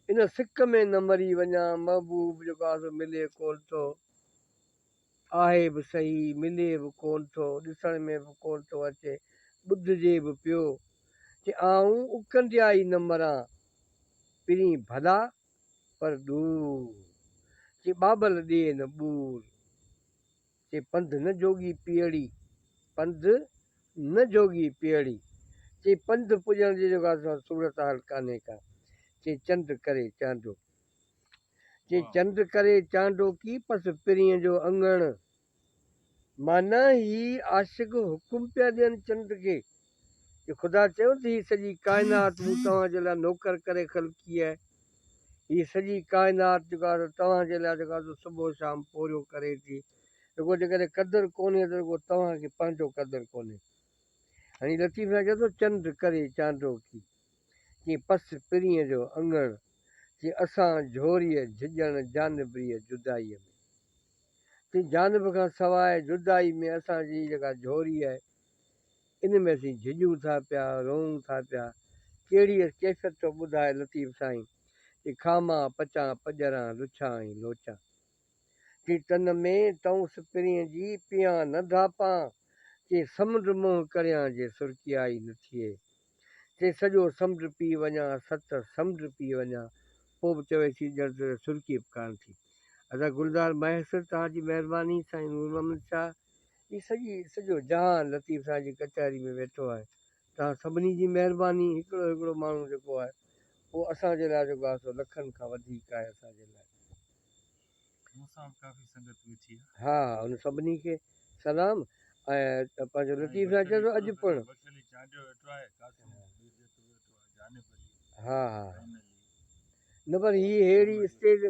ان سڪ ۾ نه مري وڃان محبوب جيڪو آهي سو ملي ڪونه ٿو آهي به سهي، ملي به ڪونه ٿو، ڏسڻ ۾ به ڪونه ٿو اچي، ٻڌجي به پيو، چي آئون اڪنڊيائي نه مران، پرين ڀلا پر ڏور، چي ٻاٻل ڏي نه ٻور، چي پنڌ نه جوڳي پيئڙي، پنڌ نه جوڳي پيئڙي، چي پنڌ پڄڻ جي جيڪا صورتحال ڪانهي ڪا، چي چنڊ ڪري چانڊو. چي چنڊ ڪري چانڊوڪي، پس پرينء جو اڱڻ. معنيٰ هي عاشق حڪم پيا ڏين چنڊ کي جو خدا چيو ته هي سڄي ڪائنات مون توهان جي لاء نوڪر ڪري خلقي آهي. هي سڄي ڪائنات جيڪا سو توهان جي لاء جيڪا سو صبح شام پورهيو ڪري ٿي. رڳو جيڪڏهن قدر ڪونهي ته رڳو توهان کي پنهنجو قدر ڪونهي. هڻي لطيف سائين چئي ٿو چنڊ ڪري چانڊوڪي، چي پس پرينء جو اڱڻ، چي اسان جهوريء جهڄڻ جانبريء جدائيء ۾. چي جانب کان سواء جدائي ۾ اسان جي جيڪا جهوري آهي، ان ۾ اسين جهڄون ٿا پيا، روئون ٿا پيا. ڪهڙي ڪيفيت ٿو ٻڌائي لطيف سائين، چي کامان پچان پڄران لڇان ۽ لوچان. چي تن ۾ تئونس پرينء جي پيان نه ڍاپان، چي سمنڊ منهن ڪريان جي سرڪيائي نه ٿئي. چي سڄو سمنڊ پي وڃان، ست سمنڊ پي وڃان، پوء به چوي ٿي ڄڻ ته سرڪي به ڪانه ٿي. ادا گلزار مهيسر توهان جي مهرباني، سائين نور محمد شاهه هي سڄي سڄو جهان لطيف سائين جي ڪچهري ۾ ويٺو آهي. توهان سڀني جي مهرباني هڪڙو هڪڙو ماڻهو جيڪو آهي اهو اسان جي لاء جيڪو آهي سو لکن کان وڌيڪ آهي اسان جي لاء. مون سان به ڪافي سنگت ويٺي آهي. ها ها ان سڀني کي سلام ۽ پنهنجو سائين لطيف سائين بخش چئي علي ٿو اڄ پڻ. بخش علي چانڊيو ويٺو آهي، قاسم ميرجت به ويٺو آهي، جانب علي، ها ها. زين علي. نه پر هي ههڙي محمد اسٽيج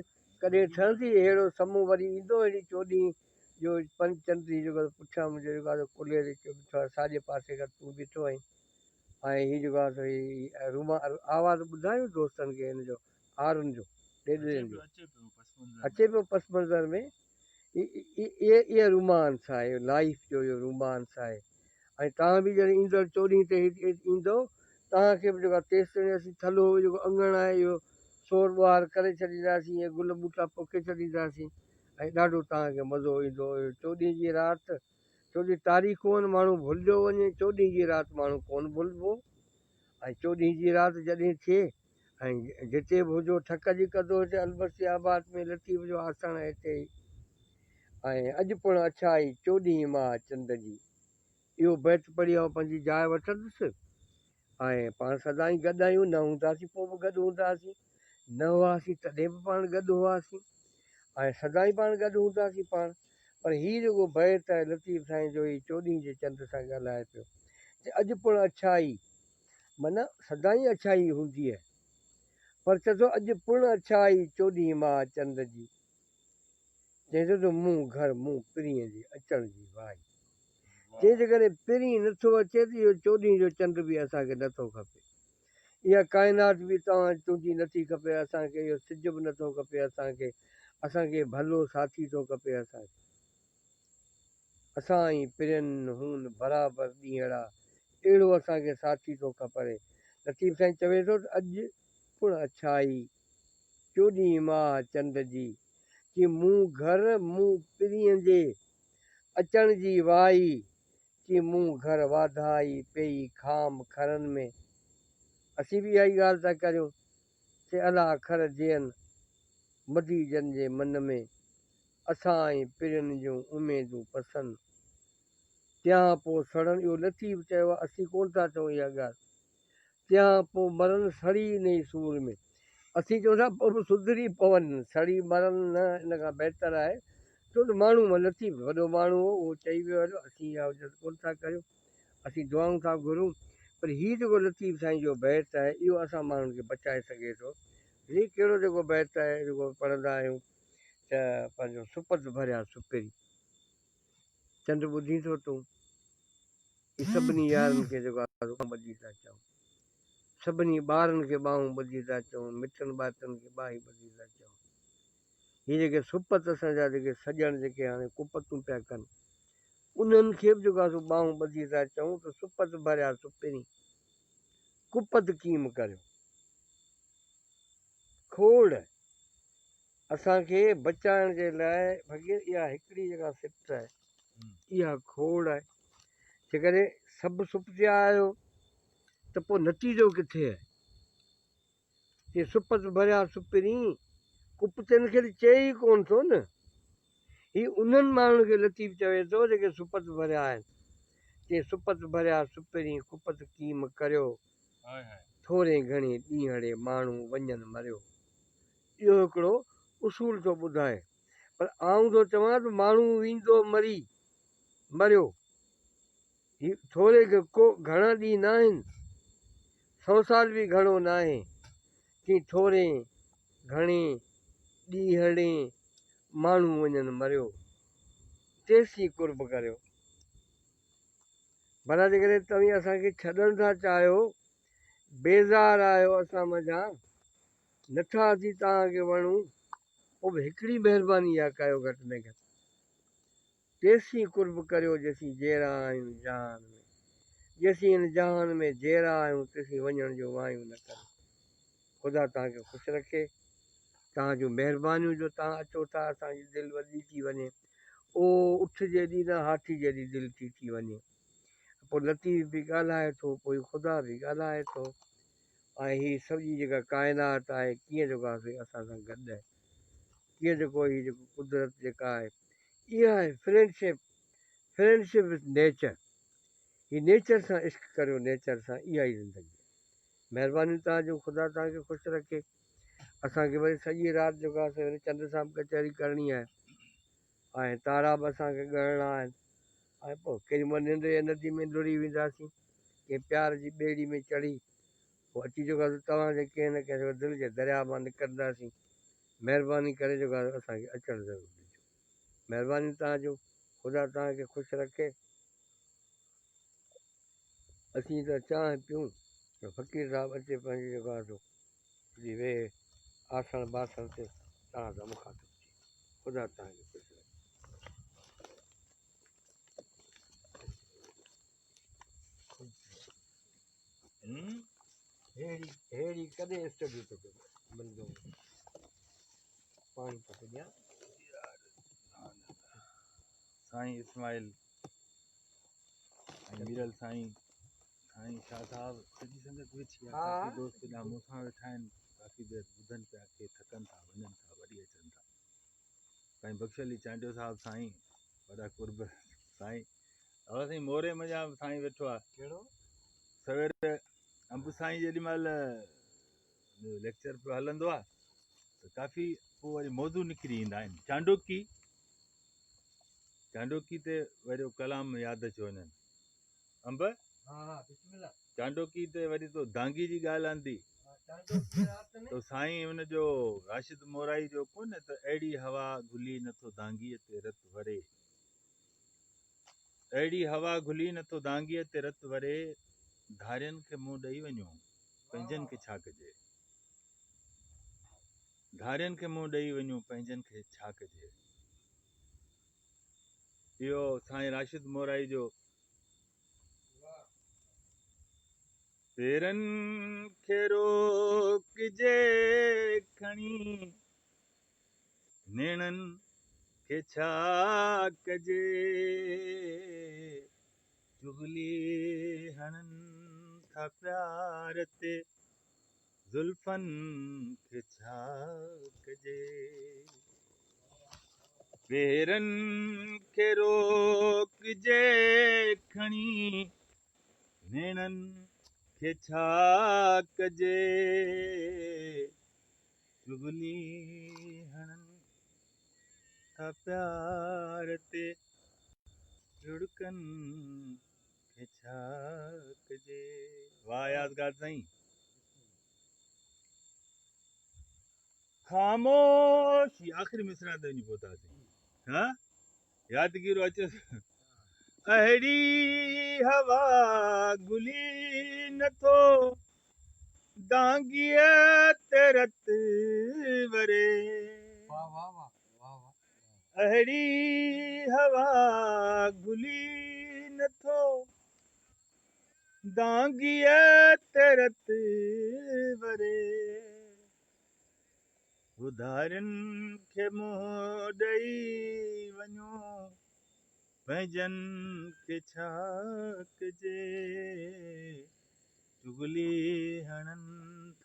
ڪڏهن رنگين ٺهندي ههڙو سمون وري ايندو ههڙي چوڏهين جو پنج چنڊ هي جيڪو پٺيان منهنجي جيڪو آهي سو ڪلهي تي بيٺو آهي ساڄي پاسي کان تون بيٺو آهين ۽ هي جيڪو آهي سو هي روما آواز ٻڌايون دوستن کي هن جو آرن جو ڏيڏرين جو اچي پيو پس منظر ۾ اهي رومانس آهي لائيف جو اهو رومانس آهي ۽ توهان به جڏهن ايندڙ چوڏهين تي هتي ايندؤ توهان کي به جيڪو آهي تيستائين اسين ٿلهو جيڪو اڱڻ آهي اهو سور ٻوهار ڪري ڇڏينداسين ۽ گل ٻوٽا پوکي ڇڏينداسين ۽ ڏاڍو توهان کي مزو ايندو. چوڏهين جي رات، چوڏهين تاريخون آهن ماڻهو ڀلجيو وڃي، چوڏهين جي رات ماڻهو ڪونه ڀلبو ۽ چوڏهين جي رات جڏهن ٿئي ۽ جتي به هجو ٺڪ جي ڪندو هتي البستي آباد ۾ لطيف جو آسڻ هتي ئي ۽ اڄ پڻ اڇائي چوڏهين ماهه چنڊ جي. اهو بيت پڙهي آئون پنهنجي جاء وٺندس ۽ پاڻ سدائين گڏ آهيون، نه هونداسين پوء به گڏ هونداسين، نه هئاسين تڏهن به پاڻ گڏ هئاسين ۽ سدائين پاڻ گڏ هونداسين پاڻ. پر هي جيڪو بيت آهي لطيف سائين جو هي چوڏهين جي چنڊ سان ڳالهائي پيو ته اڄ پڻ اڇائي معنيٰ سدائين اڇائي هوندي آهي پر چئي ٿو اڄ پڻ اڇائي چوڏهين ماهه چنڊ جي. چئي ٿو ته مون گهر مون پرينء جي اچڻ جي وائي. چئي جيڪڏهن پرين نٿو اچي ته اهو چوڏهين جو چنڊ به اسان کي نٿو کپي. اها ڪائنات به توهان تنهنجي نٿي کپي اسان کي، اهو سج به نٿو کپي اسان کي، اسان کي ڀلو ساٿي ٿو کپي اسان کي. اسان ۽ پرين هون برابر ڏينهڙا، اهڙو اسان کي ساٿي ٿو کپري. لطيف سائين چوي ٿو ته اڄ پڻ اڇائي چوڏهين ماهه چنڊ جي، چي مون گهر مون پرينء جي اچڻ جي وائي، چي مون گهر واڌائي پيئي خام کرن ۾. اسين به اها ئي ڳالهه ٿا ڪريون، چي الا کر جئن مدي جن جي من ۾، اسان ۽ پرين جون اميدون پسن، تيان پوء سڙن، اهو لطيف چيو آهي، اسين ڪونه ٿا چئون اها ڳالهه. تيان پوء مرن سڙي انهي سور ۾. اسين چئون ٿا پوء به سڌري پون، سڙي مرن نه ان کان بهتر آهي. ڇو ته ماڻهو مان لطيف وڏو ماڻهو هو، اهو چئي ويو هليو، اسين اها حجت ڪونه ٿا ڪريون، اسين دعائون ٿا گهرون. پر هي جيڪو لطيف سائين جو بيت آهي، اهو اسان ماڻهن کي بچائي سگهي ٿو. هي ڪهڙو جيڪو بيت آهي، جيڪو پڙهندا آهيون ته پنهنجو سپت ڀريا سپري. چنڊ ٻڌين ٿو تون؟ هي سڀني يارن کي جيڪو آهي سو ٻانهون ٻڌي ٿا چئون. سڀني ٻارن کي ٻانهون ٻڌي ٿا چئون، مٽن ٻائٽن کي ٻانهي ٻڌي ٿا چئون. هي جيڪي سپت اسان جا جيڪي سڄڻ جيڪي هاڻي ڪپتون پيا ڪن، انهن کي به جيڪو آهي سو ٻانهون ٻڌي ٿا چئون ته سپت ڀريا سپرين، ڪپت ڪيم ڪريو. کوڙ اسان کي بچائڻ جي لاء فقير اها هڪڙي جيڪا سٽ آهي اها کوڙ آهي. جيڪڏهن سڀ سپتيا آهيو ته پوء نتيجو ڪٿي آهي؟ چي سپت ڀريا سپرين، ڪپتين کي ته چئي ئي ڪونه ٿو نه. هي انهن ماڻهن کي لطيف چوي ٿو جيڪي سپت ڀريا آهن. چي سپت ڀريا سپرين، ڪپت ڪيم ڪريو، ٿوري گهڻي ڏينهڙي ماڻهو وڃن مريو. اهو هڪڙو اصول ٿو ٻڌائي. پر آئون ٿو چوان ته ماڻهو ويندو مري، مريو. هي ٿوري ڪو گهڻا ڏينهن ناهن، سئو سال به گهڻو ناهي، ڪي ٿوري گهڻي ڏينهڙي ماڻهو وڃن مريو، تيسين قرب ڪريو. ڀلا جيڪڏهن توهين اسان کي ڇڏڻ ٿا چاهيو، بيزار آهيو اسان منجهان، نٿا اسين توهان کي وڻون، پوء به هڪڙي مهرباني اها ڪيو گهٽ ۾ گهٽ تيسين قرب ڪريو جيسين جيئرا آهيون جهان ۾. جيسين هن جهان ۾ جيئرا آهيون تيسين وڃڻ جو وايون نه ڪريو. خدا توهان کي خوش رکي. توهان جون مهربانيون جو توهان اچو ٿا اسان جي دل وڏي ٿي وڃي. او اٺ جيڏي نه هاٿي جيڏي دل ٿي ٿي وڃي. پوء لطيف به ڳالهائي ٿو پوء خدا به ڳالهائي ٿو ۽ هي سڄي جيڪا ڪائنات آهي ڪيئن جيڪو آهي سو اسان سان گڏ آهي. ڪيئن جيڪو هي جيڪو قدرت جيڪا آهي اها آهي فرينڊشپ، فرينڊشپ وٿ نيچر، هي نيچر سان عشق ڪريو نيچر سان اها ئي زندگي آهي. مهربانيون توهان جون خدا توهان کي خوش رکي. اسان کي وري سڄي رات جيڪو آهي سو هن چنڊ سان به ڪچهري ڪرڻي آهي ۽ تارا به اسان کي ڳڻڻا آهن ۽ پوء ڪيڏي مهل ننڊ جي ندي ۾ لڙهي وينداسين ڪنهن پيار جي ٻيڙي ۾ چڙهي پوء اچي جيڪو آهي سو توهان جي ڪنهن نه ڪنهن دل جي درياء مان نڪرنداسين. مهرباني ڪري جيڪو آهي اسان کي اچڻ ضرور ڏجو. مهرباني توهان جو خدا توهان کي خوش رکي. اسين ته چانهه پيون ته فقير صاحب اچي پنهنجي جيڪو آهي سو اچي ويهي آسڻ باسڻ تي توهان سان مخاطب ٿئي. خدا توهان کي خوش رکي. ههڙي ههڙي ڪڏهن اسٽڊيو توکي ملندو پاڻي توکي ڏيان. سائين اسماعيل ۽ ميرل سائين سائين شاهه صاحب سڄي سنگت ويٺي آهي ڪافي دوست اڃا مون سان ويٺا آهن ڪافي دير ٻڌن پيا ڪي ٿڪن ٿا وڃن ٿا وري اچن ٿا سائين بخش علي چانڊيو صاحب سائين وڏا قرب سائين اها سائين موري منجهان به سائين ويٺو آ. ڪهڙو؟ سوير انب سائين جيڏي مهل ليڪچر پيو هلندو آ ته ڪافي پوء وري موضوع نڪري ايندا آهن چانڊوڪي چانڊوڪي تي وري ڪلام ياد اچي وڃن انب ها ها بسم الله چانڊوڪي تي وري تو دانگي جي ڳالهه آندي تو سائين ان جو راشد مورائي جو ڪونه ته اهڙي هوا گهلي نٿو دانگي تي رت وري اهڙي هوا گهلي نه ٿو دانگيء تي رت وري، ڌارين کي منهن ڏئي وڃو، پنهنجن کي ڇا ڪجي؟ ڌارين کي منهن ڏئي وڃو، پنهنجن کي ڇا ڪجي؟ اهو سائين راشد مورائي جو پيرن کي روڪجي کڻي نيڻن کي ڇا ڪجي، چغلي هڻن ٿا پيار تي، زلفن کي ڇا ڪجي. پيرن کي روڪجي کڻي، نيڻن کي ڇا ڪجي. چغلي هڻن ٿا پيار تي لڙڪن کي ڇا ڪجي. واھ يادگار سائين. خاموش هي آخري مصرع تي وڃي پهتاسين. ها يادگيرو اچي اهڙي هوا گهلي نٿو دانگيء تي رت وري. اهڙي هوا گهلي نٿو دانگيء تي رت وري. ڌارين کي منهن ڏئي وڃو پنهنجن کي ڇا ڪجي. چغلي هڻن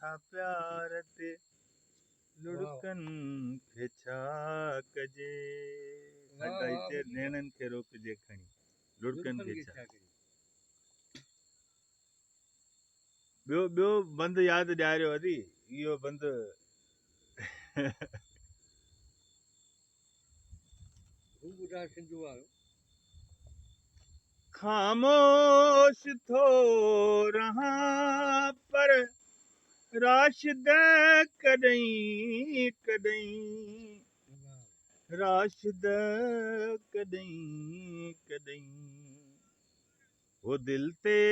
ٿا پيار تي لڙڪن کي ڇا ڪجي. سائين چير نيڻن کي روڪجي کڻي لڙڪن کي ڇا. ٻيو ٻيو بند ياد ڏياريو ادي اهو بند. هو ٻڌاء سنڌو وارو. خاموش ٿو رهان پر راشد ڪڏهن ڪڏهن راشد ڪڏهن ڪڏهن هو دل تي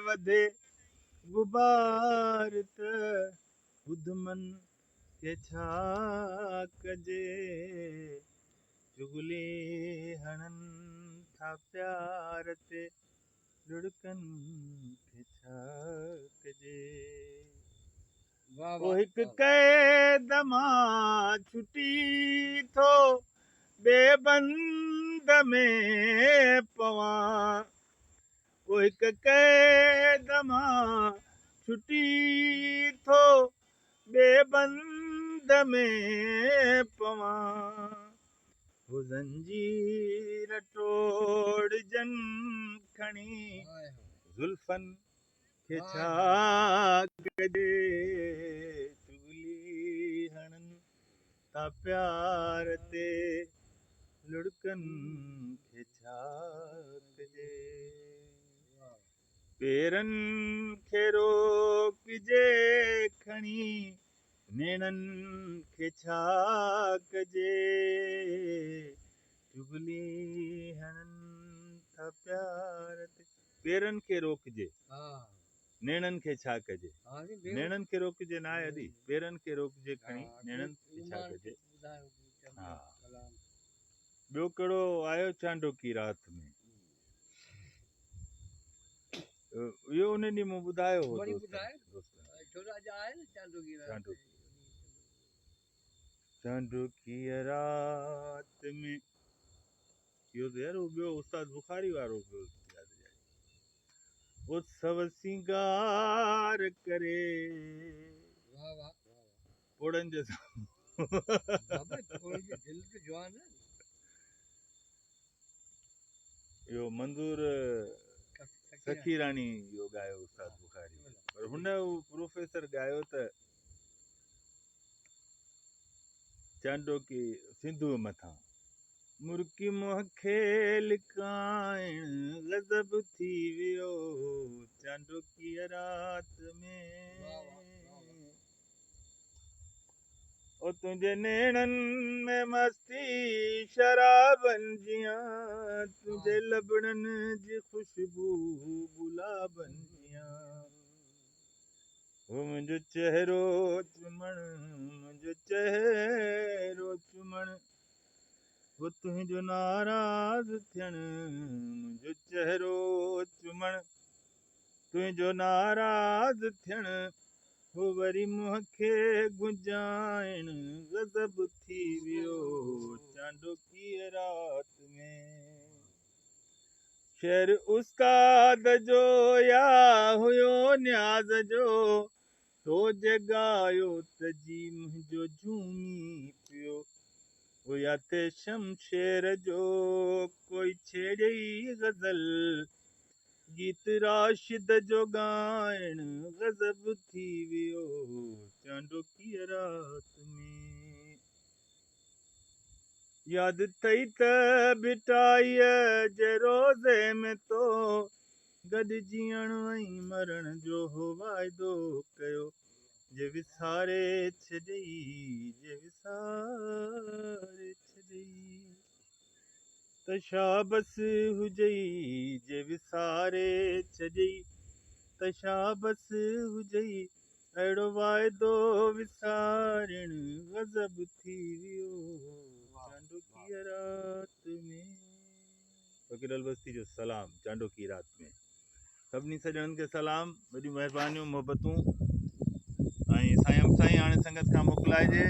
وڌي غبار ته ٻڌ من کي ڇا ڪجي چغلي هڻن ٿا پيار تي لڙڪن کي ڇا ڪجي. او هڪ قيد مان ڇٽي ٿو ٻئي بند ۾ پوان. او هڪ قيد مان ڇٽي ٿو ٻئي بند ۾ پوان. هو زنجير ٽوڙجن کڻي زلفن کي ڇا ڪجي. چغلي هڻن ٿا پيار تي لڙڪن کي ڇا ڪجي. پيرن کي روڪجي کڻي نيڻن کي ڇا ڪجي. چغلي هڻن ٿا پيار تي. پيرن کي روڪجي نيڻن کي ڇا ڪجي. نيڻن کي روڪجي نه آهي ادي پيرن کي روڪجي کڻي نيڻن کي ڇا ڪجي. ها ٻيو ڪهڙو آيو چانڊوڪي رات ۾. اهو ان ڏينهن مون ٻڌايو هو دوستن چانڊوڪي رات ۾. اهو ته يار ٻيو استاد بخاري وارو ٻيو ياد ڏياري. اتسو سينگار ڪري واه واه پوڙهن جي سامهون. بابا پوڙهن جي دل ته جوان آهي. اهو منظور سخيراڻي اهو ڳايو استاد بخاري پر هن پروفيسر ڳايو ته چانڊوڪي سنڌوء مٿان. مرڪي منهن کي لڪائڻ غضب ٿي ويو چانڊوڪيء رات ۾. او تنهنجي نيڻن ۾ مستي شرابن جيان، تنهنجي لبڙن جي خوشبو گلابن جيان. هو منهنجو چهرو چمڻ، منهنجو چهرو چمڻ، هو تنهنجو ناراض ٿيڻ، منهنجو چهرو چمڻ، تنهنجو ناراض ٿيڻ، هو وري منهن کي گهنجائڻ، غضب ٿي ويو چانڊوڪيء رات ۾. شعر استاد جو يا هيو نياز جو، تو جڳايو ته جي منهنجو جهومي پيو. او يا ٿئي شمشير جو ڪوئي ڇيڙيئي غزل، گيت راشد جو ڳائڻ غضب ٿي ويو چانڊوڪيء رات ۾. ياد اٿئي ته ڀٽائيء جي روضي ۾ تو گڏ جيئڻ ۽ مرڻ جو هو واعدو ڪيو، جي وساري ڇڏيئي، جي وساري ڇڏيئي ته شابس هجئي، جي وساري ڇڏيئي ته شابس هجئي، اهڙو واعدو وسارڻ غضب ٿي ويو چانڊوڪيء رات ۾. فقير البستي جو سلام چانڊوڪي رات ۾. سڀني سڄڻن کي سلام، وڏيون مهربانيون، محبتون ۽ سائين ام سائين هاڻي سنگت کان موڪلائجي.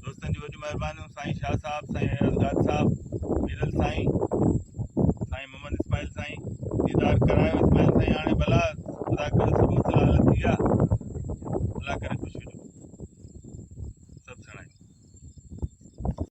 دوستن جون وڏيون مهربانيون سائين شاهه صاحب، سائين اياز گاد صاحب، ميرل سائين، سائين محمد اسماعيل سائين ديدار ڪرايو اسماعيل سائين هاڻي ڀلا خدا ڪري سڀ مسئلا حل ٿي ويا الله ڪري خوش هجو.